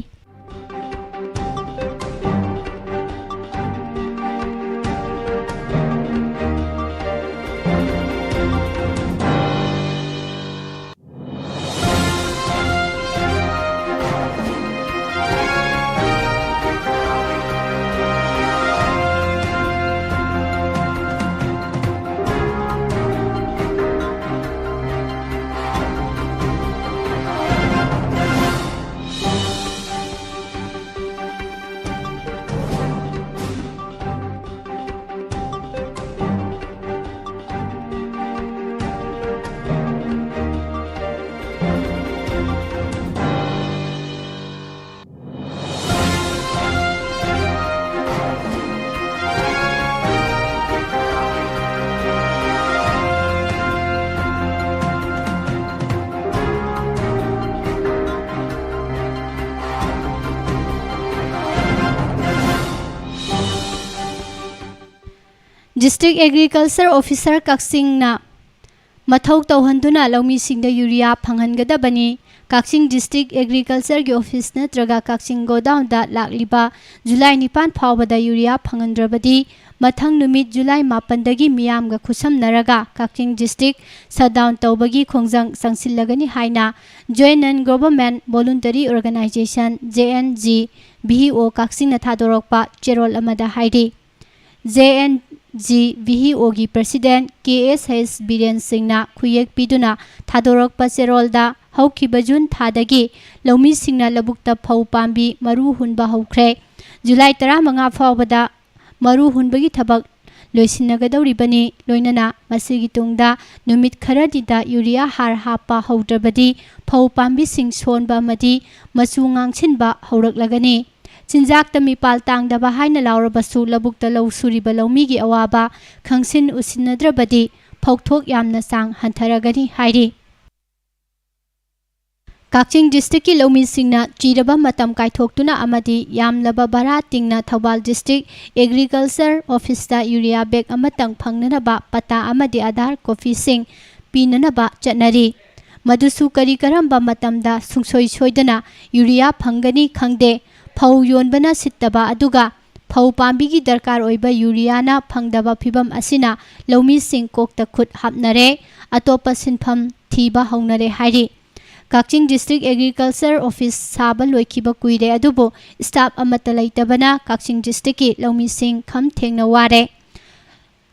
District Agriculture Officer ꯀꯛꯆꯤꯡꯅ ꯃꯊꯧ ꯇꯧꯍꯟꯗꯨꯅ ꯂꯧꯃꯤꯁꯤꯡꯗ ꯌꯨꯔꯤꯌꯥ ꯐꯪꯍꯟꯒꯗꯕꯅꯤ꯫ ꯀꯛꯆꯤꯡ District Agricultureꯒꯤ office ꯅꯠꯇ꯭ꯔꯒ ꯀꯛꯆꯤꯡ godownꯗ ꯂꯥꯛꯂꯤꯕ July ꯅꯤꯄꯥꯟ ꯐꯥꯎꯕꯗ ꯌꯨꯔꯤꯌꯥ ꯐꯪꯍꯟꯗ꯭ꯔꯕꯗꯤ ꯃꯊꯪ ꯅꯨꯃꯤꯠ July ꯃꯥꯄꯟꯗꯒꯤ ꯃꯤꯌꯥꯝꯒ ꯈꯨꯠꯁꯝꯅꯔꯒ ꯀꯛꯆꯤꯡ district shutdown ꯇꯧꯕꯒꯤ ꯈꯣꯡꯖꯪ ꯆꯪꯁꯤꯜꯂꯒꯅꯤ ꯍꯥꯏꯅ Joint Non Government Voluntary Organization, J N G, V O ꯀꯛꯆꯤꯡꯅ ꯊꯥꯗꯣꯔꯛꯄ ꯆꯦꯔꯣꯜ ꯑꯃꯗ ꯍꯥꯏꯔꯤ꯫ J N G V O ꯒꯤ President K S H Biren ꯁꯤꯡꯅ ꯈꯨꯌꯦꯛ ꯄꯤꯗꯨꯅ ꯊꯥꯗꯣꯔꯛꯄ ꯆꯦꯔꯣꯜꯗ, ꯍꯧꯈꯤꯕ June ꯊꯥꯗꯒꯤ ꯂꯧꯃꯤꯁꯤꯡꯅ ꯂꯧꯕꯨꯛꯇ ꯐꯧ ꯄꯥꯝꯕꯤ ꯃꯔꯨ ꯍꯨꯟꯕ ꯍꯧꯈ꯭ꯔꯦ꯫ July ꯇꯔꯥꯃꯉꯥ ꯐꯥꯎꯕꯗ ꯃꯔꯨ ꯍꯨꯟꯕꯒꯤ ꯊꯕꯛ ꯂꯣꯏꯁꯤꯟꯅꯒꯗꯧꯔꯤꯕꯅꯤ꯫ ꯂꯣꯏꯅꯅ ꯃꯁꯤꯒꯤ ꯇꯨꯡꯗ ꯅꯨꯃꯤꯠ ꯈꯔꯅꯤꯗ ꯌꯨꯔꯤꯌꯥ ꯍꯥꯔ ꯍꯥꯞꯄ ꯍꯧꯗ꯭ꯔꯕꯗꯤ ꯐꯧ ꯄꯥꯝꯕꯤꯁꯤꯡ ꯁꯣꯟꯕ ꯑꯃꯗꯤ ꯃꯆꯨ ꯉꯥꯡꯁꯤꯟꯕ ꯍꯧꯔꯛꯂꯒꯅꯤ꯫ ꯆꯤꯟꯖꯥꯛꯇ ꯃꯤꯄꯥꯜ ꯇꯥꯡꯗꯕ ꯍꯥꯏꯅ ꯂꯥꯎꯔꯕꯁꯨ ꯂꯧꯕꯨꯛꯇ ꯂꯧ ꯁꯨꯔꯤꯕ ꯂꯧꯃꯤꯒꯤ ꯑꯋꯥꯕ ꯈꯪꯁꯤꯟ ꯎꯁꯤꯟꯅꯗ꯭ꯔꯕꯗꯤ ꯐꯧꯊꯣꯛ ꯌꯥꯝꯅ ꯆꯥꯡ ꯍꯟꯊꯔꯒꯅꯤ ꯍꯥꯏꯔꯤ꯫ ꯀꯛꯆꯤꯡ districtꯀꯤ ꯂꯧꯃꯤꯁꯤꯡꯅ ꯆꯤꯔꯕ ꯃꯇꯝ ꯀꯥꯏꯊꯣꯛꯇꯨꯅ ꯑꯃꯗꯤ ꯌꯥꯝꯂꯕ ꯚꯔꯥ ꯇꯤꯡꯅ ꯊꯧꯕꯥꯜ District Agriculture Officeꯇ ꯌꯨꯔꯤꯌꯥ bag ꯑꯃꯇꯪ ꯐꯪꯅꯅꯕ ꯄꯇꯥ ꯑꯃꯗꯤ ꯑꯥꯙꯥꯔ copyꯁꯤꯡ ꯄꯤꯅꯅꯕ ꯆꯠꯅꯔꯤ꯫ ꯃꯗꯨꯁꯨ ꯀꯔꯤ ꯀꯔꯝꯕ ꯃꯇꯝꯗ ꯁꯨꯡꯁꯣꯏ ꯁꯣꯏꯗꯅ ꯌꯨꯔꯤꯌꯥ ꯐꯪꯒꯅꯤ ꯈꯪꯗꯦ꯫ ꯐꯧ ꯌꯣꯟꯕꯅ ꯁꯤꯠꯇꯕ ꯑꯗꯨꯒ ꯐꯧ ꯄꯥꯝꯕꯤꯒꯤ ꯗꯔꯀꯥꯔ ꯑꯣꯏꯕ ꯌꯨꯔꯤꯌꯥꯅ ꯐꯪꯗꯕ ꯐꯤꯚꯝ ꯑꯁꯤꯅ ꯂꯧꯃꯤꯁꯤꯡ ꯀꯣꯛꯇ ꯈꯨꯠ ꯍꯥꯞꯅꯔꯦ, ꯑꯇꯣꯞꯄ ꯁꯤꯟꯐꯝ ꯊꯤꯕ ꯍꯧꯅꯔꯦ ꯍꯥꯏꯔꯤ꯫ ꯀꯛꯆꯤꯡ District Agriculture Office ꯁꯥꯕ ꯂꯣꯏꯈꯤꯕ ꯀꯨꯏꯔꯦ, ꯑꯗꯨꯕꯨ staff ꯑꯃꯠꯇ ꯂꯩꯇꯕꯅ ꯀꯛꯆꯤꯡ districtꯀꯤ ꯂꯧꯃꯤꯁꯤꯡ ꯈꯝ ꯊꯦꯡꯅ ꯋꯥꯔꯦ꯫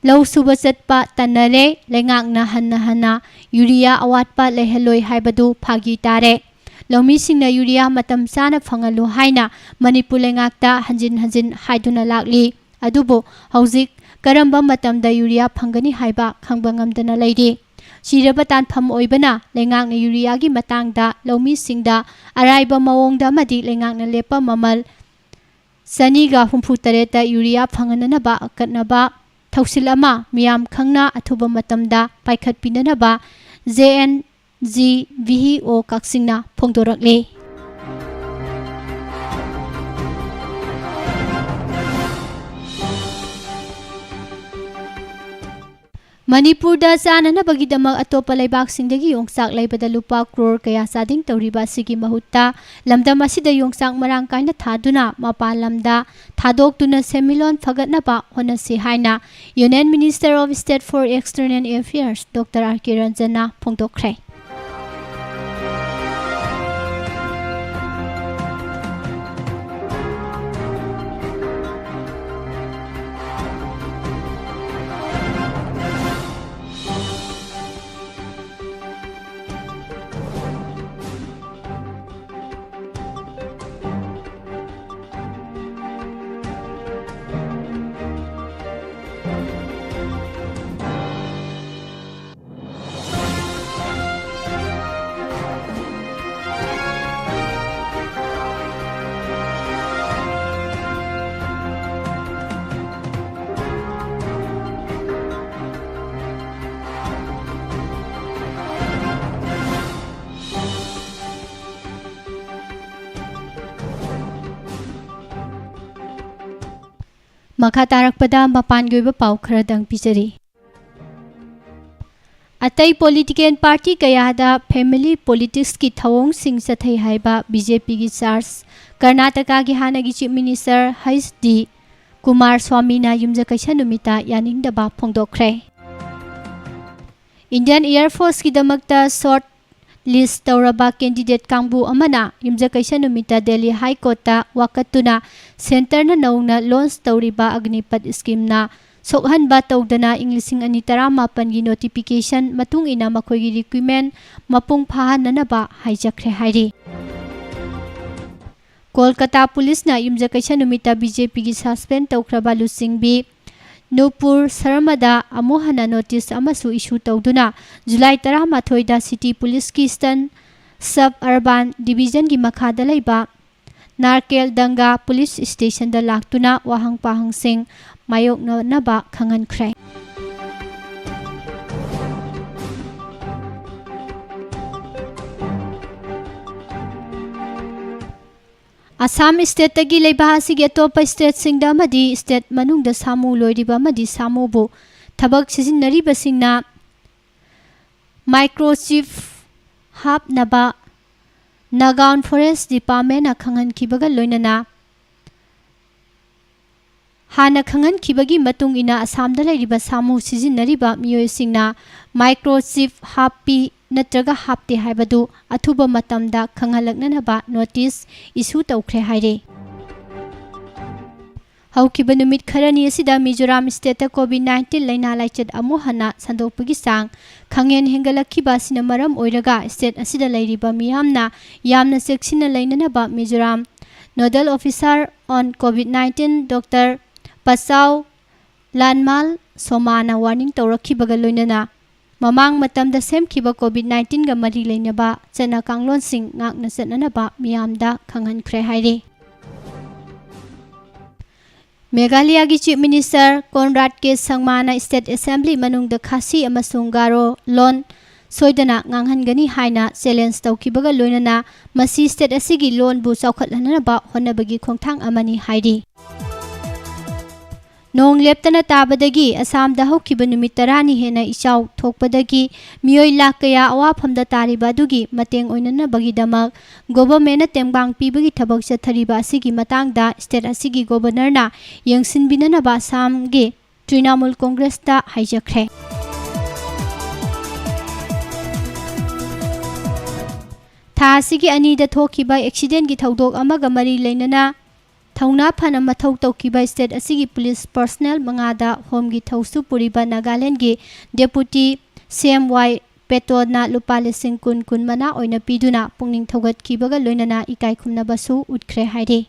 ꯂꯧ ꯁꯨꯕ ꯆꯠꯄ ꯇꯟꯅꯔꯦ꯫ ꯂꯩꯉꯥꯛꯅ ꯍꯟꯅ ꯍꯟꯅ ꯌꯨꯔꯤꯌꯥ ꯑꯋꯥꯠꯄ ꯂꯩꯍꯜꯂꯣꯏ ꯍꯥꯏꯕꯗꯨ ꯐꯥꯒꯤ ꯇꯥꯔꯦ꯫ ꯂꯧꯃꯤꯁꯤꯡꯅ ꯌꯨꯔꯤꯌꯥ ꯃꯇꯝ ꯆꯥꯅ ꯐꯪꯍꯜꯂꯨ ꯍꯥꯏꯅ ꯃꯅꯤꯄꯨꯔ ꯂꯩꯉꯥꯛꯇ ꯍꯟꯖꯤꯟ ꯍꯟꯖꯤꯟ ꯍꯥꯏꯗꯨꯅ ꯂꯥꯛꯂꯤ꯫ ꯑꯗꯨꯕꯨ ꯍꯧꯖꯤꯛ ꯀꯔꯝꯕ ꯃꯇꯝꯗ ꯌꯨꯔꯤꯌꯥ ꯐꯪꯒꯅꯤ ꯍꯥꯏꯕ ꯈꯪꯕ ꯉꯝꯗꯅ ꯂꯩꯔꯤ꯫ ꯆꯤꯔꯕ ꯇꯥꯟꯐꯝ ꯑꯣꯏꯕꯅ ꯂꯩꯉꯥꯛꯅ ꯌꯨꯔꯤꯌꯥꯒꯤ ꯃꯇꯥꯡꯗ ꯂꯧꯃꯤꯁꯤꯡꯗ ꯑꯔꯥꯏꯕ ꯃꯑꯣꯡꯗ ꯑꯃꯗꯤ ꯂꯩꯉꯥꯛꯅ ꯂꯦꯞꯄ ꯃꯃꯜ ꯆꯅꯤꯒ ꯍꯨꯝꯐꯨ ꯇꯔꯦꯠꯇ ꯌꯨꯔꯤꯌꯥ ꯐꯪꯍꯟꯅꯅꯕ ꯑꯀꯟꯅꯕ ꯊꯧꯁꯤꯜ ꯑꯃ ꯃꯤꯌꯥꯝ ꯈꯪꯅ ꯑꯊꯨꯕ ꯃꯇꯝꯗ ꯄꯥꯏꯈꯠꯄꯤꯅꯅꯕ J N G V O ꯀꯛꯆꯤꯡꯅ ꯐꯣꯡꯗꯣꯔꯛꯂꯤ꯫ ꯃꯅꯤꯄꯨꯔꯗ ꯆꯥꯅꯅꯕꯒꯤꯗꯃꯛ ꯑꯇꯣꯞꯄ ꯂꯩꯕꯥꯛꯁꯤꯡꯗꯒꯤ ꯌꯣꯡꯆꯥꯛ ꯂꯩꯕꯗ ꯂꯨꯄꯥ ꯀ꯭ꯔꯣꯔ ꯀꯌꯥ ꯆꯥꯗꯤꯡ ꯇꯧꯔꯤꯕ ꯑꯁꯤꯒꯤ ꯃꯍꯨꯠꯇ ꯂꯝꯗꯝ ꯑꯁꯤꯗ ꯌꯣꯡꯆꯥꯛ ꯃꯔꯥꯡ ꯀꯥꯏꯅ ꯊꯥꯗꯨꯅ ꯃꯄꯥꯟ ꯂꯝꯗ ꯊꯥꯗꯣꯛꯇꯨꯅ ꯁꯦꯟꯃꯤꯠꯂꯣꯟ ꯐꯒꯠꯅꯕ ꯍꯣꯠꯅꯁꯤ ꯍꯥꯏꯅ Union Minister of State for External Affairs Doctor R K ꯔꯟꯖꯟꯅ ꯐꯣꯡꯗꯣꯛꯈ꯭ꯔꯦ꯫ ꯃꯈꯥ ꯇꯥꯔꯛꯄꯗ ꯃꯄꯥꯟꯒꯤ ꯑꯣꯏꯕ ꯄꯥꯎ ꯈꯔꯗꯪ ꯄꯤꯖꯔꯤ꯫ ꯑꯇꯩ political party ꯀꯌꯥꯗ family politicsꯀꯤ ꯊꯧꯑꯣꯡꯁꯤꯡ ꯆꯠꯊꯩ ꯍꯥꯏꯕ BJPꯒꯤ charge ꯀꯔꯅꯥꯇꯀꯥꯒꯤ ꯍꯥꯟꯅꯒꯤ Chief Minister H D Kumar ꯁ꯭ꯋꯥꯃꯤꯅ ꯌꯨꯝꯖꯀꯩꯁ ꯅꯨꯃꯤꯠꯇ ꯌꯥꯅꯤꯡꯗꯕ ꯐꯣꯡꯗꯣꯛꯈ꯭ꯔꯦ꯫ Indian Air Forceꯀꯤꯗꯃꯛꯇ short list ꯇꯧꯔꯕ candidate ꯀꯥꯡꯕꯨ ꯑꯃꯅ ꯌꯨꯝꯖꯀꯩꯁ ꯅꯨꯃꯤꯠꯇ Delhi High Courtꯇ ꯋꯥꯀꯠꯇꯨꯅ centreꯅ ꯅꯧꯅ launch ꯇꯧꯔꯤꯕ ꯑꯒꯅꯤꯄꯊ schemeꯅ ꯁꯣꯛꯍꯟꯕ ꯇꯧꯗꯅ ꯏꯪ ꯂꯤꯁꯤꯡ ꯑꯅꯤ ꯇꯔꯥꯃꯥꯄꯟꯒꯤ notification ꯃꯇꯨꯡ ꯏꯟꯅ ꯃꯈꯣꯏꯒꯤ recruitment ꯃꯄꯨꯡ ꯐꯥꯍꯟꯅꯅꯕ ꯍꯥꯏꯖꯈ꯭ꯔꯦ ꯍꯥꯏꯔꯤ꯫ ꯀꯣꯜꯀꯇꯥ ꯄꯨꯂꯤꯁꯅ ꯌꯨꯝꯖꯀꯩꯁ ꯅꯨꯃꯤꯠꯇ BJPꯒꯤ suspend ꯇꯧꯈ꯭ꯔꯕ ꯂꯨꯆꯤꯡꯕꯤ ꯅꯨꯄꯨꯔ ꯁꯔꯃꯗ ꯑꯃꯨꯛ ꯍꯟꯅ notice ꯑꯃꯁꯨ issue ꯇꯧꯗꯨꯅ July ꯇꯔꯥꯃꯥꯊꯣꯏꯗ city ꯄꯨꯂꯤꯁꯀꯤ Eastern Sub Urban Divisionꯒꯤ ꯃꯈꯥꯗ ꯂꯩꯕ ꯅꯥꯔꯀꯦꯜ ꯗꯪꯒꯥ ꯄꯨꯂꯤꯁ stationꯗ ꯂꯥꯛꯇꯨꯅ ꯋꯥꯍꯪ ꯄꯥꯍꯪꯁꯤꯡ ꯃꯥꯌꯣꯛꯅꯅꯕ ꯈꯪꯍꯟꯈ꯭ꯔꯦ꯫ ꯑꯁꯥꯝ stateꯇꯒꯤ ꯂꯩꯕꯥꯛ ꯑꯁꯤꯒꯤ ꯑꯇꯣꯞꯄ stateꯁꯤꯡꯗ ꯑꯃꯗꯤ state ꯃꯅꯨꯡꯗ ꯁꯥꯃꯨ ꯂꯣꯏꯔꯤꯕ ꯑꯃꯗꯤ ꯁꯥꯃꯨꯕꯨ ꯊꯕꯛ ꯁꯤꯖꯤꯟꯅꯔꯤꯕꯁꯤꯡꯅ microchip ꯍꯥꯞꯅꯕ Nagaon Forest Departmentꯅ ꯈꯪꯍꯟꯈꯤꯕꯒ ꯂꯣꯏꯅꯅ ꯍꯥꯟꯅ ꯈꯪꯍꯟꯈꯤꯕꯒꯤ ꯃꯇꯨꯡ ꯏꯟꯅ ꯑꯁꯥꯝꯗ ꯂꯩꯔꯤꯕ ꯁꯥꯃꯨ ꯁꯤꯖꯤꯟꯅꯔꯤꯕ ꯃꯤꯑꯣꯏꯁꯤꯡꯅ microchip ꯍꯥꯞꯄꯤ ꯅꯠꯇ꯭ꯔꯒ ꯍꯥꯞꯇꯦ ꯍꯥꯏꯕꯗꯨ ꯑꯊꯨꯕ ꯃꯇꯝꯗ ꯈꯪꯍꯜꯂꯛꯅꯅꯕ notice issue ꯇꯧꯈ꯭ꯔꯦ ꯍꯥꯏꯔꯤ꯫ ꯍꯧꯈꯤꯕ ꯅꯨꯃꯤꯠ ꯈꯔꯅꯤ ꯑꯁꯤꯗ ꯃꯤꯖꯣꯔꯥꯝ stateꯇ COVID nineteen ꯂꯥꯏꯅꯥ ꯂꯥꯏꯆꯠ ꯑꯃꯨꯛ ꯍꯟꯅ ꯁꯟꯗꯣꯛꯄꯒꯤ ꯆꯥꯡ ꯈꯪꯍꯦꯟ ꯍꯦꯟꯒꯠꯂꯛꯈꯤꯕ ꯑꯁꯤꯅ ꯃꯔꯝ ꯑꯣꯏꯔꯒ state ꯑꯁꯤꯗ ꯂꯩꯔꯤꯕ ꯃꯤꯌꯥꯝꯅ ꯌꯥꯝꯅ ꯆꯦꯛꯁꯤꯟꯅ ꯂꯩꯅꯅꯕ Mizoram Nodal Officer on COVID nineteen Doctor Bachao ꯂꯥꯟꯃꯥꯜ ꯁꯣꯃꯥꯅ warning ꯇꯧꯔꯛꯈꯤꯕꯒ ꯂꯣꯏꯅꯅ ꯃꯃꯥꯡ ꯃꯇꯝꯗ ꯁꯦꯝꯈꯤꯕ COVID nineteenꯒ ꯃꯔꯤ ꯂꯩꯅꯕ ꯆꯠꯅ ꯀꯥꯡꯂꯣꯟꯁꯤꯡ ꯉꯥꯛꯅ ꯆꯠꯅꯅꯕ ꯃꯤꯌꯥꯝꯗ ꯈꯪꯍꯟꯈ꯭ꯔꯦ ꯍꯥꯏꯔꯤ꯫ ꯃꯦꯘꯥꯂꯌꯥꯒꯤ Chief Minister ꯀꯣꯟꯔꯥꯗ ꯀꯦ ꯁꯪꯃꯥꯅ state assembly ꯃꯅꯨꯡꯗ ꯈꯥꯁꯤ ꯑꯃꯁꯨꯡ ꯒꯥꯔꯣ ꯂꯣꯟ ꯁꯣꯏꯗꯅ ꯉꯥꯡꯍꯟꯒꯅꯤ ꯍꯥꯏꯅ challenge ꯇꯧꯈꯤꯕꯒ ꯂꯣꯏꯅꯅ ꯃꯁꯤ state ꯑꯁꯤꯒꯤ ꯂꯣꯟꯕꯨ ꯆꯥꯎꯈꯠꯍꯟꯅꯕ ꯍꯣꯠꯅꯕꯒꯤ ꯈꯣꯡꯊꯥꯡ ꯑꯃꯅꯤ ꯍꯥꯏꯔꯤ꯫ ꯅꯣꯡ ꯂꯦꯞꯇꯅ ꯇꯥꯕꯗꯒꯤ ꯑꯁꯥꯝꯗ ꯍꯧꯈꯤꯕ ꯅꯨꯃꯤꯠ ꯇꯔꯥꯅꯤ ꯍꯦꯟꯅ ꯏꯆꯥꯎ ꯊꯣꯛꯄꯗꯒꯤ ꯃꯤꯑꯣꯏ ꯂꯥꯈ ꯀꯌꯥ ꯑꯋꯥꯐꯝꯗ ꯇꯥꯔꯤꯕ ꯑꯗꯨꯒꯤ ꯃꯇꯦꯡ ꯑꯣꯏꯅꯅꯕꯒꯤꯗꯃꯛ governmentꯅ ꯇꯦꯡꯕꯥꯡ ꯄꯤꯕꯒꯤ ꯊꯕꯛ ꯆꯠꯊꯔꯤꯕ ꯑꯁꯤꯒꯤ ꯃꯇꯥꯡꯗ state ꯑꯁꯤꯒꯤ governorꯅ ꯌꯦꯡꯁꯤꯟꯕꯤꯅꯅꯕ ꯑꯁꯥꯝꯒꯤ ꯇ꯭ꯔꯤꯅꯥꯃꯨꯜ ꯀꯣꯡꯒ꯭ꯔꯦꯁꯇ ꯍꯥꯏꯖꯈ꯭ꯔꯦ꯫ ꯊꯥ ꯑꯁꯤꯒꯤ ꯑꯅꯤꯗ ꯊꯣꯛꯈꯤꯕ accidentꯀꯤ ꯊꯧꯗꯣꯛ ꯑꯃꯒ ꯃꯔꯤ ꯂꯩꯅꯅ ꯊꯧꯅꯥ ꯐꯅ ꯃꯊꯧ ꯇꯧꯈꯤꯕ state ꯑꯁꯤꯒꯤ police personnel ꯃꯉꯥꯗ ꯍꯣꯝꯒꯤ ꯊꯧꯁꯨ ꯄꯨꯔꯤꯕ ꯅꯥꯒꯥꯂꯦꯟꯗꯒꯤ Deputy CM Y ꯄꯦꯇꯣꯟꯅ ꯂꯨꯄꯥ ꯂꯤꯁꯤꯡ ꯀꯨꯟ, ꯀꯨꯟ ꯃꯅꯥ ꯑꯣꯏꯅ ꯄꯤꯗꯨꯅ ꯄꯨꯛꯅꯤꯡ ꯊꯧꯒꯠꯈꯤꯕꯒ ꯂꯣꯏꯅꯅ ꯏꯀꯥꯏ ꯈꯨꯝꯅꯕꯁꯨ ꯎꯠꯈ꯭ꯔꯦ ꯍꯥꯏꯔꯤ꯫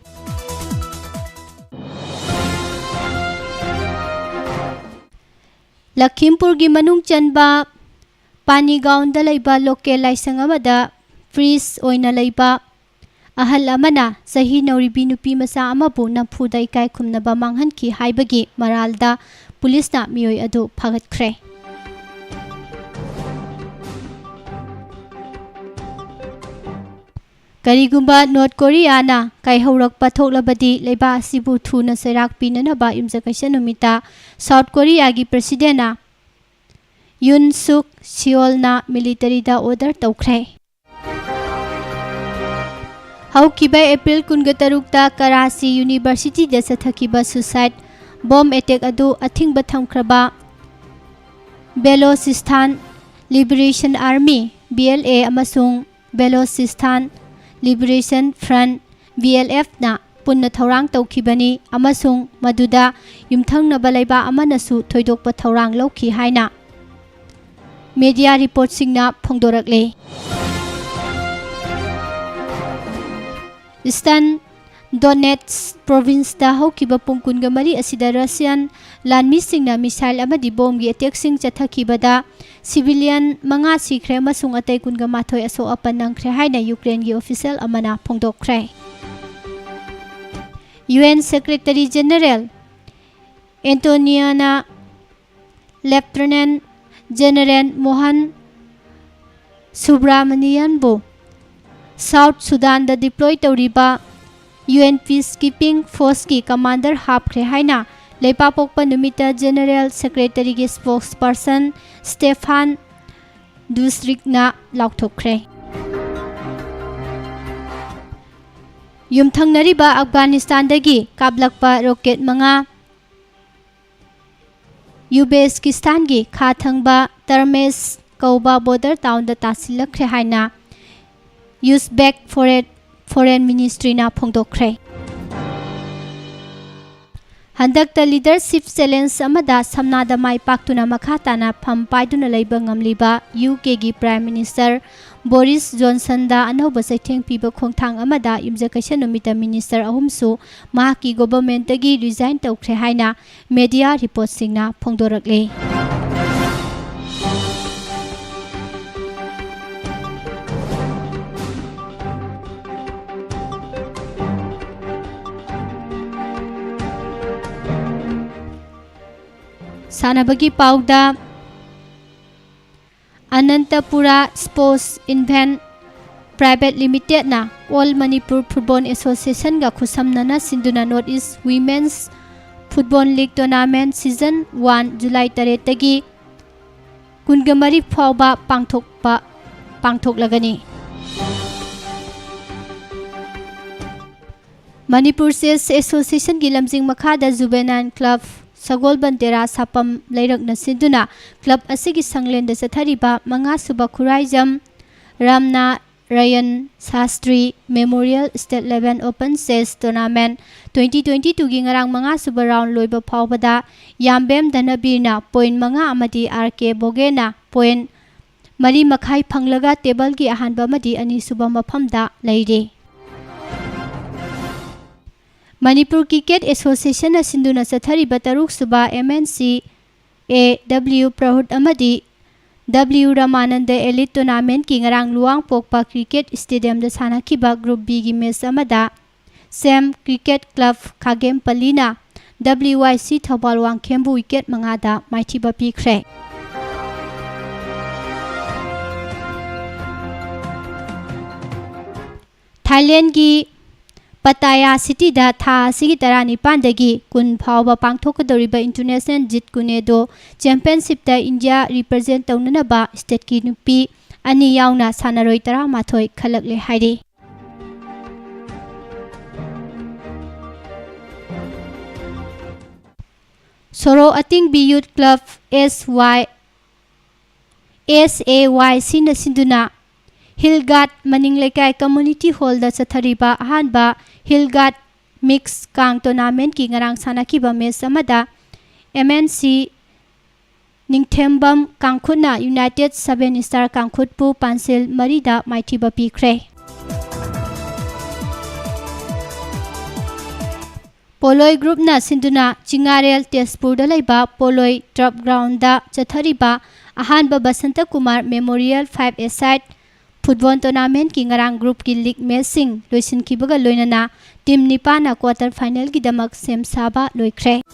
ꯂꯈꯤꯝꯄꯨꯔꯒꯤ ꯃꯅꯨꯡ ꯆꯟꯕ ꯄꯥꯅꯤꯒꯥꯎꯟꯗ ꯂꯩꯕ local ꯂꯥꯏꯁꯪ ꯑꯃꯗ priest ꯑꯣꯏꯅ ꯂꯩꯕ ꯑꯍꯜ ꯑꯃꯅ ꯆꯍꯤ ꯅꯧꯔꯤꯕꯤ ꯅꯨꯄꯤ ꯃꯆꯥ ꯑꯃꯕꯨ ꯅꯝꯐꯨꯗ ꯏꯀꯥꯏ ꯈꯨꯝꯅꯕ ꯃꯥꯡꯍꯟꯈꯤ ꯍꯥꯏꯕꯒꯤ ꯃꯔꯥꯜꯗ policeꯅ ꯃꯤꯑꯣꯏ ꯑꯗꯨ ꯐꯥꯒꯠꯈ꯭ꯔꯦ꯫ ꯀꯔꯤꯒꯨꯝꯕ ꯅꯣꯔꯠ ꯀꯣꯔꯤꯌꯥꯅ ꯀꯥꯏꯍꯧꯔꯛꯄ ꯊꯣꯛꯂꯕꯗꯤ ꯂꯩꯕꯥꯛ ꯑꯁꯤꯕꯨ ꯊꯨꯅ ꯆꯩꯔꯥꯛ ꯄꯤꯅꯅꯕ ꯌꯨꯝꯖꯀꯩꯁ ꯅꯨꯃꯤꯠꯇ ꯁꯥꯎꯠ ꯀꯣꯔꯤꯌꯥꯒꯤ ꯄ꯭ꯔꯁꯤꯗꯦꯟꯅ ꯌꯨꯟ ꯁꯨꯛ ꯁꯤꯑꯣꯜꯅ ꯃꯤꯂꯤꯇꯔꯤꯗ ꯑꯣꯔꯗꯔ ꯇꯧꯈ꯭ꯔꯦ꯫ ꯍꯧꯈꯤꯕ ꯑꯦꯄ꯭ꯔꯤꯜ ꯀꯨꯟꯒ ꯇꯔꯨꯛꯇ ꯀꯔꯥꯆꯤ ꯌꯨꯅꯤꯚꯔꯁꯤꯇꯤꯗ ꯆꯠꯊꯈꯤꯕ ꯁꯨꯁꯥꯏꯠ ꯕꯣꯝ ꯑꯦꯇꯦꯛ ꯑꯗꯨ ꯑꯊꯤꯡꯕ ꯊꯝꯈ꯭ꯔꯕ Balochistan liberation army, B L A, ꯑꯃꯁꯨꯡ Balochistan liberation front, B L ꯑꯦꯐꯅ ꯄꯨꯟꯅ ꯊꯧꯔꯥꯡ ꯇꯧꯈꯤꯕꯅꯤ ꯑꯃꯁꯨꯡ ꯃꯗꯨꯗ ꯌꯨꯝꯊꯪꯅꯕ ꯂꯩꯕꯥꯛ ꯑꯃꯅꯁꯨ ꯊꯣꯏꯗꯣꯛꯄ ꯊꯧꯔꯥꯡ ꯂꯧꯈꯤ ꯍꯥꯏꯅ ꯃꯦꯗꯤꯌꯥ ꯔꯤꯄꯣꯔꯠꯁꯤꯡꯅ ꯐꯣꯡꯗꯣꯔꯛꯂꯦ꯫ ꯏꯁꯇꯔꯟ ꯗꯣꯅꯦꯠꯁ ꯄ꯭ꯔꯣꯚꯤꯟꯁꯇ ꯍꯧꯈꯤꯕ ꯄꯨꯡ ꯀꯨꯟꯒ ꯃꯔꯤ ꯑꯁꯤꯗ ꯔꯁꯤꯌꯥꯟ ꯂꯥꯟꯃꯤꯁꯤꯡꯅ ꯃꯤꯁꯥꯏꯜ ꯑꯃꯗꯤ ꯕꯣꯝꯒꯤ ꯑꯦꯇꯦꯛꯁꯤꯡ ꯆꯠꯊꯈꯤꯕꯗ ꯁꯤꯚꯤꯂꯤꯌꯟ ꯃꯉꯥ ꯁꯤꯈ꯭ꯔꯦ ꯑꯃꯁꯨꯡ ꯑꯇꯩ ꯀꯨꯟꯒ ꯃꯥꯊꯣꯏ ꯑꯁꯣꯛ ꯑꯄꯟ ꯅꯪꯈ꯭ꯔꯦ ꯍꯥꯏꯅ ꯌꯨꯀ꯭ꯔꯦꯟꯒꯤ ꯑꯣꯐꯤꯁꯤꯌꯦꯜ ꯑꯃꯅ ꯐꯣꯡꯗꯣꯛꯈ꯭ꯔꯦ꯫ ꯌꯨ ꯑꯦꯟ ꯁꯦꯀ꯭ꯔꯦꯇꯔꯤ ꯖꯦꯅꯔꯦꯜ ꯑꯦꯟꯇꯣꯅꯤꯌꯣꯅ ꯂꯦꯐꯇꯅꯦꯟ ꯖꯦꯅꯔꯦꯜ ꯃꯣꯍꯟ ꯁꯨꯕ꯭ꯔꯥꯃꯅꯤꯌꯟꯕꯨ ꯁꯥꯎꯠ ꯁꯨꯗꯥꯟꯗ ꯗꯤꯄ꯭ꯂꯣꯏ ꯇꯧꯔꯤꯕ ꯌꯨ ꯑꯦꯟ ꯄꯤꯁꯀꯤꯄꯤꯡ ꯐꯣꯔꯁꯀꯤ ꯀꯃꯥꯟꯗꯔ ꯍꯥꯞꯈ꯭ꯔꯦ ꯍꯥꯏꯅ ꯂꯩꯄꯥꯛꯄꯣꯛꯄ ꯅꯨꯃꯤꯠꯇ ꯖꯦꯅꯔꯦꯜ ꯁꯦꯀ꯭ꯔꯦꯇꯔꯤꯒꯤ ꯁ꯭ꯄꯣꯛꯁ ꯄꯔꯁꯟ ꯁ꯭ꯇꯦꯐꯥꯟ ꯗꯨꯁꯔꯤꯛꯅ ꯂꯥꯎꯊꯣꯛꯈ꯭ꯔꯦ꯫ ꯌꯨꯝꯊꯪꯅꯔꯤꯕ ꯑꯐꯒꯥꯅꯤꯁꯇꯥꯟꯗꯒꯤ ꯀꯥꯞꯂꯛꯄ ꯔꯣꯀꯦꯠ ꯃꯉꯥ ꯌꯨꯕꯦꯁꯀꯤꯁꯇꯥꯟꯒꯤ ꯈꯥ ꯊꯪꯕ ꯇꯔꯃꯦꯁ ꯀꯧꯕ ꯕꯣꯔꯗꯔ ꯇꯥꯎꯟꯗ ꯇꯥꯁꯤꯜꯂꯛꯈ꯭ꯔꯦ ꯍꯥꯏꯅ ꯌꯨꯁꯕꯦꯛ ꯐꯣꯔꯦꯟ, ꯐꯣꯔꯦꯟ ꯃꯤꯅꯤꯁꯇ꯭ꯔꯤꯅ ꯐꯣꯡꯗꯣꯛꯈ꯭ꯔꯦ꯫ ꯍꯟꯗꯛꯇ ꯂꯤꯗꯔꯁꯤꯞ ꯆꯦꯂꯦꯟꯖ ꯑꯃꯗ ꯁꯝꯅꯥꯗ ꯃꯥꯏ ꯄꯥꯛꯇꯨꯅ ꯃꯈꯥ ꯇꯥꯅ ꯐꯝ ꯄꯥꯏꯗꯨꯅ ꯂꯩꯕ ꯉꯝꯂꯤꯕ ꯌꯨ ꯀꯦꯒꯤ ꯄ꯭ꯔꯥꯏꯝ ꯃꯤꯅꯤꯁꯇꯔ ꯕꯣꯔꯤꯁ ꯖꯣꯟꯁꯟꯗ ꯑꯅꯧꯕ ꯆꯩꯊꯦꯡ ꯄꯤꯕ ꯈꯣꯡꯊꯥꯡ ꯑꯃꯗ ꯌꯨꯝꯖꯀꯩꯁ ꯅꯨꯃꯤꯠꯇ ꯃꯤꯅꯤꯁꯇꯔ ꯑꯍꯨꯝꯁꯨ ꯃꯍꯥꯛꯀꯤ ꯒꯣꯚꯔꯟꯃꯦꯟꯠꯇꯒꯤ ꯔꯤꯖꯥꯏꯟ ꯇꯧꯈ꯭ꯔꯦ ꯍꯥꯏꯅ ꯃꯦꯗꯤꯌꯥ ꯔꯤꯄꯣꯔꯠꯁꯤꯡꯅ ꯐꯣꯡꯗꯣꯔꯛꯂꯤ꯫ ꯁꯥꯟꯅꯕꯒꯤ ꯄꯥꯎꯗ, ꯑꯅꯟꯇꯄꯨꯔꯥ ꯁ꯭ꯄꯣꯔꯠꯁ ꯏꯚꯦꯟꯠ Private Limitedꯅ All Manipur Football Associationꯒ ꯈꯨꯠꯁꯝꯅꯅ ꯁꯤꯟꯗꯨꯅ North East Women's Football League Tournament Season One July ꯇꯔꯦꯠꯇꯒꯤ ꯀꯨꯟꯒ ꯃꯔꯤ ꯐꯥꯎꯕ ꯄꯥꯡꯊꯣꯛꯄ, ꯄꯥꯡꯊꯣꯛꯂꯒꯅꯤ꯫ ꯃꯅꯤꯄꯨꯔ Chess Associationꯒꯤ ꯂꯝꯖꯤꯡ ꯃꯈꯥꯗ Juvenile Club ꯁꯒꯣꯜꯕꯟ ꯇꯦꯔꯥ ꯁꯥꯄꯝ ꯂꯩꯔꯛꯅ ꯁꯤꯟꯗꯨꯅ club ꯑꯁꯤꯒꯤ ꯁꯪꯂꯦꯟꯗ ꯆꯠꯊꯔꯤꯕ ꯃꯉꯥꯁꯨꯕ Khuraijam ꯔꯥꯝꯅꯥ ꯔꯌꯟ Shastri Memorial State Level Open Chess Tournament twenty twenty-twoꯒꯤ ꯉꯔꯥꯡ ꯃꯉꯥꯁꯨꯕ round ꯂꯣꯏꯕ ꯐꯥꯎꯕꯗ ꯌꯥꯝꯕꯦꯝ ꯙꯅꯕꯤꯔꯅ point ꯃꯉꯥ ꯑꯃꯗꯤ R K ꯕꯣꯒꯦꯅ point ꯃꯔꯤ ꯃꯈꯥꯏ ꯐꯪꯂꯒ tableꯒꯤ ꯑꯍꯥꯟꯕ ꯑꯃꯗꯤ ꯑꯅꯤꯁꯨꯕ ꯃꯐꯝꯗ ꯂꯩꯔꯤ꯫ ꯃꯅꯤꯄꯨꯔ Cricket Associationꯅ ꯁꯤꯟꯗꯨꯅ ꯆꯠꯊꯔꯤꯕ ꯇꯔꯨꯛꯁꯨꯕ M N C A W ꯄ꯭ꯔꯍꯨꯠ ꯑꯃꯗꯤ W ꯔꯃꯥꯅꯟꯗ Elite Tournamentꯀꯤ ꯉꯔꯥꯡ ꯂꯨꯋꯥꯡꯄꯣꯛꯄ Cricket Stadiumꯗ ꯁꯥꯟꯅꯈꯤꯕ Group Bꯒꯤ match ꯑꯃꯗ Sam Cricket Club ꯈꯥꯒꯦꯝꯄꯜꯂꯤꯅ W Y C Thoubal ꯋꯥꯡꯈꯦꯝꯕꯨ wicket ꯃꯉꯥꯗ ꯃꯥꯏꯊꯤꯕ ꯄꯤꯈ꯭ꯔꯦ꯫ ꯊꯥꯏꯂꯦꯟꯒꯤ ꯄꯇꯥꯌꯥ ꯁꯤꯇꯤꯗ ꯊꯥ ꯑꯁꯤꯒꯤ ꯇꯔꯥꯅꯤꯄꯥꯟꯗꯒꯤ ꯀꯨꯟ ꯐꯥꯎꯕ ꯄꯥꯡꯊꯣꯛꯀꯗꯧꯔꯤꯕ International Jeet Kune Do Championshipꯇ India represent ꯇꯧꯅꯅꯕ stateꯀꯤ ꯅꯨꯄꯤ ꯑꯅꯤ ꯌꯥꯎꯅ ꯁꯥꯟꯅꯔꯣꯏ ꯇꯔꯥꯃꯥꯊꯣꯏ ꯈꯜꯂꯛꯂꯦ ꯍꯥꯏꯔꯤ꯫ ꯁꯣꯔꯣ ꯑꯇꯤꯡꯕꯤ Youth Club S Y, S A Y Cꯅ ꯁꯤꯟꯗꯨꯅ Hill Guard ꯃꯅꯤꯡ ꯂꯩꯀꯥꯏ Community Hallꯗ ꯆꯠꯊꯔꯤꯕ ꯑꯍꯥꯟꯕ Hill Guard Mix ꯀꯥꯡ Tournamentꯀꯤ ꯉꯔꯥꯡ ꯁꯥꯟꯅꯈꯤꯕ match ꯑꯃꯗ M N C ꯅꯤꯡꯊꯦꯝꯕꯝ ꯀꯥꯡꯈꯨꯠꯅ United Seven Star ꯀꯥꯡꯈꯨꯠꯄꯨ ꯄꯥꯟꯁꯤꯜ ꯃꯔꯤꯗ ꯃꯥꯏꯊꯤꯕ ꯄꯤꯈ꯭ꯔꯦ꯫ ꯄꯣꯂꯣꯏ Groupꯅ ꯁꯤꯟꯗꯨꯅ ꯆꯤꯉꯥꯔꯦꯜ ꯇꯦꯖꯄꯨꯔꯗ ꯂꯩꯕ ꯄꯣꯂꯣꯏ Turf Groundꯗ ꯆꯠꯊꯔꯤꯕ ꯑꯍꯥꯟꯕ Basanta Kumar Memorial Five-a-side Football Tournamentꯀꯤ ꯉꯔꯥꯡ groupꯀꯤ league matchꯁꯤꯡ ꯂꯣꯏꯁꯤꯟꯈꯤꯕꯒ ꯂꯣꯏꯅꯅ team ꯅꯤꯄꯥꯟꯅ quarter finalꯒꯤꯗꯃꯛ ꯁꯦꯝ ꯁꯥꯕ ꯂꯣꯏꯈ꯭ꯔꯦ꯫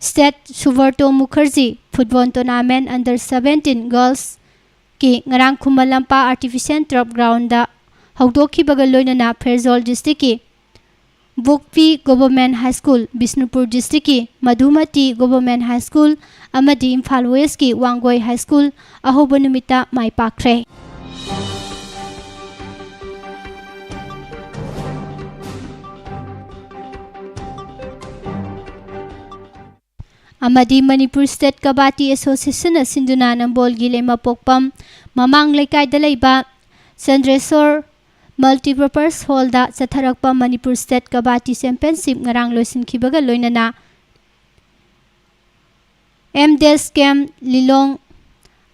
State Subrata Mukherjee Football Tournament Under Seventeen Girls ꯀꯤ ꯉꯔꯥꯡ Khuman Lampak Artificial Turf Ground ꯗ ꯍꯧꯗꯣꯛꯈꯤꯕꯒ ꯂꯣꯏꯅꯅ ꯐꯦꯔꯖꯣꯜ District ꯀꯤ ꯕꯣꯛꯄꯤ Government High School, Bishnupur District ꯀꯤ ꯃꯙꯨꯃꯇꯤ Government High School ꯑꯃꯗꯤ ꯏꯝꯐꯥꯜ West ꯀꯤ ꯋꯥꯡꯒꯣꯏ High School ꯑꯍꯧꯕ ꯅꯨꯃꯤꯠꯇ ꯃꯥꯏ ꯄꯥꯛꯈ꯭ꯔꯦ꯫ ꯑꯃꯗꯤ Manipur State Kabaddi Association ꯅ ꯁꯤꯟꯗꯨꯅ ꯅꯝꯕꯣꯜꯒꯤ ꯂꯩꯃꯄꯣꯛꯄꯝ ꯃꯃꯥꯡ ꯂꯩꯀꯥꯏꯗ ꯂꯩꯕ ꯆꯟꯗ꯭ꯔꯦꯁꯣꯔ Multipurpose Hall ꯗ ꯆꯠꯊꯔꯛꯄ Manipur State Kabaddi Championship ꯉꯔꯥꯡ ꯂꯣꯏꯁꯤꯟꯈꯤꯕꯒ ꯂꯣꯏꯅꯅ M Des Camp ꯂꯤꯂꯣꯡ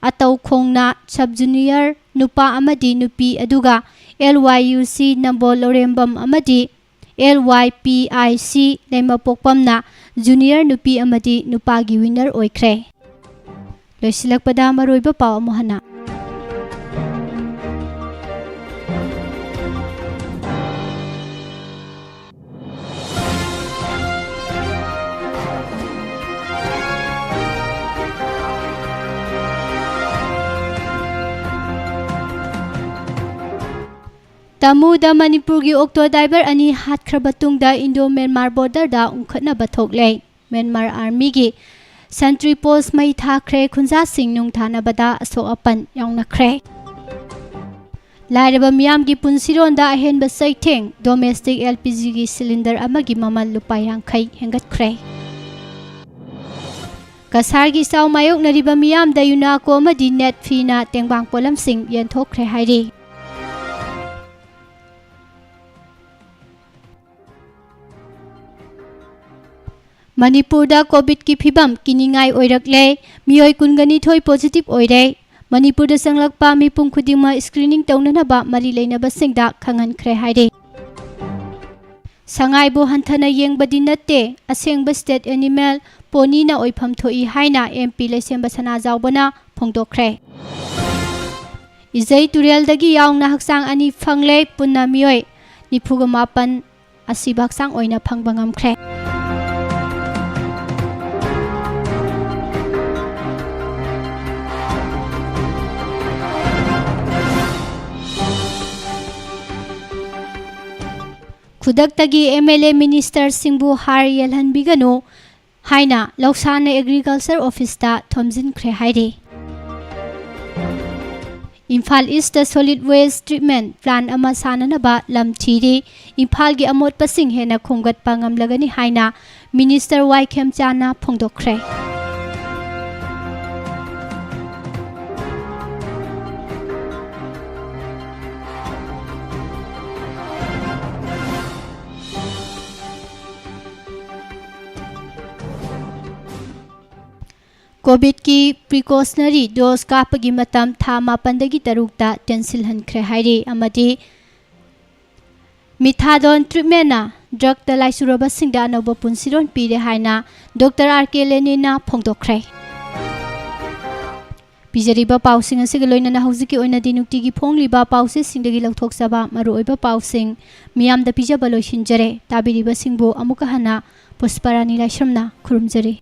ꯑꯇꯧꯈꯣꯡꯅ Sub Junior ꯅꯨꯄꯥ ꯑꯃꯗꯤ ꯅꯨꯄꯤ, ꯑꯗꯨꯒ L Y U C ꯅꯝꯕꯣꯜ ꯂꯧꯔꯦꯝꯕꯝ ꯑꯃꯗꯤ L Y P I C ꯂꯩꯃꯄꯣꯛꯄꯝꯅ Junior ꯅꯨꯄꯤ ꯑꯃꯗꯤ ꯅꯨꯄꯥꯒꯤ winner ꯑꯣꯏꯈ꯭ꯔꯦ꯫ ꯂꯣꯏꯁꯤꯜꯂꯛꯄꯗ ꯃꯔꯨꯑꯣꯏꯕ ꯄꯥꯎ ꯑꯃꯨꯛ ꯍꯟꯅ꯫ ꯇꯥꯃꯨꯗ ꯃꯅꯤꯄꯨꯔꯒꯤ auto driver ꯑꯅꯤ ꯍꯥꯠꯈ꯭ꯔꯕ ꯇꯨꯡꯗ Indo Myanmar border ꯗ ꯎꯪꯈꯠꯅꯕ ꯊꯣꯛꯂꯦ꯫ Myanmar Army ꯒꯤ sentry post ꯃꯩ ꯊꯥꯈ꯭ꯔꯦ, ꯈꯨꯟꯖꯥꯁꯤꯡ ꯅꯨꯡ ꯊꯥꯅꯕꯗ ꯑꯁꯣꯛ ꯑꯄꯟ ꯌꯥꯎꯅꯈ꯭ꯔꯦ꯫ ꯂꯥꯏꯔꯕ ꯃꯤꯌꯥꯝꯒꯤ ꯄꯨꯟꯁꯤꯔꯣꯟꯗ ꯑꯍꯦꯟꯕ ꯆꯩꯊꯦꯡ, domestic L P G ꯒꯤ cylinder ꯑꯃꯒꯤ ꯃꯃꯜ ꯂꯨꯄꯥ ꯌꯥꯡꯈꯩ ꯍꯦꯟꯒꯠꯈ꯭ꯔꯦ꯫ ꯀꯁꯥꯔꯒꯤ ꯏꯆꯥꯎ ꯃꯥꯌꯣꯛꯅꯔꯤꯕ ꯃꯤꯌꯥꯝꯗ UNACO ꯑꯃꯗꯤ NETFI ꯅ ꯇꯦꯡꯕꯥꯡ ꯄꯣꯠꯂꯝꯁꯤꯡ ꯌꯦꯟꯊꯣꯛꯈ꯭ꯔꯦ ꯍꯥꯏꯔꯤ꯫ ꯃꯅꯤꯄꯨꯔꯗ COVID ꯀꯤ ꯐꯤꯕꯝ ꯀꯤꯅꯤꯡꯉꯥꯏ ꯑꯣꯏꯔꯛꯂꯦ꯫ ꯃꯤꯑꯣꯏ ꯀꯨꯟꯒ ꯅꯤꯊꯣꯏ positive ꯑꯣꯏꯔꯦ꯫ ꯃꯅꯤꯄꯨꯔꯗ ꯆꯪꯂꯛꯄ ꯃꯤꯄꯨꯝ ꯈꯨꯗꯤꯡꯃꯛ screening ꯇꯧꯅꯅꯕ ꯃꯔꯤ ꯂꯩꯅꯕꯁꯤꯡꯗ ꯈꯪꯍꯟꯈ꯭ꯔꯦ ꯍꯥꯏꯔꯤ꯫ ꯁꯉꯥꯏꯕꯨ ꯍꯟꯊꯅ ꯌꯦꯡꯕꯗꯤ ꯅꯠꯇꯦ, ꯑꯁꯦꯡꯕ state animal pony ꯅ ꯑꯣꯏꯐꯝ ꯊꯣꯛꯏ ꯍꯥꯏꯅ M P ꯂꯩꯁꯦꯝꯕ ꯁꯅꯥꯖꯥꯎꯕꯅ ꯐꯣꯡꯗꯣꯛꯈ꯭ꯔꯦ꯫ ꯏꯖꯩ ꯇꯨꯔꯦꯜꯗꯒꯤ ꯌꯥꯎꯅ ꯍꯛꯆꯥꯡ ꯑꯅꯤ ꯐꯪꯂꯦ, ꯄꯨꯟꯅ ꯃꯤꯑꯣꯏ ꯅꯤꯐꯨꯒ ꯃꯥꯄꯟ ꯑꯁꯤꯕ ꯍꯛꯆꯥꯡ ꯑꯣꯏꯅ ꯐꯪꯕ ꯉꯝꯈ꯭ꯔꯦ꯫ ꯈꯨꯗꯛꯇꯒꯤ ꯑꯦꯝ ꯑꯦꯜ ꯑꯦ ꯃꯤꯅꯤꯁꯇꯔꯁꯤꯡꯕꯨ ꯍꯥꯔ ꯌꯦꯜꯍꯟꯕꯤꯒꯅꯨ ꯍꯥꯏꯅ ꯂꯧꯁꯥꯅ ꯑꯦꯒ꯭ꯔꯤꯀꯜꯆꯔ ꯑꯣꯐꯤꯁꯇ ꯊꯣꯝꯖꯤꯟꯈ꯭ꯔꯦ ꯍꯥꯏꯔꯤ꯫ Imphal east solid waste treatment plan ꯑꯃ ꯁꯥꯅꯅꯕ ꯂꯝ ꯊꯤꯔꯤ꯫ ꯏꯝꯐꯥꯜꯒꯤ ꯑꯃꯣꯠꯄꯁꯤꯡ ꯍꯦꯟꯅ ꯈꯣꯝꯒꯠꯄ ꯉꯝꯂꯒꯅꯤ ꯍꯥꯏꯅ ꯃꯤꯅꯤꯁꯇꯔ ꯋꯥꯏ ꯈꯦꯝꯆꯥꯅ ꯐꯣꯡꯗꯣꯛꯈ꯭ꯔꯦ꯫ ꯀꯣꯚꯤꯗꯀꯤ ꯄ꯭ꯔꯤꯀꯣꯁꯅꯔꯤ ꯗꯣꯁ ꯀꯥꯞꯄꯒꯤ ꯃꯇꯝ ꯊꯥ ꯃꯥꯄꯟꯗꯒꯤ ꯇꯔꯨꯛꯇ ꯇꯦꯟꯁꯤꯜꯍꯟꯈ꯭ꯔꯦ ꯍꯥꯏꯔꯤ ꯑꯃꯗꯤ ꯃꯤꯊꯥꯗꯣꯟ ꯇ꯭ꯔꯤꯠꯃꯦꯟꯅ ꯗ꯭ꯔꯒꯇ ꯂꯥꯏꯆꯨꯔꯕꯁꯤꯡꯗ ꯑꯅꯧꯕ ꯄꯨꯟꯁꯤꯔꯣꯟ ꯄꯤꯔꯦ ꯍꯥꯏꯅ ꯗꯣꯛꯇꯔ ꯑꯥꯔ ꯀꯦ ꯂꯦꯅꯤꯟꯅ ꯐꯣꯡꯗꯣꯛꯈ꯭ꯔꯦ꯫ ꯄꯤꯖꯔꯤꯕ ꯄꯥꯎꯁꯤꯡ ꯑꯁꯤꯒ ꯂꯣꯏꯅꯅ ꯍꯧꯖꯤꯛꯀꯤ ꯑꯣꯏꯅꯗꯤ ꯅꯨꯡꯇꯤꯒꯤ ꯐꯣꯡꯂꯤꯕ ꯄꯥꯎꯆꯦꯁꯤꯡꯗꯒꯤ ꯂꯧꯊꯣꯛꯆꯕ ꯃꯔꯨꯑꯣꯏꯕ ꯄꯥꯎꯁꯤꯡ ꯃꯤꯌꯥꯝꯗ ꯄꯤꯖꯕ ꯂꯣꯏꯁꯤꯟꯖꯔꯦ꯫ ꯇꯥꯕꯤꯔꯤꯕꯁꯤꯡꯕꯨ ꯑꯃꯨꯛꯀ ꯍꯟꯅ ꯄꯨꯁꯄꯔꯥꯅꯤ ꯂꯥꯏꯁ꯭ꯔꯝꯅ ꯈꯨꯔꯨꯝꯖꯔꯤ꯫